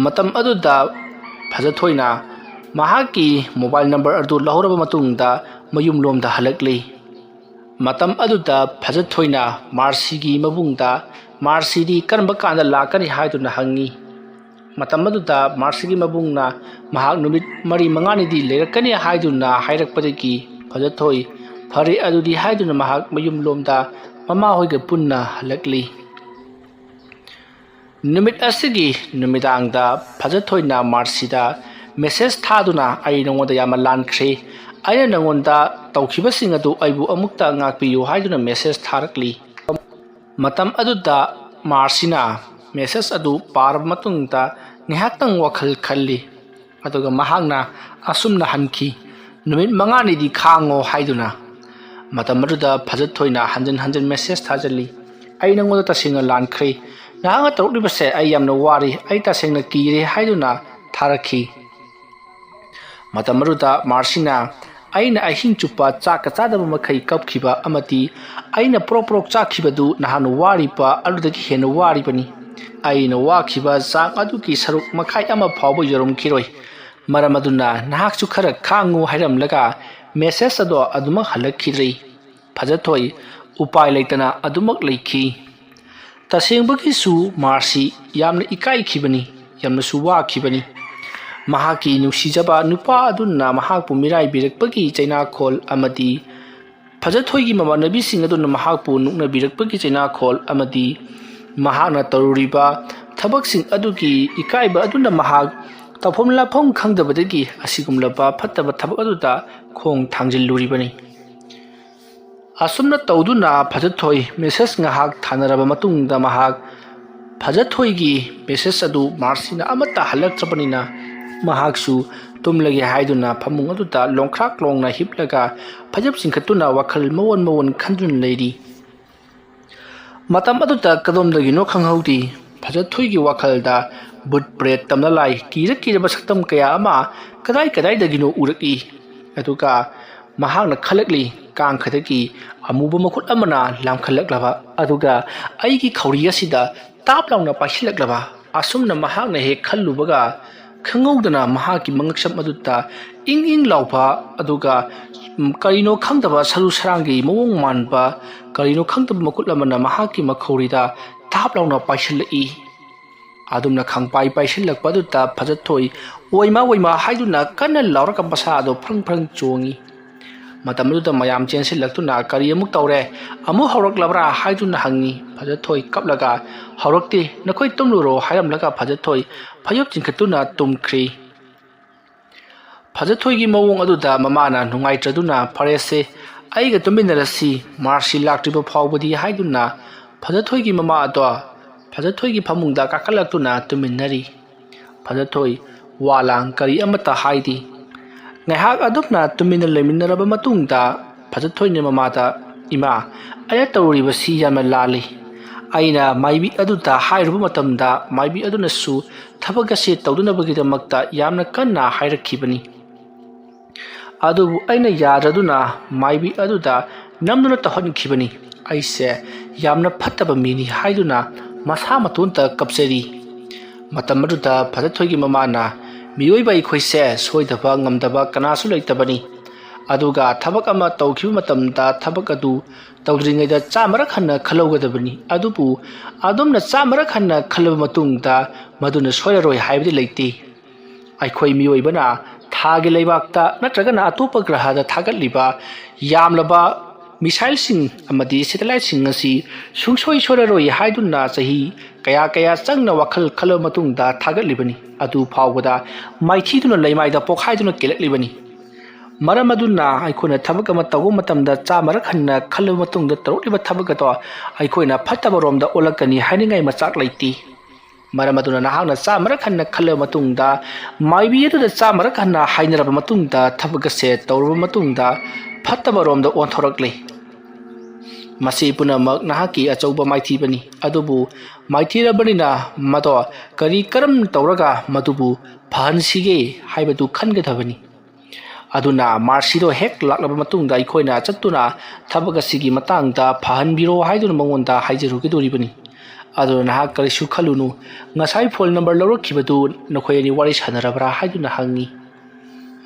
ꯃꯇꯝ ꯑꯗꯨꯗ ꯐꯖꯊꯣꯏꯅ ꯃꯍꯥꯛꯀꯤ ꯃꯣꯕꯥꯏꯜ ꯅꯝꯕꯔ ꯑꯗꯨ ꯂꯧꯍꯧꯔꯕ ꯃꯇꯨꯡꯗ ꯃꯌꯨꯝꯂꯣꯝꯗ ꯍꯜꯂꯛꯂꯤ꯫ ꯃꯇꯝ ꯑꯗꯨꯗ ꯐꯖꯊꯣꯏꯅ ꯃꯥꯔꯁꯤꯒꯤ ꯃꯕꯨꯡꯗ, "ꯃꯥꯔꯁꯤꯗꯤ ꯀꯔꯝꯕ ꯀꯥꯟꯗ ꯂꯥꯛꯀꯅꯤ?" ꯍꯥꯏꯗꯨꯅ ꯍꯪꯉꯤ꯫ ꯃꯇꯝ ꯑꯗꯨꯗ ꯃꯥꯔꯁꯤꯒꯤ ꯃꯕꯨꯡꯅ ꯃꯍꯥꯛ ꯅꯨꯃꯤꯠ ꯃꯔꯤ ꯃꯉꯥꯅꯤꯗꯤ ꯂꯩꯔꯛꯀꯅꯤ ꯍꯥꯏꯗꯨꯅ ꯍꯥꯏꯔꯛꯄꯗꯒꯤ ꯐꯖꯊꯣꯏ, "ꯐꯔꯦ ꯑꯗꯨꯗꯤ" ꯍꯥꯏꯗꯨꯅ ꯃꯍꯥꯛ ꯃꯌꯨꯝꯂꯣꯝꯗ ꯃꯃꯥꯍꯣꯏꯒ ꯄꯨꯟꯅ ꯍꯜꯂꯛꯂꯤ꯫ ꯅꯨꯃꯤꯠ ꯑꯁꯤꯒꯤ ꯅꯨꯃꯤꯗꯥꯡꯗ ꯐꯖꯊꯣꯏꯅ ꯃꯥꯔꯁꯤꯗ ꯃꯦꯁꯦꯖ ꯊꯥꯗꯨꯅ, "ꯑꯩ ꯅꯉꯣꯟꯗ ꯌꯥꯝꯅ ꯂꯥꯟꯈ꯭ꯔꯦ, ꯑꯩꯅ ꯅꯉꯣꯟꯗ ꯇꯧꯈꯤꯕꯁꯤꯡ ꯑꯗꯨ ꯑꯩꯕꯨ ꯑꯃꯨꯛꯇ ꯉꯥꯛꯄꯤꯌꯨ" ꯍꯥꯏꯗꯨꯅ ꯃꯦꯁꯦꯖ ꯊꯥꯔꯛꯂꯤ꯫ ꯃꯇꯝ ꯑꯗꯨꯗ ꯃꯥꯔꯁꯤꯅ ꯃꯦꯁꯦꯖ ꯑꯗꯨ ꯄꯥꯔꯕ ꯃꯇꯨꯡꯗ ꯉꯥꯏꯍꯥꯛꯇꯪ ꯋꯥꯈꯜ ꯈꯜꯂꯤ꯫ ꯑꯗꯨꯒ ꯃꯍꯥꯛꯅ ꯑꯁꯨꯝꯅ ꯍꯟꯈꯤ, "ꯅꯨꯃꯤꯠ ꯃꯉꯥꯅꯤꯗꯤ ꯈꯥꯡꯉꯣ" ꯍꯥꯏꯗꯨꯅ꯫ ꯃꯇꯝ ꯑꯗꯨꯗ ꯐꯖꯊꯣꯏꯅ ꯍꯟꯖꯤꯟ ꯍꯟꯖꯤꯟ ꯃꯦꯁꯦꯖ ꯊꯥꯖꯤꯜꯂꯤ꯫ "ꯑꯩ ꯅꯉꯣꯟꯗ ꯇꯁꯦꯡꯅ ꯂꯥꯟꯈ꯭ꯔꯦ꯫ ꯅꯍꯥꯛꯅ ꯇꯧꯔꯛꯂꯤꯕꯁꯦ ꯑꯩ ꯌꯥꯝꯅ ꯋꯥꯔꯤ, ꯑꯩ ꯇꯁꯦꯡꯅ ꯀꯤꯔꯦ" ꯍꯥꯏꯗꯨꯅ ꯊꯥꯔꯛꯈꯤ꯫ ꯃꯇꯝ ꯑꯗꯨꯗ ꯃꯥꯔꯁꯤꯅ, "ꯑꯩꯅ ꯑꯍꯤꯡ ꯆꯨꯞꯄ ꯆꯥꯛꯀ ꯆꯥꯗꯕ ꯃꯈꯩ ꯀꯞꯈꯤꯕ ꯑꯃꯗꯤ ꯑꯩꯅ ꯄ꯭ꯔꯣꯛ ꯄ꯭ꯔꯣꯛ ꯆꯥꯛꯈꯤꯕꯗꯨ ꯅꯍꯥꯛꯅ ꯋꯥꯔꯤꯕ ꯑꯗꯨꯗꯒꯤ ꯍꯦꯟꯅ ꯋꯥꯔꯤꯕꯅꯤ꯫ ꯑꯩꯅ ꯋꯥꯈꯤꯕ ꯆꯥꯡ ꯑꯗꯨꯒꯤ ꯁꯔꯨꯛ ꯃꯈꯥꯏ ꯑꯃ ꯐꯥꯎꯕ ꯌꯧꯔꯝꯈꯤꯔꯣꯏ꯫ ꯃꯔꯝ ꯑꯗꯨꯅ ꯅꯍꯥꯛꯁꯨ ꯈꯔ ꯈꯥꯡꯉꯨ" ꯍꯥꯏꯔꯝꯂꯒ ꯃꯦꯁꯦꯖ ꯑꯗꯣ ꯑꯗꯨꯃꯛ ꯍꯜꯂꯛꯈꯤꯗ꯭ꯔꯦ꯫ ꯐꯖꯊꯣꯏ ꯎꯄꯥꯏ ꯂꯩꯇꯅ ꯑꯗꯨꯃꯛ ꯂꯩꯈꯤ꯫ ꯇꯁꯦꯡꯕꯒꯤꯁꯨ ꯃꯥꯔꯁꯤ ꯌꯥꯝꯅ ꯏꯀꯥꯏꯈꯤꯕꯅꯤ, ꯌꯥꯝꯅꯁꯨ ꯋꯥꯈꯤꯕꯅꯤ꯫ ꯃꯍꯥꯛꯀꯤ ꯅꯨꯡꯁꯤꯖꯕ ꯅꯨꯄꯥ ꯑꯗꯨꯅ ꯃꯍꯥꯛꯄꯨ ꯃꯤꯔꯥꯏꯕꯤꯔꯛꯄꯒꯤ ꯆꯩꯅꯥꯈꯣꯜ ꯑꯃꯗꯤ ꯐꯖꯊꯣꯏꯒꯤ ꯃꯃꯥꯟꯅꯕꯤꯁꯤꯡ ꯑꯗꯨꯅ ꯃꯍꯥꯛꯄꯨ ꯅꯣꯛꯅꯕꯤꯔꯛꯄꯒꯤ ꯆꯩꯅꯥꯈꯣꯜ ꯑꯃꯗꯤ ꯃꯍꯥꯛꯅ ꯇꯧꯔꯨꯔꯤꯕ ꯊꯕꯛꯁꯤꯡ ꯑꯗꯨꯒꯤ ꯏꯀꯥꯏꯕ ꯑꯗꯨꯅ ꯃꯍꯥꯛ ꯇꯧꯐꯝ ꯂꯥꯛꯐꯝ ꯈꯪꯗꯕꯗꯒꯤ ꯑꯁꯤꯒꯨꯝꯂꯕ ꯐꯠꯇꯕ ꯊꯕꯛ ꯑꯗꯨꯗ ꯈꯣꯡ ꯊꯥꯡꯖꯤꯜꯂꯨꯔꯤꯕꯅꯤ꯫ ꯑꯁꯨꯝꯅ ꯇꯧꯗꯨꯅ ꯐꯖꯊꯣꯏ ꯃꯦꯁꯦꯖ ꯉꯥꯏꯍꯥꯛ ꯊꯥꯅꯔꯕ ꯃꯇꯨꯡꯗ ꯃꯍꯥꯛ ꯐꯖꯊꯣꯏꯒꯤ ꯃꯦꯁꯦꯖ ꯑꯗꯨ ꯃꯥꯔꯁꯤꯅ ꯑꯃꯠꯇ ꯍꯜꯂꯛꯇ꯭ꯔꯕꯅꯤꯅ ꯃꯍꯥꯛꯁꯨ ꯇꯨꯝꯂꯒꯦ ꯍꯥꯏꯗꯨꯅ ꯐꯃꯨꯡ ꯑꯗꯨꯗ ꯂꯣꯡꯈ꯭ꯔꯥꯛ ꯂꯣꯡꯅ ꯍꯤꯞꯂꯒ ꯐꯩꯖꯨꯞ ꯆꯤꯡꯈꯠꯇꯨꯅ ꯋꯥꯈꯜ ꯃꯑꯣꯟ ꯃꯑꯣꯟ ꯈꯟꯗꯨꯅ ꯂꯩꯔꯤ꯫ ꯃꯇꯝ ꯑꯗꯨꯗ ꯀꯗꯣꯝꯗꯒꯤꯅꯣ ꯈꯪꯍꯧꯗꯦ, ꯐꯖꯊꯣꯏꯒꯤ ꯋꯥꯈꯜꯗ ꯚꯨꯠ ꯄ꯭ꯔꯦꯠ ꯇꯝꯅ ꯂꯥꯏ ꯀꯤꯔ ꯀꯤꯔꯕ ꯁꯛꯇꯝ ꯀꯌꯥ ꯑꯃ ꯀꯗꯥꯏ ꯀꯗꯥꯏꯗꯒꯤꯅꯣ ꯎꯔꯛꯏ꯫ ꯑꯗꯨꯒ ꯃꯍꯥꯛꯅ ꯈꯜꯂꯛꯂꯤ, ꯀꯥꯡꯈꯗꯒꯤ ꯑꯃꯨꯕ ꯃꯈꯨꯠ ꯑꯃꯅ ꯂꯥꯝꯈꯠꯂꯛꯂꯕ ꯑꯗꯨꯒ ꯑꯩꯒꯤ ꯈꯧꯔꯤ ꯑꯁꯤꯗ ꯇꯥꯞ ꯂꯥꯎꯅ ꯄꯥꯏꯁꯤꯜꯂꯛꯂꯕ꯫ ꯑꯁꯨꯝꯅ ꯃꯍꯥꯛꯅ ꯍꯦꯛ ꯈꯜꯂꯨꯕꯒ ꯈꯪꯍꯧꯗꯅ ꯃꯍꯥꯛꯀꯤ ꯃꯉꯛꯁꯝ ꯑꯗꯨꯗ ꯏꯪ ꯏꯪ ꯂꯥꯎꯕ ꯑꯗꯨꯒ, ꯎꯝ, ꯀꯔꯤꯅꯣ ꯈꯪꯗꯕ ꯁꯔꯨ ꯁꯔꯥꯡꯒꯤ ꯃꯑꯣꯡ ꯃꯥꯟꯕ ꯀꯔꯤꯅꯣ ꯈꯪꯗꯕ ꯃꯈꯨꯠ ꯑꯃꯅ ꯃꯍꯥꯛꯀꯤ ꯃꯈꯧꯔꯤꯗ ꯇꯥꯞ ꯂꯥꯎꯅ ꯄꯥꯏꯁꯤꯜꯂꯛꯏ꯫ ꯑꯗꯨꯝꯅ ꯈꯪꯄꯥꯏ ꯄꯥꯏꯁꯤꯜꯂꯛꯄ ꯑꯗꯨꯗ ꯐꯖꯊꯣꯏ ꯑꯣꯏꯃ ꯑꯣꯏꯃ ꯍꯥꯏꯗꯨꯅ ꯀꯟꯅ ꯂꯥꯎꯔꯒ ꯃꯁꯥ ꯑꯗꯨ ꯐ꯭ꯔꯪ ꯐ꯭ꯔꯪ ꯆꯣꯡꯉꯤ꯫ ꯃꯇꯝ ꯑꯗꯨꯗ ꯃꯌꯥꯝ ꯆꯦꯟꯁꯤꯜꯂꯛꯇꯨꯅ "ꯀꯔꯤ ꯑꯃꯨꯛ ꯇꯧꯔꯦ? ꯑꯃꯨꯛ ꯍꯧꯔꯛꯂꯕ꯭ꯔꯥ?" ꯍꯥꯏꯗꯨꯅ ꯍꯪꯉꯤ꯫ ꯐꯖꯊꯣꯏ ꯀꯞꯂꯒ, "ꯍꯧꯔꯛꯇꯦ, ꯅꯈꯣꯏ ꯇꯨꯝꯂꯨꯔꯣ" ꯍꯥꯏꯔꯝꯂꯒ ꯐꯖꯊꯣꯏ ꯐꯩꯖꯨꯞ ꯆꯤꯡꯈꯠꯇꯨꯅ ꯇꯨꯝꯈ꯭ꯔꯤ꯫ ꯐꯖꯊꯣꯏꯒꯤ ꯃꯑꯣꯡ ꯑꯗꯨꯗ ꯃꯃꯥꯅ ꯅꯨꯡꯉꯥꯏꯇ꯭ꯔꯗꯨꯅ, "ꯐꯔꯦꯁꯦ, ꯑꯩꯒ ꯇꯨꯝꯃꯤꯟꯅꯔꯁꯤ, ꯃꯥꯔꯁꯤ ꯂꯥꯛꯇ꯭ꯔꯤꯕ ꯐꯥꯎꯕꯗꯤ" ꯍꯥꯏꯗꯨꯅ ꯐꯖꯊꯣꯏꯒꯤ ꯃꯃꯥ ꯑꯗꯣ ꯐꯖꯊꯣꯏꯒꯤ ꯐꯃꯨꯡꯗ ꯀꯥꯈꯠꯂꯛꯇꯨꯅ ꯇꯨꯝꯃꯤꯟꯅꯔꯤ꯫ ꯐꯖꯊꯣꯏ ꯋꯥ ꯂꯥꯡ ꯀꯔꯤ ꯑꯃꯠꯇ ꯍꯥꯏꯗꯦ꯫ ꯉꯥꯏꯍꯥꯛ ꯑꯗꯨꯝꯅ ꯇꯨꯃꯤꯟꯅ ꯂꯩꯃꯤꯟꯅꯔꯕ ꯃꯇꯨꯡꯗ ꯐꯖꯊꯣꯏꯅ ꯃꯃꯥꯗ, "ꯏꯃꯥ, ꯑꯩꯅ ꯇꯧꯔꯤꯕꯁꯤ ꯌꯥꯝꯅ ꯂꯥꯜꯂꯤ꯫ ꯑꯩꯅ ꯃꯥꯏꯕꯤ ꯑꯗꯨꯗ ꯍꯥꯏꯔꯨꯕ ꯃꯇꯝꯗ ꯃꯥꯏꯕꯤ ꯑꯗꯨꯅꯁꯨ ꯊꯕꯛ ꯑꯁꯤ ꯇꯧꯗꯅꯕꯒꯤꯗꯃꯛꯇ ꯌꯥꯝꯅ ꯀꯟꯅ ꯍꯥꯏꯔꯛꯈꯤꯕꯅꯤ꯫ ꯑꯗꯨꯕꯨ ꯑꯩꯅ ꯌꯥꯗ꯭ꯔꯗꯨꯅ ꯃꯥꯏꯕꯤ ꯑꯗꯨꯗ ꯅꯝꯗꯨꯅ ꯇꯧꯍꯟꯈꯤꯕꯅꯤ꯫ ꯑꯩꯁꯦ ꯌꯥꯝꯅ ꯐꯠꯇꯕ ꯃꯤꯅꯤ" ꯍꯥꯏꯗꯨꯅ ꯃꯁꯥ ꯃꯇꯣꯟꯇ ꯀꯞꯆꯔꯤ꯫ ꯃꯇꯝ ꯑꯗꯨꯗ ꯐꯖꯊꯣꯏꯒꯤ ꯃꯃꯥꯅ, "ꯃꯤꯑꯣꯏꯕ ꯑꯩꯈꯣꯏꯁꯦ ꯁꯣꯏꯗꯕ ꯉꯝꯗꯕ ꯀꯅꯥꯁꯨ ꯂꯩꯇꯕꯅꯤ꯫ ꯑꯗꯨꯒ ꯊꯕꯛ ꯑꯃ ꯇꯧꯈꯤꯕ ꯃꯇꯝꯗ ꯊꯕꯛ ꯑꯗꯨ ꯇꯧꯗ꯭ꯔꯤꯉꯩꯗ ꯆꯥꯝꯃꯔꯛ ꯍꯟꯅ ꯈꯜꯍꯧꯒꯗꯕꯅꯤ꯫ ꯑꯗꯨꯕꯨ ꯑꯗꯣꯝꯅ ꯆꯥꯝꯃꯔꯛ ꯍꯟꯅ ꯈꯜꯂꯕ ꯃꯇꯨꯡꯗ ꯃꯗꯨꯅ ꯁꯣꯏꯔꯔꯣꯏ ꯍꯥꯏꯕꯗꯤ ꯂꯩꯇꯦ꯫ ꯑꯩꯈꯣꯏ ꯃꯤꯑꯣꯏꯕꯅ ꯊꯥꯒꯤ ꯂꯩꯕꯥꯛꯇ ꯅꯠꯇ꯭ꯔꯒꯅ ꯑꯇꯣꯞꯄ ꯒ꯭ꯔꯍꯗ ꯊꯥꯒꯠꯂꯤꯕ ꯌꯥꯝꯂꯕ ꯃꯤꯁꯥꯏꯜꯁꯤꯡ ꯑꯃꯗꯤ ꯁꯦꯇꯦꯂꯥꯏꯠꯁꯤꯡ ꯑꯁꯤ ꯁꯨꯡꯁꯣꯏ ꯁꯣꯏꯔꯔꯣꯏ ꯍꯥꯏꯗꯨꯅ ꯆꯍꯤ ꯀꯌꯥ ꯀꯌꯥ ꯆꯪꯅ ꯋꯥꯈꯜ ꯈꯜꯂꯕ ꯃꯇꯨꯡꯗ ꯊꯥꯒꯠꯂꯤꯕꯅꯤ꯫ ꯑꯗꯨ ꯐꯥꯎꯕꯗ ꯃꯥꯏꯊꯤꯗꯨꯅ ꯂꯩꯃꯥꯏꯗ ꯄꯣꯛꯈꯥꯏꯗꯨꯅ ꯀꯦꯜꯂꯛꯂꯤꯕꯅꯤ꯫ ꯃꯔꯝ ꯑꯗꯨꯅ ꯑꯩꯈꯣꯏꯅ ꯊꯕꯛ ꯑꯃ ꯇꯧꯕ ꯃꯇꯝꯗ ꯆꯥꯝꯃꯔꯛ ꯍꯟꯅ ꯈꯜꯂꯕ ꯃꯇꯨꯡꯗ ꯇꯧꯔꯛꯂꯤꯕ ꯊꯕꯛ ꯑꯗꯣ ꯑꯩꯈꯣꯏꯅ ꯐꯠꯇꯕ ꯔꯣꯝꯗ ꯑꯣꯜꯂꯛꯀꯅꯤ ꯍꯥꯏꯅꯤꯡꯉꯥꯏ ꯃꯆꯥꯛ ꯂꯩꯇꯦ꯫ ꯃꯔꯝ ꯑꯗꯨꯅ ꯅꯍꯥꯛꯅ ꯆꯥꯝꯃꯔꯛ ꯍꯟꯅ ꯈꯜꯂꯕ ꯃꯇꯨꯡꯗ ꯃꯥꯏꯕꯤ ꯑꯗꯨꯗ ꯆꯥꯝꯃꯔꯛ ꯍꯟꯅ ꯍꯥꯏꯅꯔꯕ ꯃꯇꯨꯡꯗ ꯊꯕꯛ ꯑꯁꯦ ꯇꯧꯔꯕ ꯃꯇꯨꯡꯗ ꯐꯠꯇꯕ ꯔꯣꯝꯗ ꯑꯣꯟꯊꯣꯔꯛꯂꯦ꯫ ꯃꯁꯤ ꯄꯨꯝꯅꯃꯛ ꯅꯍꯥꯛꯀꯤ ꯑꯆꯧꯕ ꯃꯥꯏꯊꯤꯕꯅꯤ꯫ ꯑꯗꯨꯕꯨ ꯃꯥꯏꯊꯤꯔꯕꯅꯤꯅ ꯃꯗꯣ ꯀꯔꯤ ꯀꯔꯝ ꯇꯧꯔꯒ ꯃꯗꯨꯕꯨ ꯐꯍꯟꯁꯤꯒꯦ ꯍꯥꯏꯕꯗꯨ ꯈꯟꯒꯗꯕꯅꯤ꯫ ꯑꯗꯨꯅ ꯃꯥꯔꯁꯤꯗꯣ ꯍꯦꯛ ꯂꯥꯛꯂꯕ ꯃꯇꯨꯡꯗ ꯑꯩꯈꯣꯏꯅ ꯆꯠꯇꯨꯅ ꯊꯕꯛ ꯑꯁꯤꯒꯤ ꯃꯇꯥꯡꯗ ꯐꯍꯟꯕꯤꯔꯣ ꯍꯥꯏꯗꯨꯅ ꯃꯉꯣꯟꯗ ꯍꯥꯏꯖꯔꯨꯒꯗꯧꯔꯤꯕꯅꯤ꯫ ꯑꯗꯨꯅ ꯅꯍꯥꯛ ꯀꯔꯤꯁꯨ ꯈꯜꯂꯨꯅꯨ, ꯉꯁꯥꯏ ꯐꯣꯟ ꯅꯝꯕꯔ ꯂꯧꯔꯛꯈꯤꯕꯗꯨ ꯅꯈꯣꯏ ꯑꯅꯤ ꯋꯥꯔꯤ ꯁꯥꯟꯅꯔꯕ꯭ꯔꯥ ꯍꯥꯏꯗꯨꯅ ꯍꯪꯉꯤ꯫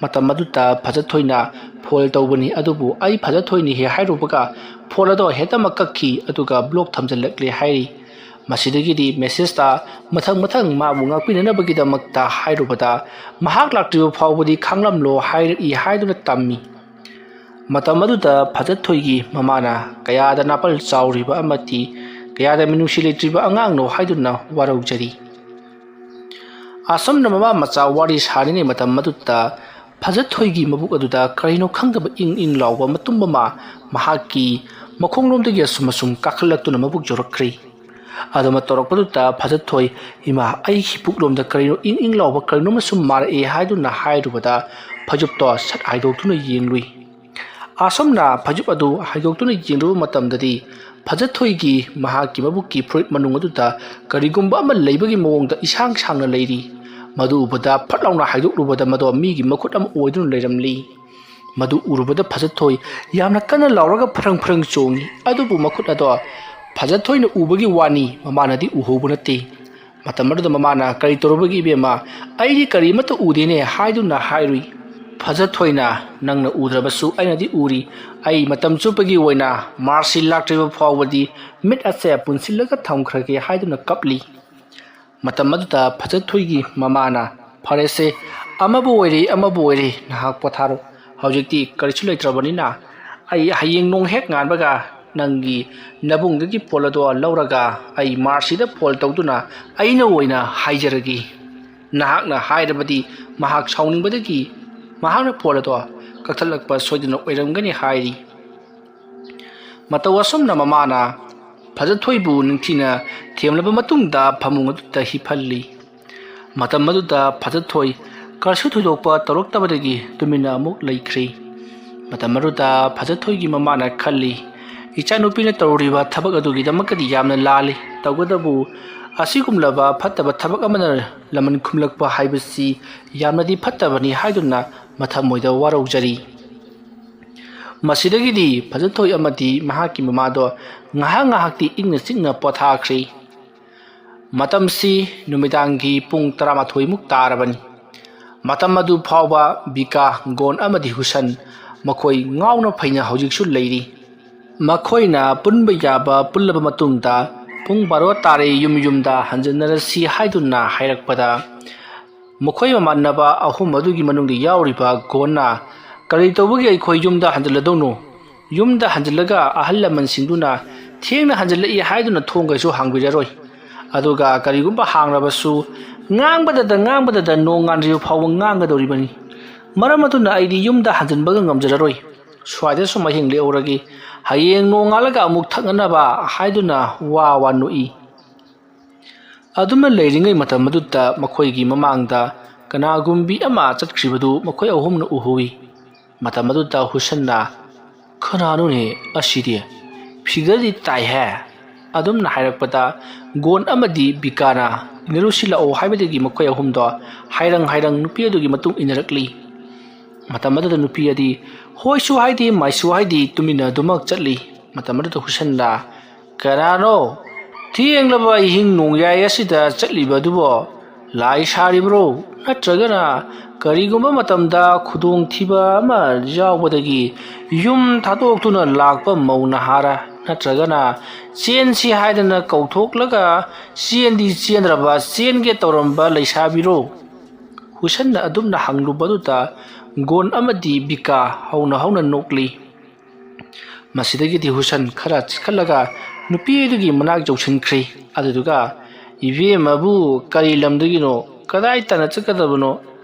ꯃꯇꯝ ꯑꯗꯨꯗ ꯐꯖꯊꯣꯏꯅ ꯐꯣꯟ ꯇꯧꯕꯅꯤ, ꯑꯗꯨꯕꯨ ꯑꯩ ꯐꯖꯊꯣꯏꯅꯤ ꯍꯦꯛ ꯍꯥꯏꯔꯨꯕꯒ ꯐꯣꯟ ꯑꯗꯣ ꯍꯦꯛꯇꯃꯛ ꯀꯛꯈꯤ, ꯑꯗꯨꯒ ꯕ꯭ꯂꯣꯛ ꯊꯝꯖꯤꯜꯂꯛꯂꯦ ꯍꯥꯏꯔꯤ꯫ ꯃꯁꯤꯗꯒꯤꯗꯤ ꯃꯦꯁꯦꯖꯇ ꯃꯊꯪ ꯃꯊꯪ ꯃꯥꯕꯨ ꯉꯥꯛꯄꯤꯅꯅꯕꯒꯤꯗꯃꯛꯇ ꯍꯥꯏꯔꯨꯕꯗ ꯃꯍꯥꯛ ꯂꯥꯛꯇ꯭ꯔꯤꯕ ꯐꯥꯎꯕꯗꯤ ꯈꯥꯡꯂꯝꯂꯣ ꯍꯥꯏꯔꯛꯏ ꯍꯥꯏꯗꯨꯅ ꯇꯝꯃꯤ꯫ ꯃꯇꯝ ꯑꯗꯨꯗ ꯐꯖꯊꯣꯏꯒꯤ ꯃꯃꯥꯅ ꯀꯌꯥꯗ ꯅꯥꯄꯜ ꯆꯥꯎꯔꯤꯕ ꯑꯃꯗꯤ ꯀꯌꯥꯗ ꯃꯤꯅꯨꯡꯁꯤ ꯂꯩꯇ꯭ꯔꯤꯕ ꯑꯉꯥꯡꯅꯣ ꯍꯥꯏꯗꯨꯅ ꯋꯥꯔꯧꯖꯔꯤ꯫ ꯑꯁꯨꯝꯅ ꯃꯃꯥ ꯃꯆꯥ ꯋꯥꯔꯤ ꯁꯥꯔꯤꯉꯩ ꯃꯇꯝ ꯑꯗꯨꯗ ꯐꯖꯊꯣꯏꯒꯤ ꯃꯕꯨꯛ ꯑꯗꯨꯗ ꯀꯔꯤꯅꯣ ꯈꯪꯗꯕ ꯏꯪ ꯏꯪ ꯂꯥꯎꯕ ꯃꯇꯨꯝ ꯑꯃ ꯃꯍꯥꯛꯀꯤ ꯃꯈꯣꯡꯂꯣꯝꯗꯒꯤ ꯑꯁꯨꯝ ꯑꯁꯨꯝ ꯀꯥꯈꯠꯂꯛꯇꯨꯅ ꯃꯕꯨꯛ ꯌꯧꯔꯛꯈ꯭ꯔꯦ꯫ ꯑꯗꯨꯃ ꯇꯧꯔꯛꯄꯗꯨꯗ ꯐꯖꯊꯣꯏ, "ꯏꯃꯥ, ꯑꯩꯒꯤ ꯄꯨꯛꯂꯣꯝꯗ ꯀꯔꯤꯅꯣ ꯏꯪ ꯏꯪ ꯂꯥꯎꯕ ꯀꯔꯤꯅꯣꯝꯃ ꯁꯨꯝ ꯃꯥꯔꯛꯑꯦ" ꯍꯥꯏꯗꯨꯅ ꯍꯥꯏꯔꯨꯕꯗ ꯐꯩꯖꯨꯞꯇꯣ ꯁꯠ ꯍꯥꯏꯗꯣꯛꯇꯨꯅ ꯌꯦꯡꯂꯨꯏ꯫ ꯑꯁꯨꯝꯅ ꯐꯩꯖꯨꯞ ꯑꯗꯨ ꯍꯥꯏꯗꯣꯛꯇꯨꯅ ꯌꯦꯡꯂꯨꯕ ꯃꯇꯝꯗꯗꯤ, ꯐꯖꯊꯣꯏꯒꯤ ꯃꯍꯥꯛꯀꯤ ꯃꯕꯨꯛꯀꯤ ꯐꯨꯔꯤꯠ ꯃꯅꯨꯡ ꯑꯗꯨꯗ ꯀꯔꯤꯒꯨꯝꯕ ꯑꯃ ꯂꯩꯕꯒꯤ ꯃꯑꯣꯡꯗ ꯏꯁꯥꯡ ꯁꯥꯡꯅ ꯂꯩꯔꯤ꯫ ꯃꯗꯨ ꯎꯕꯗ ꯐꯠ ꯂꯥꯎꯅ ꯍꯥꯏꯗꯣꯛꯂꯨꯕꯗ ꯃꯗꯣ ꯃꯤꯒꯤ ꯃꯈꯨꯠ ꯑꯃ ꯑꯣꯏꯗꯨꯅ ꯂꯩꯔꯝꯂꯤ꯫ ꯃꯗꯨ ꯎꯔꯨꯕꯗ ꯐꯖꯊꯣꯏ ꯌꯥꯝꯅ ꯀꯟꯅ ꯂꯥꯎꯔꯒ ꯐ꯭ꯔꯪ ꯐ꯭ꯔꯪ ꯆꯣꯡꯉꯤ꯫ ꯑꯗꯨꯕꯨ ꯃꯈꯨꯠ ꯑꯗꯣ ꯐꯖꯊꯣꯏꯅ ꯎꯕꯒꯤ ꯋꯥꯅꯤ, ꯃꯃꯥꯅꯗꯤ ꯎꯍꯧꯕ ꯅꯠꯇꯦ꯫ ꯃꯇꯝ ꯑꯗꯨꯗ ꯃꯃꯥꯅ, "ꯀꯔꯤ ꯇꯧꯔꯨꯕꯒꯤ ꯏꯕꯦꯝꯃ? ꯑꯩꯗꯤ ꯀꯔꯤꯃꯠꯇ ꯎꯗꯦꯅꯦ" ꯍꯥꯏꯗꯨꯅ ꯍꯥꯏꯔꯨꯏ꯫ ꯐꯖꯊꯣꯏꯅ, "ꯅꯪꯅ ꯎꯗ꯭ꯔꯕꯁꯨ ꯑꯩꯅꯗꯤ ꯎꯔꯤ꯫ ꯑꯩ ꯃꯇꯝ ꯆꯨꯞꯄꯒꯤ ꯑꯣꯏꯅ ꯃꯥꯔꯁꯤ ꯂꯥꯛꯇ꯭ꯔꯤꯕ ꯐꯥꯎꯕꯗꯤ ꯃꯤꯠ ꯑꯁꯦ ꯄꯨꯟꯁꯤꯜꯂꯒ ꯊꯝꯈ꯭ꯔꯒꯦ" ꯍꯥꯏꯗꯨꯅ ꯀꯞꯂꯤ꯫ ꯃꯇꯝ ꯑꯗꯨꯗ ꯐꯖꯊꯣꯏꯒꯤ ꯃꯃꯥꯅ, "ꯐꯔꯦꯁꯦ, ꯑꯃꯕꯨ ꯑꯣꯏꯔꯦ ꯑꯃꯕꯨ ꯑꯣꯏꯔꯦ, ꯅꯍꯥꯛ ꯄꯣꯊꯥꯔꯣ꯫ ꯍꯧꯖꯤꯛꯇꯤ ꯀꯔꯤꯁꯨ ꯂꯩꯇ꯭ꯔꯕꯅꯤꯅ ꯑꯩ ꯍꯌꯦꯡ ꯅꯣꯡ ꯍꯦꯛ ꯉꯥꯟꯕꯒ ꯅꯪꯒꯤ ꯅꯕꯨꯡꯗꯒꯤ ꯄꯣꯜ ꯑꯗꯣ ꯂꯧꯔꯒ ꯑꯩ ꯃꯥꯔꯁꯤꯗ ꯐꯣꯟ ꯇꯧꯗꯨꯅ ꯑꯩꯅ ꯑꯣꯏꯅ ꯍꯥꯏꯖꯔꯒꯦ꯫ ꯅꯍꯥꯛꯅ ꯍꯥꯏꯔꯕꯗꯤ ꯃꯍꯥꯛ ꯁꯥꯎꯅꯤꯡꯕꯗꯒꯤ ꯃꯍꯥꯛꯅ ꯐꯣꯟ ꯑꯗꯣ ꯀꯛꯊꯠꯂꯛꯄ ꯁꯣꯏꯗꯅ ꯑꯣꯏꯔꯝꯒꯅꯤ" ꯍꯥꯏꯔꯤ꯫ ꯃꯇꯧ ꯑꯁꯨꯝꯅ ꯃꯃꯥꯅ ꯐꯖꯊꯣꯏꯕꯨ ꯅꯤꯡꯊꯤꯅ ꯊꯦꯝꯂꯕ ꯃꯇꯨꯡꯗ ꯐꯃꯨꯡ ꯑꯗꯨꯗ ꯍꯤꯞꯍꯜꯂꯤ꯫ ꯃꯇꯝ ꯑꯗꯨꯗ ꯐꯖꯊꯣꯏ ꯀꯔꯤꯁꯨ ꯊꯣꯏꯗꯣꯛꯄ ꯇꯧꯔꯛꯇꯕꯗꯒꯤ ꯇꯨꯃꯤꯟꯅ ꯑꯃꯨꯛ ꯂꯩꯈ꯭ꯔꯤ꯫ ꯃꯇꯝ ꯑꯗꯨꯗ ꯐꯖꯊꯣꯏꯒꯤ ꯃꯃꯥꯅ ꯈꯜꯂꯤ, "ꯏꯆꯥꯅꯨꯄꯤꯅ ꯇꯧꯔꯤꯕ ꯊꯕꯛ ꯑꯗꯨꯒꯤꯗꯃꯛꯇꯗꯤ ꯌꯥꯝꯅ ꯂꯥꯜꯂꯤ, ꯇꯧꯕꯇꯕꯨ ꯑꯁꯤꯒꯨꯝꯂꯕ ꯐꯠꯇꯕ ꯊꯕꯛ ꯑꯃꯅ ꯂꯃꯟ ꯈꯨꯝꯂꯛꯄ ꯍꯥꯏꯕꯁꯤ ꯌꯥꯝꯅꯗꯤ ꯐꯠꯇꯕꯅꯤ" ꯍꯥꯏꯗꯨꯅ ꯃꯊꯃꯣꯏꯗ ꯋꯥꯔꯧꯖꯔꯤ꯫ ꯃꯁꯤꯗꯒꯤꯗꯤ ꯐꯖꯊꯣꯏ ꯑꯃꯗꯤ ꯃꯍꯥꯛꯀꯤ ꯃꯃꯥꯗꯣ ꯉꯥꯏꯍꯥꯛ ꯉꯥꯏꯍꯥꯛꯇꯤ ꯏꯪꯅ ꯆꯤꯛꯅ ꯄꯣꯊꯥꯈ꯭ꯔꯤ꯫ ꯃꯇꯝꯁꯤ ꯅꯨꯃꯤꯗꯥꯡꯒꯤ ꯄꯨꯡ ꯇꯔꯥꯃꯥꯊꯣꯏꯃꯨꯛ ꯇꯥꯔꯕꯅꯤ꯫ ꯃꯇꯝ ꯑꯗꯨ ꯐꯥꯎꯕ ꯕꯤꯀꯥ, ꯒꯣꯟ ꯑꯃꯗꯤ ꯍꯨꯁꯟ ꯃꯈꯣꯏ ꯉꯥꯎꯅ ꯐꯩꯅ ꯍꯧꯖꯤꯛꯁꯨ ꯂꯩꯔꯤ꯫ ꯃꯈꯣꯏꯅ ꯄꯨꯟꯕ ꯌꯥꯕ ꯄꯨꯜꯂꯕ ꯃꯇꯨꯡꯗ ꯄꯨꯡ ꯕꯥꯔꯣ ꯇꯥꯔꯦ, ꯌꯨꯝ ꯌꯨꯝꯗ ꯍꯟꯖꯤꯟꯅꯔꯁꯤ ꯍꯥꯏꯗꯨꯅ ꯍꯥꯏꯔꯛꯄꯗ, ꯃꯈꯣꯏ ꯃꯃꯥꯟꯅꯕ ꯑꯍꯨꯝ ꯑꯗꯨꯒꯤ ꯃꯅꯨꯡꯗ ꯌꯥꯎꯔꯤꯕ ꯒꯣꯟꯅ, "ꯀꯔꯤ ꯇꯧꯕꯒꯤ ꯑꯩꯈꯣꯏ ꯌꯨꯝꯗ ꯍꯟꯖꯤꯜꯂꯗꯧꯅꯣ? ꯌꯨꯝꯗ ꯍꯟꯖꯤꯜꯂꯒ ꯑꯍꯜ ꯂꯃꯟꯁꯤꯡꯗꯨꯅ ꯊꯦꯡꯅ ꯍꯟꯖꯤꯜꯂꯛꯏ ꯍꯥꯏꯗꯨꯅ ꯊꯣꯡꯒꯩꯁꯨ ꯍꯥꯡꯕꯤꯔꯔꯣꯏ꯫ ꯑꯗꯨꯒ ꯀꯔꯤꯒꯨꯝꯕ ꯍꯥꯡꯂꯕꯁꯨ ꯉꯥꯡꯕꯗꯗ ꯉꯥꯡꯕꯗꯗ ꯅꯣꯡ ꯉꯥꯟꯗ꯭ꯔꯤꯕ ꯐꯥꯎꯕ ꯉꯥꯡꯒꯗꯧꯔꯤꯕꯅꯤ꯫ ꯃꯔꯝ ꯑꯗꯨꯅ ꯑꯩꯗꯤ ꯌꯨꯝꯗ ꯍꯟꯖꯤꯟꯕꯒ ꯉꯝꯖꯔꯔꯣꯏ꯫ ꯁ꯭ꯋꯥꯏꯗ ꯁꯨꯝ ꯑꯍꯤꯡ ꯂꯦꯛꯍꯧꯔꯒꯦ꯫ ꯍꯌꯦꯡ ꯅꯣꯡꯉꯥꯜꯂꯒ ꯑꯃꯨꯛ ꯊꯛꯅꯅꯕ" ꯍꯥꯏꯗꯨꯅ ꯋꯥ ꯋꯥ ꯅꯣꯛꯏ꯫ ꯑꯗꯨꯝꯅ ꯂꯩꯔꯤꯉꯩ ꯃꯇꯝ ꯑꯗꯨꯗ ꯃꯈꯣꯏꯒꯤ ꯃꯃꯥꯡꯗ ꯀꯅꯥꯒꯨꯝꯕꯤ ꯑꯃ ꯆꯠꯈ꯭ꯔꯤꯕꯗꯨ ꯃꯈꯣꯏ ꯑꯍꯨꯝꯅ ꯎꯍꯧꯏ꯫ ꯃꯇꯝ ꯑꯗꯨꯗ ꯍꯨꯁꯟꯅ, "ꯀꯅꯥꯅꯣꯅꯦ ꯑꯁꯤꯗꯤ? ꯐꯤꯒꯔꯗꯤ ꯇꯥꯏꯍꯦ!" ꯑꯗꯨꯝꯅ ꯍꯥꯏꯔꯛꯄꯗ, ꯒꯣꯟ ꯑꯃꯗꯤ ꯕꯤꯀꯥꯅ ꯏꯟꯅꯔꯨꯁꯤ ꯂꯥꯛꯑꯣ ꯍꯥꯏꯕꯗꯒꯤ ꯃꯈꯣꯏ ꯑꯍꯨꯝꯗꯣ ꯍꯥꯏꯔꯪ ꯍꯥꯏꯔꯪ ꯅꯨꯄꯤ ꯑꯗꯨꯒꯤ ꯃꯇꯨꯡ ꯏꯟꯅꯔꯛꯂꯤ꯫ ꯃꯇꯝ ꯑꯗꯨꯗ ꯅꯨꯄꯤ ꯑꯗꯤ ꯍꯣꯏꯁꯨ ꯍꯥꯏꯗꯦ, ꯃꯥꯏꯁꯨ ꯍꯥꯏꯗꯦ, ꯇꯨꯃꯤꯟꯅ ꯑꯗꯨꯃꯛ ꯆꯠꯂꯤ꯫ ꯃꯇꯝ ꯑꯗꯨꯗ ꯍꯨꯁꯟꯅ, "ꯀꯅꯥꯅꯣ? ꯊꯦꯡꯂꯕ ꯑꯍꯤꯡ ꯅꯣꯡꯌꯥꯏ ꯑꯁꯤꯗ ꯆꯠꯂꯤꯕ ꯑꯗꯨꯕꯣ? ꯂꯥꯏ ꯁꯥꯔꯤꯕ꯭ꯔꯣ? ꯅꯠꯇ꯭ꯔꯒꯅ ꯀꯔꯤꯒꯨꯝꯕ ꯃꯇꯝꯗ ꯈꯨꯗꯣꯡꯊꯤꯕ ꯑꯃ ꯌꯥꯎꯕꯗꯒꯤ ꯌꯨꯝ ꯊꯥꯗꯣꯛꯇꯨꯅ ꯂꯥꯛꯄ ꯃꯧ ꯅꯍꯥꯔ? ꯅꯠꯇ꯭ꯔꯒꯅ ꯆꯦꯟꯁꯤ ꯍꯥꯏꯗꯅ ꯀꯧꯊꯣꯛꯂꯒ ꯆꯦꯟꯗꯤ ꯆꯦꯟꯗ꯭ꯔꯕ, ꯆꯦꯟꯒꯦ ꯇꯧꯔꯝꯕ ꯂꯩꯁꯥꯕꯤꯔꯣ?" ꯍꯨꯁꯟꯅ ꯑꯗꯨꯝꯅ ꯍꯪꯂꯨꯕꯗꯨꯗ ꯒꯣꯟ ꯑꯃꯗꯤ ꯕꯤꯀꯥ ꯍꯧꯅ ꯍꯧꯅ ꯅꯣꯛꯂꯤ꯫ ꯃꯁꯤꯗꯒꯤꯗꯤ ꯍꯨꯁꯟ ꯈꯔ ꯆꯤꯛꯈꯠꯂꯒ ꯅꯨꯄꯤ ꯑꯗꯨꯒꯤ ꯃꯅꯥꯛ ꯌꯧꯁꯤꯟꯈ꯭ꯔꯦ꯫ ꯑꯗꯨꯗꯨꯒ, "ꯏꯕꯦꯝꯃꯕꯨ ꯀꯔꯤ ꯂꯝꯗꯒꯤꯅꯣ? ꯀꯗꯥꯏ ꯇꯥꯟꯅ ꯆꯠꯀꯗꯕꯅꯣ?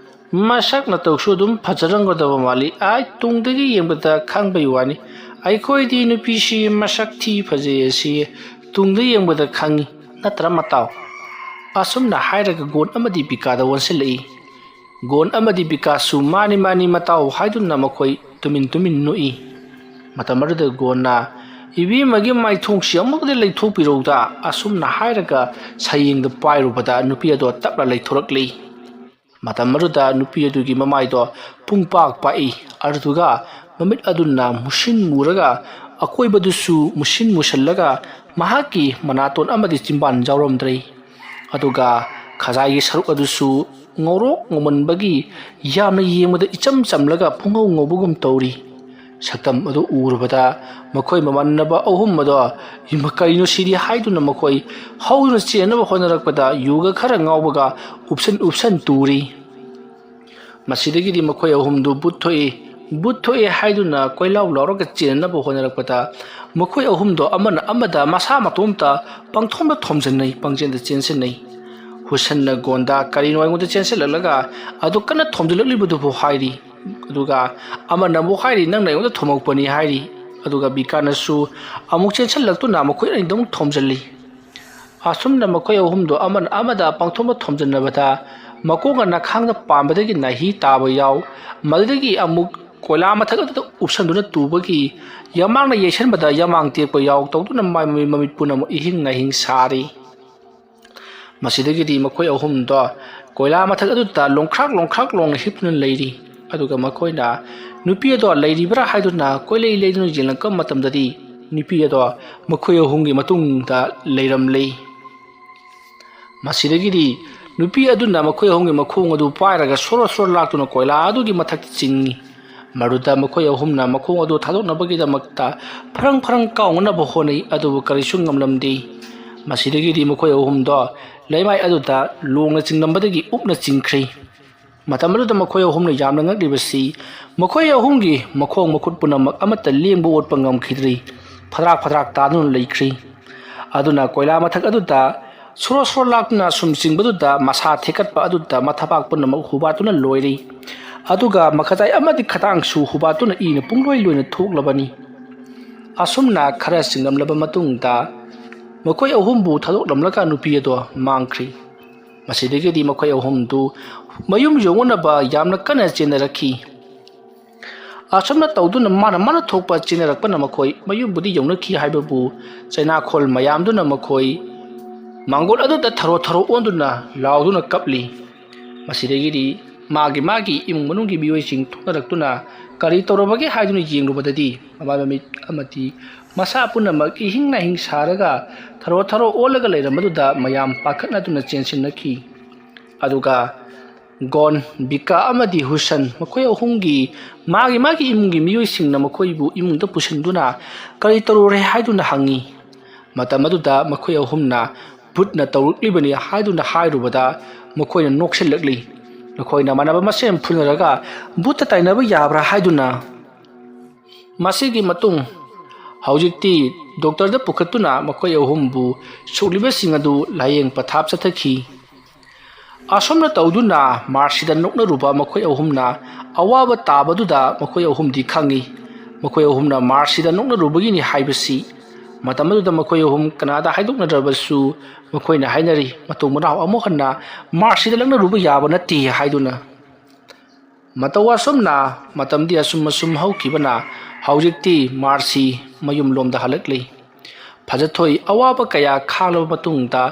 ꯃꯁꯛ ꯅꯇꯧꯁꯨ ꯑꯗꯨꯝ ꯐꯖꯔꯝꯒꯗꯕ ꯃꯥꯜꯂꯤ꯫ ꯑꯥꯏ, ꯇꯨꯡꯗꯒꯤ ꯌꯦꯡꯕꯗ ꯈꯪꯕꯩ ꯋꯥꯅꯤ꯫ ꯑꯩꯈꯣꯏꯗꯤ ꯅꯨꯄꯤꯁꯤ ꯃꯁꯛ ꯊꯤ ꯐꯖꯩ ꯑꯁꯤ ꯇꯨꯡꯗ ꯌꯦꯡꯕꯗ ꯈꯪꯉꯤ, ꯅꯠꯇ꯭ꯔꯥ ꯃꯇꯥꯎ?" ꯑꯁꯨꯝꯅ ꯍꯥꯏꯔꯒ ꯒꯣꯟ ꯑꯃꯗꯤ ꯕꯤꯀꯥꯗ ꯑꯣꯟꯁꯤꯜꯂꯛꯏ꯫ ꯒꯣꯟ ꯑꯃꯗꯤ ꯕꯤꯀꯥꯁꯁꯨ "ꯃꯥꯅꯤ, ꯃꯥꯅꯤ, ꯃꯇꯥꯎ" ꯍꯥꯏꯗꯨꯅ ꯃꯈꯣꯏ ꯇꯨꯃꯤꯟ ꯇꯨꯃꯤꯟ ꯅꯣꯛꯏ꯫ ꯃꯇꯝ ꯑꯗꯨꯗ ꯒꯣꯟꯅ, "ꯏꯕꯦꯝꯃꯒꯤ ꯃꯥꯏꯊꯣꯡꯁꯤ ꯑꯃꯨꯛꯇ ꯂꯩꯊꯣꯛꯄꯤꯔꯧꯗ", ꯑꯁꯨꯝꯅ ꯍꯥꯏꯔꯒ ꯁꯌꯦꯡꯗ ꯄꯥꯏꯔꯨꯕꯗ ꯅꯨꯄꯤ ꯑꯗꯣ ꯇꯞꯅ ꯂꯩꯊꯣꯔꯛꯂꯤ꯫ ꯃꯇꯝ ꯑꯗꯨꯗ ꯅꯨꯄꯤ ꯑꯗꯨꯒꯤ ꯃꯃꯥꯏꯗꯣ ꯄꯨꯡꯄꯥꯛ ꯄꯥꯛꯏ꯫ ꯑꯗꯨꯗꯨꯒ ꯃꯃꯤꯠ ꯑꯗꯨꯅ ꯃꯨꯁꯤꯟ ꯃꯨꯔꯒ ꯑꯀꯣꯏꯕꯗꯨꯁꯨ ꯃꯨꯁꯤꯟ ꯃꯨꯁꯜꯂꯒ ꯃꯍꯥꯛꯀꯤ ꯃꯅꯥꯇꯣꯟ ꯑꯃꯗꯤ ꯆꯤꯝꯕꯥꯟ ꯌꯥꯎꯔꯝꯗ꯭ꯔꯦ꯫ ꯑꯗꯨꯒ ꯈꯖꯥꯏꯒꯤ ꯁꯔꯨꯛ ꯑꯗꯨꯁꯨ ꯉꯧꯔꯣꯛ ꯉꯧꯃꯟꯕꯒꯤ ꯌꯥꯝꯅ ꯌꯦꯡꯕꯗ ꯏꯆꯝ ꯆꯝꯂꯒ ꯄꯨꯡꯉꯧ ꯉꯧꯕꯒꯨꯝ ꯇꯧꯔꯤ꯫ ꯁꯛꯇꯝ ꯑꯗꯨ ꯎꯔꯨꯕꯗ ꯃꯈꯣꯏ ꯃꯃꯥꯟꯅꯕ ꯑꯍꯨꯝ ꯑꯗꯣ, "ꯏꯃ, ꯀꯔꯤꯅꯣ ꯁꯤꯗꯤ?" ꯍꯥꯏꯗꯨꯅ ꯃꯈꯣꯏ ꯍꯧꯗꯨꯅ ꯆꯦꯟꯅꯕ ꯍꯣꯠꯅꯔꯛꯄꯗ ꯌꯨꯒ ꯈꯔ ꯉꯥꯎꯕꯒ ꯎꯞꯁꯟ ꯎꯞꯁꯟ ꯇꯨꯔꯤ꯫ ꯃꯁꯤꯗꯒꯤꯗꯤ ꯃꯈꯣꯏ ꯑꯍꯨꯝꯗꯨ ꯕꯨꯠ ꯊꯣꯛꯏ, ꯕꯨꯠ ꯊꯣꯛꯏ ꯍꯥꯏꯗꯨꯅ ꯀꯣꯏꯂꯥꯎ ꯂꯥꯎꯔꯒ ꯆꯦꯟꯅꯕ ꯍꯣꯠꯅꯔꯛꯄꯗ ꯃꯈꯣꯏ ꯑꯍꯨꯝꯗꯣ ꯑꯃꯅ ꯑꯃꯗ ꯃꯁꯥ ꯃꯇꯣꯝꯇ ꯄꯪꯊꯣꯝꯗ ꯊꯣꯝꯖꯤꯟꯅꯩ, ꯄꯪꯆꯦꯟꯗ ꯆꯦꯟꯁꯤꯟꯅꯩ꯫ ꯍꯨꯁꯟꯅ ꯒꯣꯟꯗ ꯀꯔꯤꯅꯣ ꯑꯩꯉꯣꯟꯗ ꯆꯦꯟꯁꯤꯜꯂꯛꯂꯒ ꯑꯗꯨ ꯀꯟꯅ ꯊꯣꯝꯖꯤꯜꯂꯛꯂꯤꯕꯗꯨꯕꯨ ꯍꯥꯏꯔꯤ꯫ ꯑꯗꯨꯒ ꯑꯃꯅ ꯑꯃꯨꯛ ꯍꯥꯏꯔꯤ, "ꯅꯪꯅ ꯑꯩꯉꯣꯟꯗ ꯊꯣꯝꯃꯛꯄꯅꯤ" ꯍꯥꯏꯔꯤ꯫ ꯑꯗꯨꯒ ꯕꯤꯀꯥꯅꯁꯨ ꯑꯃꯨꯛ ꯆꯦꯟꯁꯤꯜꯂꯛꯇꯨꯅ ꯃꯈꯣꯏ ꯑꯅꯤꯗ ꯑꯃꯨꯛ ꯊꯣꯝꯖꯤꯜꯂꯤ꯫ ꯑꯁꯨꯝꯅ ꯃꯈꯣꯏ ꯑꯍꯨꯝꯗꯣ ꯑꯃꯅ ꯑꯃꯗ ꯄꯪꯊꯣꯝꯗ ꯊꯣꯝꯖꯤꯟꯅꯕꯗ ꯃꯀꯣꯛꯅ ꯅꯈꯥꯡꯗ ꯄꯥꯟꯕꯗꯒꯤ ꯅꯥꯍꯤ ꯇꯥꯕ ꯌꯥꯎ, ꯃꯗꯨꯗꯒꯤ ꯑꯃꯨꯛ ꯀꯣꯏꯂꯥ ꯃꯊꯛ ꯑꯗꯨꯗ ꯎꯞꯁꯟꯗꯨꯅ ꯇꯨꯕꯒꯤ ꯌꯃꯥꯡꯅ ꯌꯩꯁꯟꯕꯗ ꯌꯃꯥꯡ ꯇꯦꯛꯄ ꯌꯥꯎ ꯇꯧꯗꯨꯅ ꯃꯥꯏ ꯃꯃꯤꯠ ꯃꯃꯤꯠ ꯄꯨꯝꯅꯃꯛ ꯏꯍꯤꯡ ꯅꯥꯍꯤꯡ ꯁꯥꯔꯤ꯫ ꯃꯁꯤꯗꯒꯤꯗꯤ ꯃꯈꯣꯏ ꯑꯍꯨꯝꯗꯣ ꯀꯣꯏꯂꯥ ꯃꯊꯛ ꯑꯗꯨꯗ ꯂꯣꯡꯈ꯭ꯔꯥꯛ ꯂꯣꯡꯈ꯭ꯔꯥꯛ ꯂꯣꯡꯅ ꯍꯤꯞꯇꯨꯅ ꯂꯩꯔꯤ꯫ ꯑꯗꯨꯒ ꯃꯈꯣꯏꯅ ꯅꯨꯄꯤ ꯑꯗꯣ ꯂꯩꯔꯤꯕ꯭ꯔꯥ ꯍꯥꯏꯗꯨꯅ ꯀꯣꯏꯂꯩ ꯂꯩꯗꯨꯅ ꯌꯦꯡꯂꯛꯄ ꯃꯇꯝꯗꯗꯤ ꯅꯨꯄꯤ ꯑꯗꯣ ꯃꯈꯣꯏ ꯑꯍꯨꯝꯒꯤ ꯃꯇꯨꯡꯗ ꯂꯩꯔꯝꯂꯦ꯫ ꯃꯁꯤꯗꯒꯤꯗꯤ ꯅꯨꯄꯤ ꯑꯗꯨꯅ ꯃꯈꯣꯏ ꯑꯍꯨꯝꯒꯤ ꯃꯈꯣꯡ ꯑꯗꯨ ꯄꯥꯏꯔꯒ ꯁꯣꯔꯣ ꯁꯣꯔꯣ ꯂꯥꯛꯇꯨꯅ ꯀꯣꯏꯂꯥ ꯑꯗꯨꯒꯤ ꯃꯊꯛꯇ ꯆꯤꯡꯏ꯫ ꯃꯗꯨꯗ ꯃꯈꯣꯏ ꯑꯍꯨꯝꯅ ꯃꯈꯣꯡ ꯑꯗꯨ ꯊꯥꯗꯣꯛꯅꯕꯒꯤꯗꯃꯛꯇ ꯐꯔꯪ ꯐꯔꯪ ꯀꯥꯎꯅꯅꯕ ꯍꯣꯠꯅꯩ, ꯑꯗꯨꯕꯨ ꯀꯔꯤꯁꯨ ꯉꯝꯂꯝꯗꯦ꯫ ꯃꯁꯤꯗꯒꯤꯗꯤ ꯃꯈꯣꯏ ꯑꯍꯨꯝꯗꯣ ꯂꯩꯃꯥꯏ ꯑꯗꯨꯗ ꯂꯣꯡꯅ ꯆꯤꯡꯂꯝꯕꯗꯒꯤ ꯎꯞꯅ ꯆꯤꯡꯈ꯭ꯔꯦ꯫ ꯃꯇꯝ ꯑꯗꯨꯗ ꯃꯈꯣꯏ ꯑꯍꯨꯝꯅ ꯌꯥꯝꯅ ꯉꯛꯂꯤꯕꯁꯤ ꯃꯈꯣꯏ ꯑꯍꯨꯝꯒꯤ ꯃꯈꯣꯡ ꯃꯈꯨꯠ ꯄꯨꯝꯅꯃꯛ ꯑꯃꯠꯇ ꯂꯦꯡꯕ ꯑꯣꯠꯄ ꯉꯝꯈꯤꯗ꯭ꯔꯤ꯫ ꯐꯗ꯭ꯔꯥꯛ ꯐꯗ꯭ꯔꯥꯛ ꯇꯥꯗꯨꯅ ꯂꯩꯈ꯭ꯔꯤ꯫ ꯑꯗꯨꯅ ꯀꯣꯏꯂꯥ ꯃꯊꯛ ꯑꯗꯨꯗ ꯁꯣꯔꯣ ꯁꯣꯔꯣ ꯂꯥꯛꯇꯨꯅ ꯁꯨꯝ ꯆꯤꯡꯕꯗꯨꯗ ꯃꯁꯥ ꯊꯦꯛꯀꯠꯄ ꯑꯗꯨꯗ ꯃꯊꯕꯥꯛ ꯄꯨꯝꯅꯃꯛ ꯍꯨꯕꯥꯠꯇꯨꯅ ꯂꯣꯏꯔꯤ꯫ ꯑꯗꯨꯒ ꯃꯈꯖꯥꯏ ꯑꯃꯗꯤ ꯈꯗꯥꯡꯁꯨ ꯍꯨꯕꯥꯠꯇꯨꯅ ꯏꯅ ꯄꯨꯡꯂꯣꯏ ꯂꯣꯏꯅ ꯊꯣꯛꯂꯕꯅꯤ꯫ ꯑꯁꯨꯝꯅ ꯈꯔ ꯆꯤꯡꯂꯝꯂꯕ ꯃꯇꯨꯡꯗ ꯃꯈꯣꯏ ꯑꯍꯨꯝꯕꯨ ꯊꯥꯗꯣꯛꯂꯝꯂꯒ ꯅꯨꯄꯤ ꯑꯗꯣ ꯃꯥꯡꯈ꯭ꯔꯤ꯫ ꯃꯁꯤꯗꯒꯤꯗꯤ ꯃꯈꯣꯏ ꯑꯍꯨꯝꯗꯨ ꯃꯌꯨꯝ ꯌꯧꯅꯅꯕ ꯌꯥꯝꯅ ꯀꯟꯅ ꯆꯦꯟꯅꯔꯛꯈꯤ꯫ ꯑꯁꯨꯝꯅ ꯇꯧꯗꯨꯅ ꯃꯥꯅ ꯃꯥꯅ ꯊꯣꯛꯄ ꯆꯦꯟꯅꯔꯛꯄꯅ ꯃꯈꯣꯏ ꯃꯌꯨꯝꯕꯨꯗꯤ ꯌꯧꯅꯈꯤ ꯍꯥꯏꯕꯕꯨ ꯆꯩꯅꯥꯈꯣꯜ ꯃꯌꯥꯝꯗꯨꯅ ꯃꯈꯣꯏ ꯃꯥꯡꯒꯣꯜ ꯑꯗꯨꯗ ꯊꯔꯣ ꯊꯔꯣ ꯑꯣꯟꯗꯨꯅ ꯂꯥꯎꯗꯨꯅ ꯀꯞꯂꯤ꯫ ꯃꯁꯤꯗꯒꯤꯗꯤ ꯃꯥꯒꯤ ꯃꯥꯒꯤ ꯏꯃꯨꯡ ꯃꯅꯨꯡꯒꯤ ꯃꯤꯑꯣꯏꯁꯤꯡ ꯊꯣꯛꯅꯔꯛꯇꯨꯅ ꯀꯔꯤ ꯇꯧꯔꯕꯒꯦ ꯍꯥꯏꯗꯨꯅ ꯌꯦꯡꯂꯨꯕꯗꯗꯤ ꯃꯃꯥꯏ ꯃꯃꯤꯠ ꯑꯃꯗꯤ ꯃꯁꯥ ꯄꯨꯝꯅꯃꯛ ꯏꯍꯤꯡ ꯅꯥꯍꯤꯡ ꯁꯥꯔꯒ ꯊꯔꯣ ꯊꯔꯣ ꯑꯣꯜꯂꯒ ꯂꯩꯔꯝꯕꯗꯨꯗ ꯃꯌꯥꯝ ꯄꯥꯈꯠꯅꯗꯨꯅ ꯆꯦꯟꯁꯤꯟꯅꯈꯤ꯫ ꯑꯗꯨꯒ ꯒꯣꯟ, ꯕꯤꯀꯥ ꯑꯃꯗꯤ ꯍꯨꯁꯟ ꯃꯈꯣꯏ ꯑꯍꯨꯝꯒꯤ ꯃꯥꯒꯤ ꯃꯥꯒꯤ ꯏꯃꯨꯡꯒꯤ ꯃꯤꯑꯣꯏꯁꯤꯡꯅ ꯃꯈꯣꯏꯕꯨ ꯏꯃꯨꯡꯗ ꯄꯨꯁꯤꯟꯗꯨꯅ ꯀꯔꯤ ꯇꯧꯔꯨꯔꯦ ꯍꯥꯏꯗꯨꯅ ꯍꯪꯉꯤ꯫ ꯃꯇꯝ ꯑꯗꯨꯗ ꯃꯈꯣꯏ ꯑꯍꯨꯝꯅ ꯚꯨꯠꯅ ꯇꯧꯔꯛꯂꯤꯕꯅꯤ ꯍꯥꯏꯗꯨꯅ ꯍꯥꯏꯔꯨꯕꯗ ꯃꯈꯣꯏꯅ ꯅꯣꯛꯁꯤꯜꯂꯛꯂꯤ꯫ ꯃꯈꯣꯏꯅ ꯃꯥꯟꯅꯕ ꯃꯁꯦꯟ ꯐꯨꯅꯔꯒ ꯚꯨꯠꯇ ꯇꯥꯏꯅꯕ ꯌꯥꯕ꯭ꯔꯥ ꯍꯥꯏꯗꯨꯅ꯫ ꯃꯁꯤꯒꯤ ꯃꯇꯨꯡ ꯍꯧꯖꯤꯛꯇꯤ ꯗꯣꯛꯇꯔꯗ ꯄꯨꯈꯠꯇꯨꯅ ꯃꯈꯣꯏ ꯑꯍꯨꯝꯕꯨ ꯁꯣꯛꯂꯤꯕꯁꯤꯡ ꯑꯗꯨ ꯂꯥꯌꯦꯡ ꯄꯊꯥꯞ ꯆꯠꯊꯈꯤ꯫ ꯑꯁꯨꯝꯅ ꯇꯧꯗꯨꯅ ꯃꯥꯔꯁꯤꯗ ꯅꯣꯛꯅꯔꯨꯕ ꯃꯈꯣꯏ ꯑꯍꯨꯝꯅ ꯑꯋꯥꯕ ꯇꯥꯕꯗꯨꯗ ꯃꯈꯣꯏ ꯑꯍꯨꯝꯗꯤ ꯈꯪꯏ꯫ ꯃꯈꯣꯏ ꯑꯍꯨꯝꯅ ꯃꯥꯔꯁꯤꯗ ꯅꯣꯛꯅꯔꯨꯕꯒꯤꯅꯤ ꯍꯥꯏꯕꯁꯤ꯫ ꯃꯇꯝ ꯑꯗꯨꯗ ꯃꯈꯣꯏ ꯑꯍꯨꯝ ꯀꯅꯥꯗ ꯍꯥꯏꯗꯣꯛꯅꯗ꯭ꯔꯕꯁꯨ ꯃꯈꯣꯏꯅ ꯍꯥꯏꯅꯔꯤ, "ꯃꯇꯨꯡ ꯃꯅꯥꯎ ꯑꯃꯨꯛ ꯍꯟꯅ ꯃꯥꯔꯁꯤꯗ ꯂꯛꯅꯔꯨꯕ ꯌꯥꯕ ꯅꯠꯇꯦ" ꯍꯥꯏꯗꯨꯅ꯫ ꯃꯇꯧ ꯑꯁꯨꯝꯅ ꯃꯇꯝꯗꯤ ꯑꯁꯨꯝ ꯑꯁꯨꯝ ꯍꯧꯈꯤꯕꯅ ꯍꯧꯖꯤꯛꯇꯤ ꯃꯥꯔꯁꯤ ꯃꯌꯨꯝꯂꯣꯝꯗ ꯍꯜꯂꯛꯂꯤ꯫ ꯐꯖꯊꯣꯏ ꯑꯋꯥꯕ ꯀꯌꯥ ꯈꯥꯡꯂꯕ ꯃꯇꯨꯡꯗ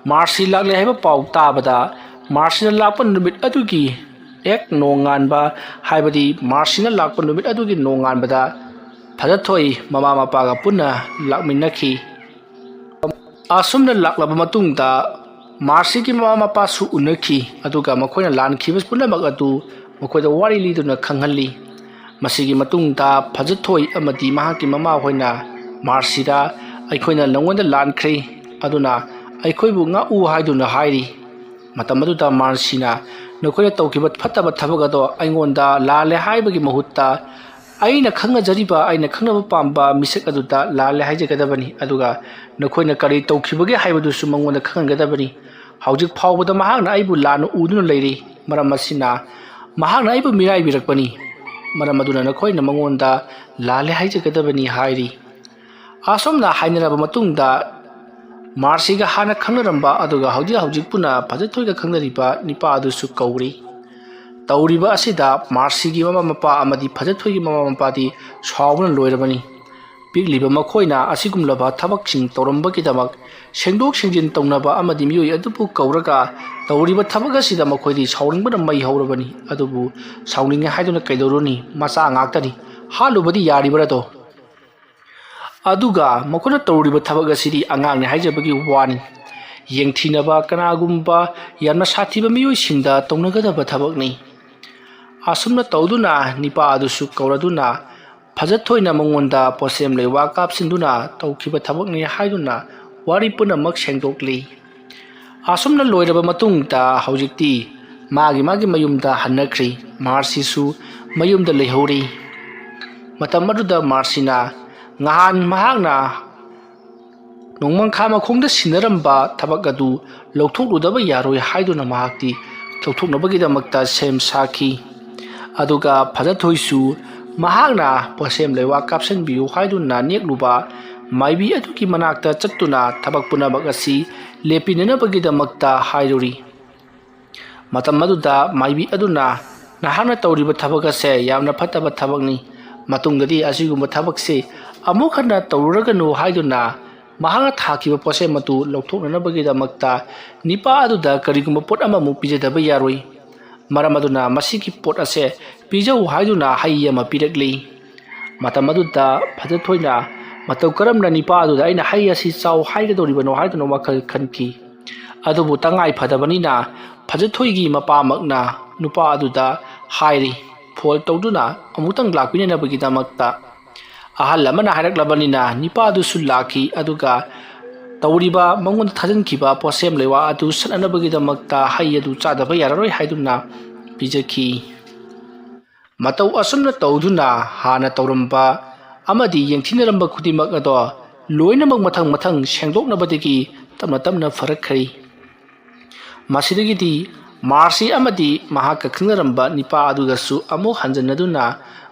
ꯃꯥꯔꯁꯤ ꯂꯥꯛꯂꯦ ꯍꯥꯏꯕ ꯄꯥꯎ ꯇꯥꯕꯗ, ꯃꯥꯔꯁꯤꯅ ꯂꯥꯛꯄ ꯅꯨꯃꯤꯠ ꯑꯗꯨꯒꯤ ꯍꯦꯛ ꯅꯣꯡꯉꯥꯟꯕ, ꯍꯥꯏꯕꯗꯤ ꯃꯥꯔꯁꯤꯅ ꯂꯥꯛꯄ ꯅꯨꯃꯤꯠ ꯑꯗꯨꯒꯤ ꯅꯣꯡꯉꯥꯟꯕꯗ ꯐꯖꯊꯣꯏ ꯃꯃꯥ ꯃꯄꯥꯒ ꯄꯨꯟꯅ ꯂꯥꯛꯃꯤꯟꯅꯈꯤ꯫ ꯑꯁꯨꯝꯅ ꯂꯥꯛꯂꯕ ꯃꯇꯨꯡꯗ ꯃꯥꯔꯁꯤꯒꯤ ꯃꯃꯥ ꯃꯄꯥꯁꯨ ꯎꯅꯈꯤ, ꯑꯗꯨꯒ ꯃꯈꯣꯏꯅ ꯂꯥꯟꯈꯤꯕ ꯄꯨꯝꯅꯃꯛ ꯑꯗꯨ ꯃꯈꯣꯏꯗ ꯋꯥꯔꯤ ꯂꯤꯗꯨꯅ ꯈꯪꯍꯜꯂꯤ꯫ ꯃꯁꯤꯒꯤ ꯃꯇꯨꯡꯗ ꯐꯖꯊꯣꯏ ꯑꯃꯗꯤ ꯃꯍꯥꯛꯀꯤ ꯃꯃꯥꯍꯣꯏꯅ ꯃꯥꯔꯁꯤꯗ, "ꯑꯩꯈꯣꯏꯅ ꯅꯉꯣꯟꯗ ꯂꯥꯟꯈ꯭ꯔꯦ, ꯑꯗꯨꯅ ꯑꯩꯈꯣꯏꯕꯨ ꯉꯥꯛꯎ" ꯍꯥꯏꯗꯨꯅ ꯍꯥꯏꯔꯤ꯫ ꯃꯇꯝ ꯑꯗꯨꯗ ꯃꯥꯔꯁꯤꯅ, "ꯅꯈꯣꯏꯅ ꯇꯧꯈꯤꯕ ꯐꯠꯇꯕ ꯊꯕꯛ ꯑꯗꯣ ꯑꯩꯉꯣꯟꯗ ꯂꯥꯜꯂꯦ ꯍꯥꯏꯕꯒꯤ ꯃꯍꯨꯠꯇ, ꯑꯩꯅ ꯈꯪꯅꯖꯔꯤꯕ, ꯑꯩꯅ ꯈꯪꯅꯕ ꯄꯥꯝꯕ ꯃꯤꯁꯛ ꯑꯗꯨꯗ ꯂꯥꯜꯂꯦ ꯍꯥꯏꯖꯒꯗꯕꯅꯤ, ꯑꯗꯨꯒ ꯅꯈꯣꯏꯅ ꯀꯔꯤ ꯇꯧꯈꯤꯕꯒꯦ ꯍꯥꯏꯕꯗꯨꯁꯨ ꯃꯉꯣꯟꯗ ꯈꯪꯍꯟꯒꯗꯕꯅꯤ꯫ ꯍꯧꯖꯤꯛ ꯐꯥꯎꯕꯗ ꯃꯍꯥꯛꯅ ꯑꯩꯕꯨ ꯂꯥꯟꯅ ꯎꯗꯨꯅ ꯂꯩꯔꯤ꯫ ꯃꯔꯝ ꯑꯁꯤꯅ, ꯃꯍꯥꯛꯅ ꯑꯩꯕꯨ ꯃꯤꯔꯥꯏꯕꯤꯔꯛꯄꯅꯤ꯫ ꯃꯔꯝ ꯑꯗꯨꯅ ꯅꯈꯣꯏꯅ ꯃꯉꯣꯟꯗ ꯂꯥꯜꯂꯦ ꯍꯥꯏꯖꯒꯗꯕꯅꯤ" ꯍꯥꯏꯔꯤ꯫ ꯑꯁꯨꯝꯅ ꯍꯥꯏꯅꯔꯕ ꯃꯇꯨꯡꯗ, ꯃꯥꯔꯁꯤꯒ ꯍꯥꯟꯅ ꯈꯪꯅꯔꯝꯕ ꯑꯗꯨꯒ ꯍꯧꯖꯤꯛ ꯍꯧꯖꯤꯛ ꯄꯨꯟꯅ ꯐꯖꯊꯣꯏꯒ ꯈꯪꯅꯔꯤꯕ ꯅꯤꯄꯥ ꯑꯗꯨꯁꯨ ꯀꯧꯔꯤ꯫ ꯇꯧꯔꯤꯕ ꯑꯁꯤꯗ ꯃꯥꯔꯁꯤꯒꯤ ꯃꯃꯥ ꯃꯄꯥ ꯑꯃꯗꯤ ꯐꯖꯊꯣꯏꯒꯤ ꯃꯃꯥ ꯃꯄꯥꯗꯤ ꯁꯥꯎꯕꯅ ꯂꯣꯏꯔꯕꯅꯤ꯫ ꯄꯤꯛꯂꯤꯕ ꯃꯈꯣꯏꯅ ꯑꯁꯤꯒꯨꯝꯂꯕ ꯊꯕꯛꯁꯤꯡ ꯇꯧꯔꯝꯕꯒꯤꯗꯃꯛ ꯁꯦꯡꯗꯣꯛ ꯁꯦꯡꯖꯤꯟ ꯇꯧꯅꯕ ꯑꯃꯗꯤ ꯃꯤꯑꯣꯏ ꯑꯗꯨꯕꯨ ꯀꯧꯔꯒ ꯇꯧꯔꯤꯕ ꯊꯕꯛ ꯑꯁꯤꯗ ꯃꯈꯣꯏꯗꯤ ꯁꯥꯎꯅꯤꯡꯕꯅ ꯃꯩ ꯍꯧꯔꯕꯅꯤ꯫ ꯑꯗꯨꯕꯨ ꯁꯥꯎꯅꯤꯡꯉꯦ ꯍꯥꯏꯗꯨꯅ ꯀꯩꯗꯧꯔꯨꯅꯤ? ꯃꯆꯥ ꯉꯥꯛꯇꯅꯤ꯫ ꯍꯥꯠꯂꯨꯕꯗꯤ ꯌꯥꯔꯤꯕ꯭ꯔꯥꯗꯣ? ꯑꯗꯨꯒ ꯃꯈꯣꯏꯅ ꯇꯧꯔꯤꯕ ꯊꯕꯛ ꯑꯁꯤꯗꯤ ꯑꯉꯥꯡꯅꯤ ꯍꯥꯏꯖꯕꯒꯤ ꯋꯥꯅꯤ꯫ ꯌꯦꯡꯊꯤꯅꯕ, ꯀꯅꯥꯒꯨꯝꯕ ꯌꯥꯝꯅ ꯁꯥꯊꯤꯕ ꯃꯤꯑꯣꯏꯁꯤꯡꯗ ꯇꯧꯅꯒꯗꯕ ꯊꯕꯛꯅꯤ꯫ ꯑꯁꯨꯝꯅ ꯇꯧꯗꯨꯅ ꯅꯤꯄꯥ ꯑꯗꯨꯁꯨ ꯀꯧꯔꯗꯨꯅ ꯐꯖꯊꯣꯏꯅ ꯃꯉꯣꯟꯗ ꯄꯣꯠꯁꯦꯝ ꯂꯩꯋꯥ ꯀꯥꯞꯁꯤꯟꯗꯨꯅ ꯇꯧꯈꯤꯕ ꯊꯕꯛꯅꯤ ꯍꯥꯏꯗꯨꯅ ꯋꯥꯔꯤ ꯄꯨꯝꯅꯃꯛ ꯁꯦꯡꯗꯣꯛꯂꯤ꯫ ꯑꯁꯨꯝꯅ ꯂꯣꯏꯔꯕ ꯃꯇꯨꯡꯗ ꯍꯧꯖꯤꯛꯇꯤ ꯃꯥꯒꯤ ꯃꯥꯒꯤ ꯃꯌꯨꯝꯗ ꯍꯟꯅꯈ꯭ꯔꯤ꯫ ꯃꯥꯔꯁꯤꯁꯨ ꯃꯌꯨꯝꯗ ꯂꯩꯍꯧꯔꯤ꯫ ꯃꯇꯝ ꯑꯗꯨꯗ ꯃꯥꯔꯁꯤꯅ ꯉꯍꯥꯟ ꯃꯍꯥꯛꯅ ꯅꯣꯡꯃꯪꯈꯥ ꯃꯈꯣꯡꯗ ꯁꯤꯟꯅꯔꯝꯕ ꯊꯕꯛ ꯑꯗꯨ ꯂꯧꯊꯣꯛꯂꯨꯗꯕ ꯌꯥꯔꯣꯏ ꯍꯥꯏꯗꯨꯅ ꯃꯍꯥꯛꯇꯤ ꯂꯧꯊꯣꯛꯅꯕꯒꯤꯗꯃꯛꯇ ꯁꯦꯝ ꯁꯥꯈꯤ꯫ ꯑꯗꯨꯒ ꯐꯖꯊꯣꯏꯁꯨ ꯃꯍꯥꯛꯅ ꯄꯣꯠꯁꯦꯝ ꯂꯩꯋꯥ ꯀꯥꯞꯁꯤꯟꯕꯤꯌꯨ ꯍꯥꯏꯗꯨꯅ ꯅꯦꯛꯂꯨꯕ ꯃꯥꯏꯕꯤ ꯑꯗꯨꯒꯤ ꯃꯅꯥꯛꯇ ꯆꯠꯇꯨꯅ ꯊꯕꯛ ꯄꯨꯝꯅꯃꯛ ꯑꯁꯤ ꯂꯦꯞꯄꯤꯅꯅꯕꯒꯤꯗꯃꯛꯇ ꯍꯥꯏꯔꯨꯔꯤ꯫ ꯃꯇꯝ ꯑꯗꯨꯗ ꯃꯥꯏꯕꯤ ꯑꯗꯨꯅ "ꯅꯍꯥꯛꯅ ꯇꯧꯔꯤꯕ ꯊꯕꯛ ꯑꯁꯦ ꯌꯥꯝꯅ ꯐꯠꯇꯕ ꯊꯕꯛꯅꯤ꯫ ꯃꯇꯨꯡꯗꯗꯤ ꯑꯁꯤꯒꯨꯝꯕ ꯊꯕꯛꯁꯤ ꯑꯃꯨꯛ ꯍꯟꯅ ꯇꯧꯔꯨꯔꯒꯅꯨ" ꯍꯥꯏꯗꯨꯅ ꯃꯍꯥꯛꯅ ꯊꯥꯈꯤꯕ ꯄꯣꯠꯁꯦꯝ ꯑꯗꯨ ꯂꯧꯊꯣꯛꯅꯅꯕꯒꯤꯗꯃꯛꯇ ꯅꯤꯄꯥ ꯑꯗꯨꯗ ꯀꯔꯤꯒꯨꯝꯕ ꯄꯣꯠ ꯑꯃꯃꯨꯛ ꯄꯤꯖꯗꯕ ꯌꯥꯔꯣꯏ꯫ ꯃꯔꯝ ꯑꯗꯨꯅ ꯃꯁꯤꯒꯤ ꯄꯣꯠ ꯑꯁꯦ ꯄꯤꯖꯧ ꯍꯥꯏꯗꯨꯅ ꯍꯩ ꯑꯃ ꯄꯤꯔꯛꯂꯤ꯫ ꯃꯇꯝ ꯑꯗꯨꯗ ꯐꯖꯊꯣꯏꯅ ꯃꯇꯧ ꯀꯔꯝꯅ ꯅꯤꯄꯥ ꯑꯗꯨꯗ "ꯑꯩꯅ ꯍꯩ ꯑꯁꯤ ꯆꯥꯎ" ꯍꯥꯏꯒꯗꯧꯔꯤꯕꯅꯣ ꯍꯥꯏꯗꯨꯅ ꯋꯥꯈꯜ ꯈꯟꯈꯤ꯫ ꯑꯗꯨꯕꯨ ꯇꯉꯥꯏ ꯐꯗꯕꯅꯤꯅ ꯐꯖꯊꯣꯏꯒꯤ ꯃꯄꯥꯃꯛꯅ ꯅꯨꯄꯥ ꯑꯗꯨꯗ ꯍꯥꯏꯔꯤ, ꯐꯣꯟ ꯇꯧꯗꯨꯅ ꯑꯃꯨꯛꯇꯪ ꯂꯥꯛꯄꯤꯅꯅꯕꯒꯤꯗꯃꯛꯇ꯫ ꯑꯍꯜ ꯑꯃꯅ ꯍꯥꯏꯔꯛꯂꯕꯅꯤꯅ ꯅꯤꯄꯥ ꯑꯗꯨꯁꯨ ꯂꯥꯛꯈꯤ, ꯑꯗꯨꯒ ꯇꯧꯔꯤꯕ, ꯃꯉꯣꯟꯗ ꯊꯥꯖꯤꯟꯈꯤꯕ ꯄꯣꯠꯁꯦꯝ ꯂꯩꯋꯥ ꯑꯗꯨ ꯁꯠꯅꯅꯕꯒꯤꯗꯃꯛꯇ ꯍꯩ ꯑꯗꯨ ꯆꯥꯗꯕ ꯌꯥꯔꯔꯣꯏ ꯍꯥꯏꯗꯨꯅ ꯄꯤꯖꯈꯤ꯫ ꯃꯇꯧ ꯑꯁꯨꯝꯅ ꯇꯧꯗꯨꯅ ꯍꯥꯟꯅ ꯇꯧꯔꯝꯕ ꯑꯃꯗꯤ ꯌꯦꯡꯊꯤꯅꯔꯝꯕ ꯈꯨꯗꯤꯡꯃꯛ ꯑꯗꯣ ꯂꯣꯏꯅꯃꯛ ꯃꯊꯪ ꯃꯊꯪ ꯁꯦꯡꯗꯣꯛꯅꯕꯗꯒꯤ ꯇꯞꯅ ꯇꯞꯅ ꯐꯔꯛꯈ꯭ꯔꯦ꯫ ꯃꯁꯤꯗꯒꯤꯗꯤ ꯃꯥꯔꯁꯤ ꯑꯃꯗꯤ ꯃꯍꯥꯛꯀ ꯈꯪꯅꯔꯝꯕ ꯅꯤꯄꯥ ꯑꯗꯨꯒꯁꯨ ꯑꯃꯨꯛ ꯍꯟꯖꯟꯅꯗꯨꯅ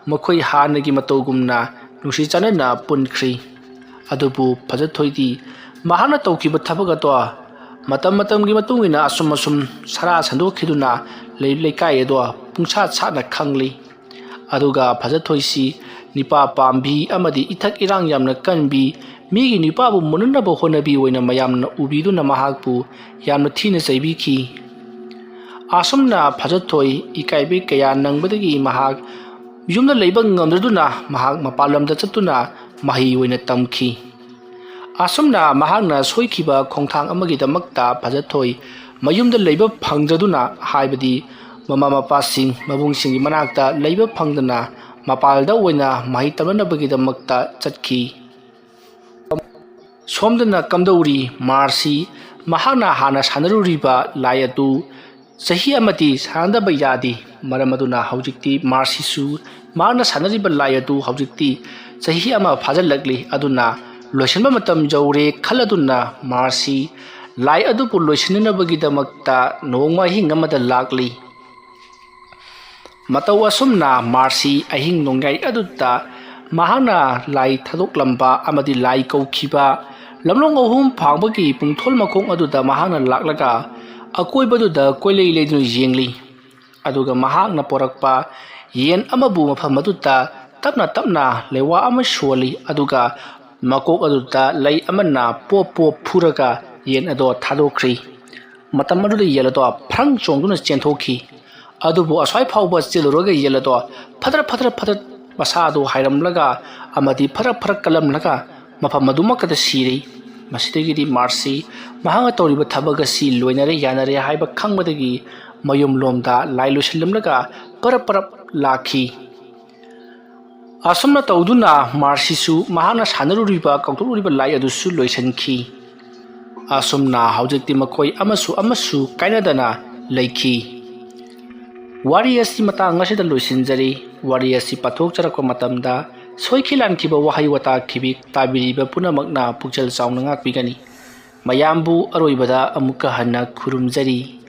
ꯃꯈꯣꯏ ꯍꯥꯟꯅꯒꯤ ꯃꯇꯧꯒꯨꯝꯅ ꯅꯨꯡꯁꯤ ꯆꯥꯟꯅꯅ ꯄꯨꯟꯈ꯭ꯔꯤ꯫ ꯑꯗꯨꯕꯨ ꯐꯖꯊꯣꯏꯗꯤ ꯃꯍꯥꯛꯅ ꯇꯧꯈꯤꯕ ꯊꯕꯛ ꯑꯗꯣ ꯃꯇꯝ ꯃꯇꯝꯒꯤ ꯃꯇꯨꯡ ꯏꯟꯅ ꯑꯁꯨꯝ ꯑꯁꯨꯝ ꯁꯔꯥ ꯁꯟꯗꯣꯛꯈꯤꯗꯨꯅ ꯂꯩ-, ꯂꯩꯀꯥꯏ ꯑꯗꯣ ꯄꯨꯡꯁꯥꯠ ꯁꯥꯠꯅ ꯈꯪꯂꯤ꯫ ꯑꯗꯨꯒ ꯐꯖꯊꯣꯏꯁꯤ ꯅꯤꯄꯥ ꯄꯥꯝꯕꯤ ꯑꯃꯗꯤ ꯏꯊꯛ ꯏꯔꯥꯡ ꯌꯥꯝꯅ ꯀꯟꯕꯤ, ꯃꯤꯒꯤ ꯅꯤꯄꯥꯕꯨ ꯃꯨꯟꯅꯅꯕ ꯍꯣꯠꯅꯕꯤ ꯑꯣꯏꯅ ꯃꯌꯥꯝꯅ ꯎꯕꯤꯗꯨꯅ ꯃꯍꯥꯛꯄꯨ ꯌꯥꯝꯅ ꯊꯤꯅ ꯆꯩꯕꯤꯈꯤ꯫ ꯑꯁꯨꯝꯅ ꯐꯖꯊꯣꯏ ꯏꯀꯥꯏꯕ ꯀꯌꯥ ꯅꯪꯕꯗꯒꯤ ꯃꯍꯥꯛ ꯌꯨꯝꯗ ꯂꯩꯕ ꯉꯝꯗ꯭ꯔꯗꯨꯅ ꯃꯍꯥꯛ ꯃꯄꯥꯟ ꯂꯝꯗ ꯆꯠꯇꯨꯅ ꯃꯍꯩ ꯑꯣꯏꯅ ꯇꯝꯈꯤ꯫ ꯑꯁꯨꯝꯅ ꯃꯍꯥꯛꯅ ꯁꯣꯏꯈꯤꯕ ꯈꯣꯡꯊꯥꯡ ꯑꯃꯒꯤꯗꯃꯛꯇ ꯐꯖꯊꯣꯏ ꯃꯌꯨꯝꯗ ꯂꯩꯕ ꯐꯪꯗ꯭ꯔꯗꯨꯅ, ꯍꯥꯏꯕꯗꯤ ꯃꯃꯥ ꯃꯄꯥꯁꯤꯡ, ꯃꯕꯨꯡꯁꯤꯡꯒꯤ ꯃꯅꯥꯛꯇ ꯂꯩꯕ ꯐꯪꯗꯅ ꯃꯄꯥꯟꯗ ꯑꯣꯏꯅ ꯃꯍꯩ ꯇꯝꯅꯅꯕꯒꯤꯗꯃꯛꯇ ꯆꯠꯈꯤ꯫ ꯁꯣꯝꯗꯅ ꯀꯝꯗꯧꯔꯤ ꯃꯥꯔꯁꯤ ꯃꯍꯥꯛꯅ ꯍꯥꯟꯅ ꯁꯥꯟꯅꯔꯨꯔꯤꯕ ꯂꯥꯏ ꯑꯗꯨ ꯆꯍꯤ ꯑꯃꯗꯤ ꯁꯥꯟꯅꯗꯕ ꯌꯥꯗꯦ꯫ ꯃꯔꯝ ꯑꯗꯨꯅ ꯍꯧꯖꯤꯛꯇꯤ ꯃꯥꯔꯁꯤꯁꯨ ꯃꯍꯥꯛꯅ ꯁꯥꯟꯅꯔꯤꯕ ꯂꯥꯏ ꯑꯗꯨ ꯍꯧꯖꯤꯛꯇꯤ ꯆꯍꯤ ꯑꯃ ꯐꯥꯖꯤꯜꯂꯛꯂꯤ꯫ ꯑꯗꯨꯅ ꯂꯣꯏꯁꯤꯟꯕ ꯃꯇꯝ ꯌꯧꯔꯦ ꯈꯜꯂꯗꯨꯅ ꯃꯥꯔꯁꯤ ꯂꯥꯏ ꯑꯗꯨꯕꯨ ꯂꯣꯏꯁꯤꯟꯅꯅꯕꯒꯤꯗꯃꯛꯇ ꯅꯣꯡꯃ ꯑꯍꯤꯡ ꯑꯃꯗ ꯂꯥꯛꯂꯤ꯫ ꯃꯇꯧ ꯑꯁꯨꯝꯅ ꯃꯥꯔꯁꯤ ꯑꯍꯤꯡ ꯅꯣꯡꯌꯥꯏ ꯑꯗꯨꯗ ꯃꯍꯥꯛꯅ ꯂꯥꯏ ꯊꯥꯗꯣꯛꯂꯝꯕ ꯑꯃꯗꯤ ꯂꯥꯏ ꯀꯧꯈꯤꯕ ꯂꯝꯂꯣꯡ ꯑꯍꯨꯝ ꯐꯥꯡꯕꯒꯤ ꯄꯨꯡꯊꯣꯜ ꯃꯈꯣꯡ ꯑꯗꯨꯗ ꯃꯍꯥꯛꯅ ꯂꯥꯛꯂꯒ ꯑꯀꯣꯏꯕꯗꯨꯗ ꯀꯣꯏꯂꯩ ꯂꯩꯗꯨꯅ ꯌꯦꯡꯂꯤ꯫ ꯑꯗꯨꯒ ꯃꯍꯥꯛꯅ ꯄꯣꯔꯛꯄ ꯌꯦꯟ ꯑꯃꯕꯨ ꯃꯐꯝ ꯑꯗꯨꯗ ꯇꯞꯅ ꯇꯞꯅ ꯂꯩꯋꯥ ꯑꯃ ꯁꯣꯜꯂꯤ, ꯑꯗꯨꯒ ꯃꯀꯣꯛ ꯑꯗꯨꯗ ꯂꯩ ꯑꯃꯅ ꯄꯣꯞ ꯄꯣꯞ ꯐꯨꯔꯒ ꯌꯦꯟ ꯑꯗꯣ ꯊꯥꯗꯣꯛꯈ꯭ꯔꯤ꯫ ꯃꯇꯝ ꯑꯗꯨꯗ ꯌꯦꯟ ꯑꯗꯣ ꯐ꯭ꯔꯪ ꯆꯣꯡꯗꯨꯅ ꯆꯦꯟꯊꯣꯛꯈꯤ꯫ ꯑꯗꯨꯕꯨ ꯑꯁ꯭ꯋꯥꯏ ꯐꯥꯎꯕ ꯆꯦꯜꯂꯨꯔꯒ ꯌꯦꯟ ꯑꯗꯣ ꯐꯗ꯭ꯔꯠ ꯐꯗ꯭ꯔꯠ ꯐꯗ꯭ꯔꯠ ꯃꯁꯥ ꯑꯗꯨ ꯍꯥꯏꯔꯝꯂꯒ ꯑꯃꯗꯤ ꯐꯔꯛ ꯐꯔꯛ ꯀꯜꯂꯝꯂꯒ ꯃꯐꯝ ꯑꯗꯨꯃꯛꯇꯗ ꯁꯤꯔꯤ꯫ ꯃꯁꯤꯗꯒꯤꯗꯤ ꯃꯥꯔꯁꯤ ꯃꯍꯥꯛꯅ ꯇꯧꯔꯤꯕ ꯊꯕꯛ ꯑꯁꯤ ꯂꯣꯏꯅꯔꯦ ꯌꯥꯅꯔꯦ ꯍꯥꯏꯕ ꯈꯪꯕꯗꯒꯤ ꯃꯌꯨꯝꯂꯣꯝꯗ ꯂꯥꯏ ꯂꯣꯏꯁꯤꯜꯂꯝꯂꯒ ꯄꯔꯞ ꯄꯔꯞ ꯂꯥꯛꯈꯤ꯫ ꯑꯁꯨꯝꯅ ꯇꯧꯗꯨꯅ ꯃꯥꯔꯁꯤꯁꯨ ꯃꯍꯥꯛꯅ ꯁꯥꯟꯅꯔꯨꯔꯤꯕ ꯀꯧꯊꯣꯛꯂꯨꯔꯤꯕ ꯂꯥꯏ ꯑꯗꯨꯁꯨ ꯂꯣꯏꯁꯤꯟꯈꯤ꯫ ꯑꯁꯨꯝꯅ ꯍꯧꯖꯤꯛꯇꯤ ꯃꯈꯣꯏ ꯑꯃꯁꯨ ꯑꯃꯁꯨ ꯀꯥꯏꯅꯗꯅ ꯂꯩꯈꯤ꯫ ꯋꯥꯔꯤ ꯑꯁꯤ ꯃꯇꯥꯡ ꯑꯁꯤꯗ ꯂꯣꯏꯁꯤꯟꯖꯔꯤ꯫ ꯋꯥꯔꯤ ꯑꯁꯤ ꯄꯥꯊꯣꯛꯆꯔꯛꯄ ꯃꯇꯝꯗ ꯁꯣꯏꯈꯤ ꯂꯥꯟꯈꯤꯕ ꯋꯥꯍꯩ ꯋꯥꯇꯥ ꯈꯤꯕꯤꯛ ꯇꯥꯕꯤꯔꯤꯕ ꯄꯨꯝꯅꯃꯛꯅ ꯄꯨꯛꯆꯦꯜ ꯆꯥꯎꯅ ꯉꯥꯛꯄꯤꯒꯅꯤ꯫ ꯃꯌꯥꯝꯕꯨ ꯑꯔꯣꯏꯕꯗ ꯑꯃꯨꯛꯀ ꯍꯟꯅ ꯈꯨꯔꯨꯝꯖꯔꯤ꯫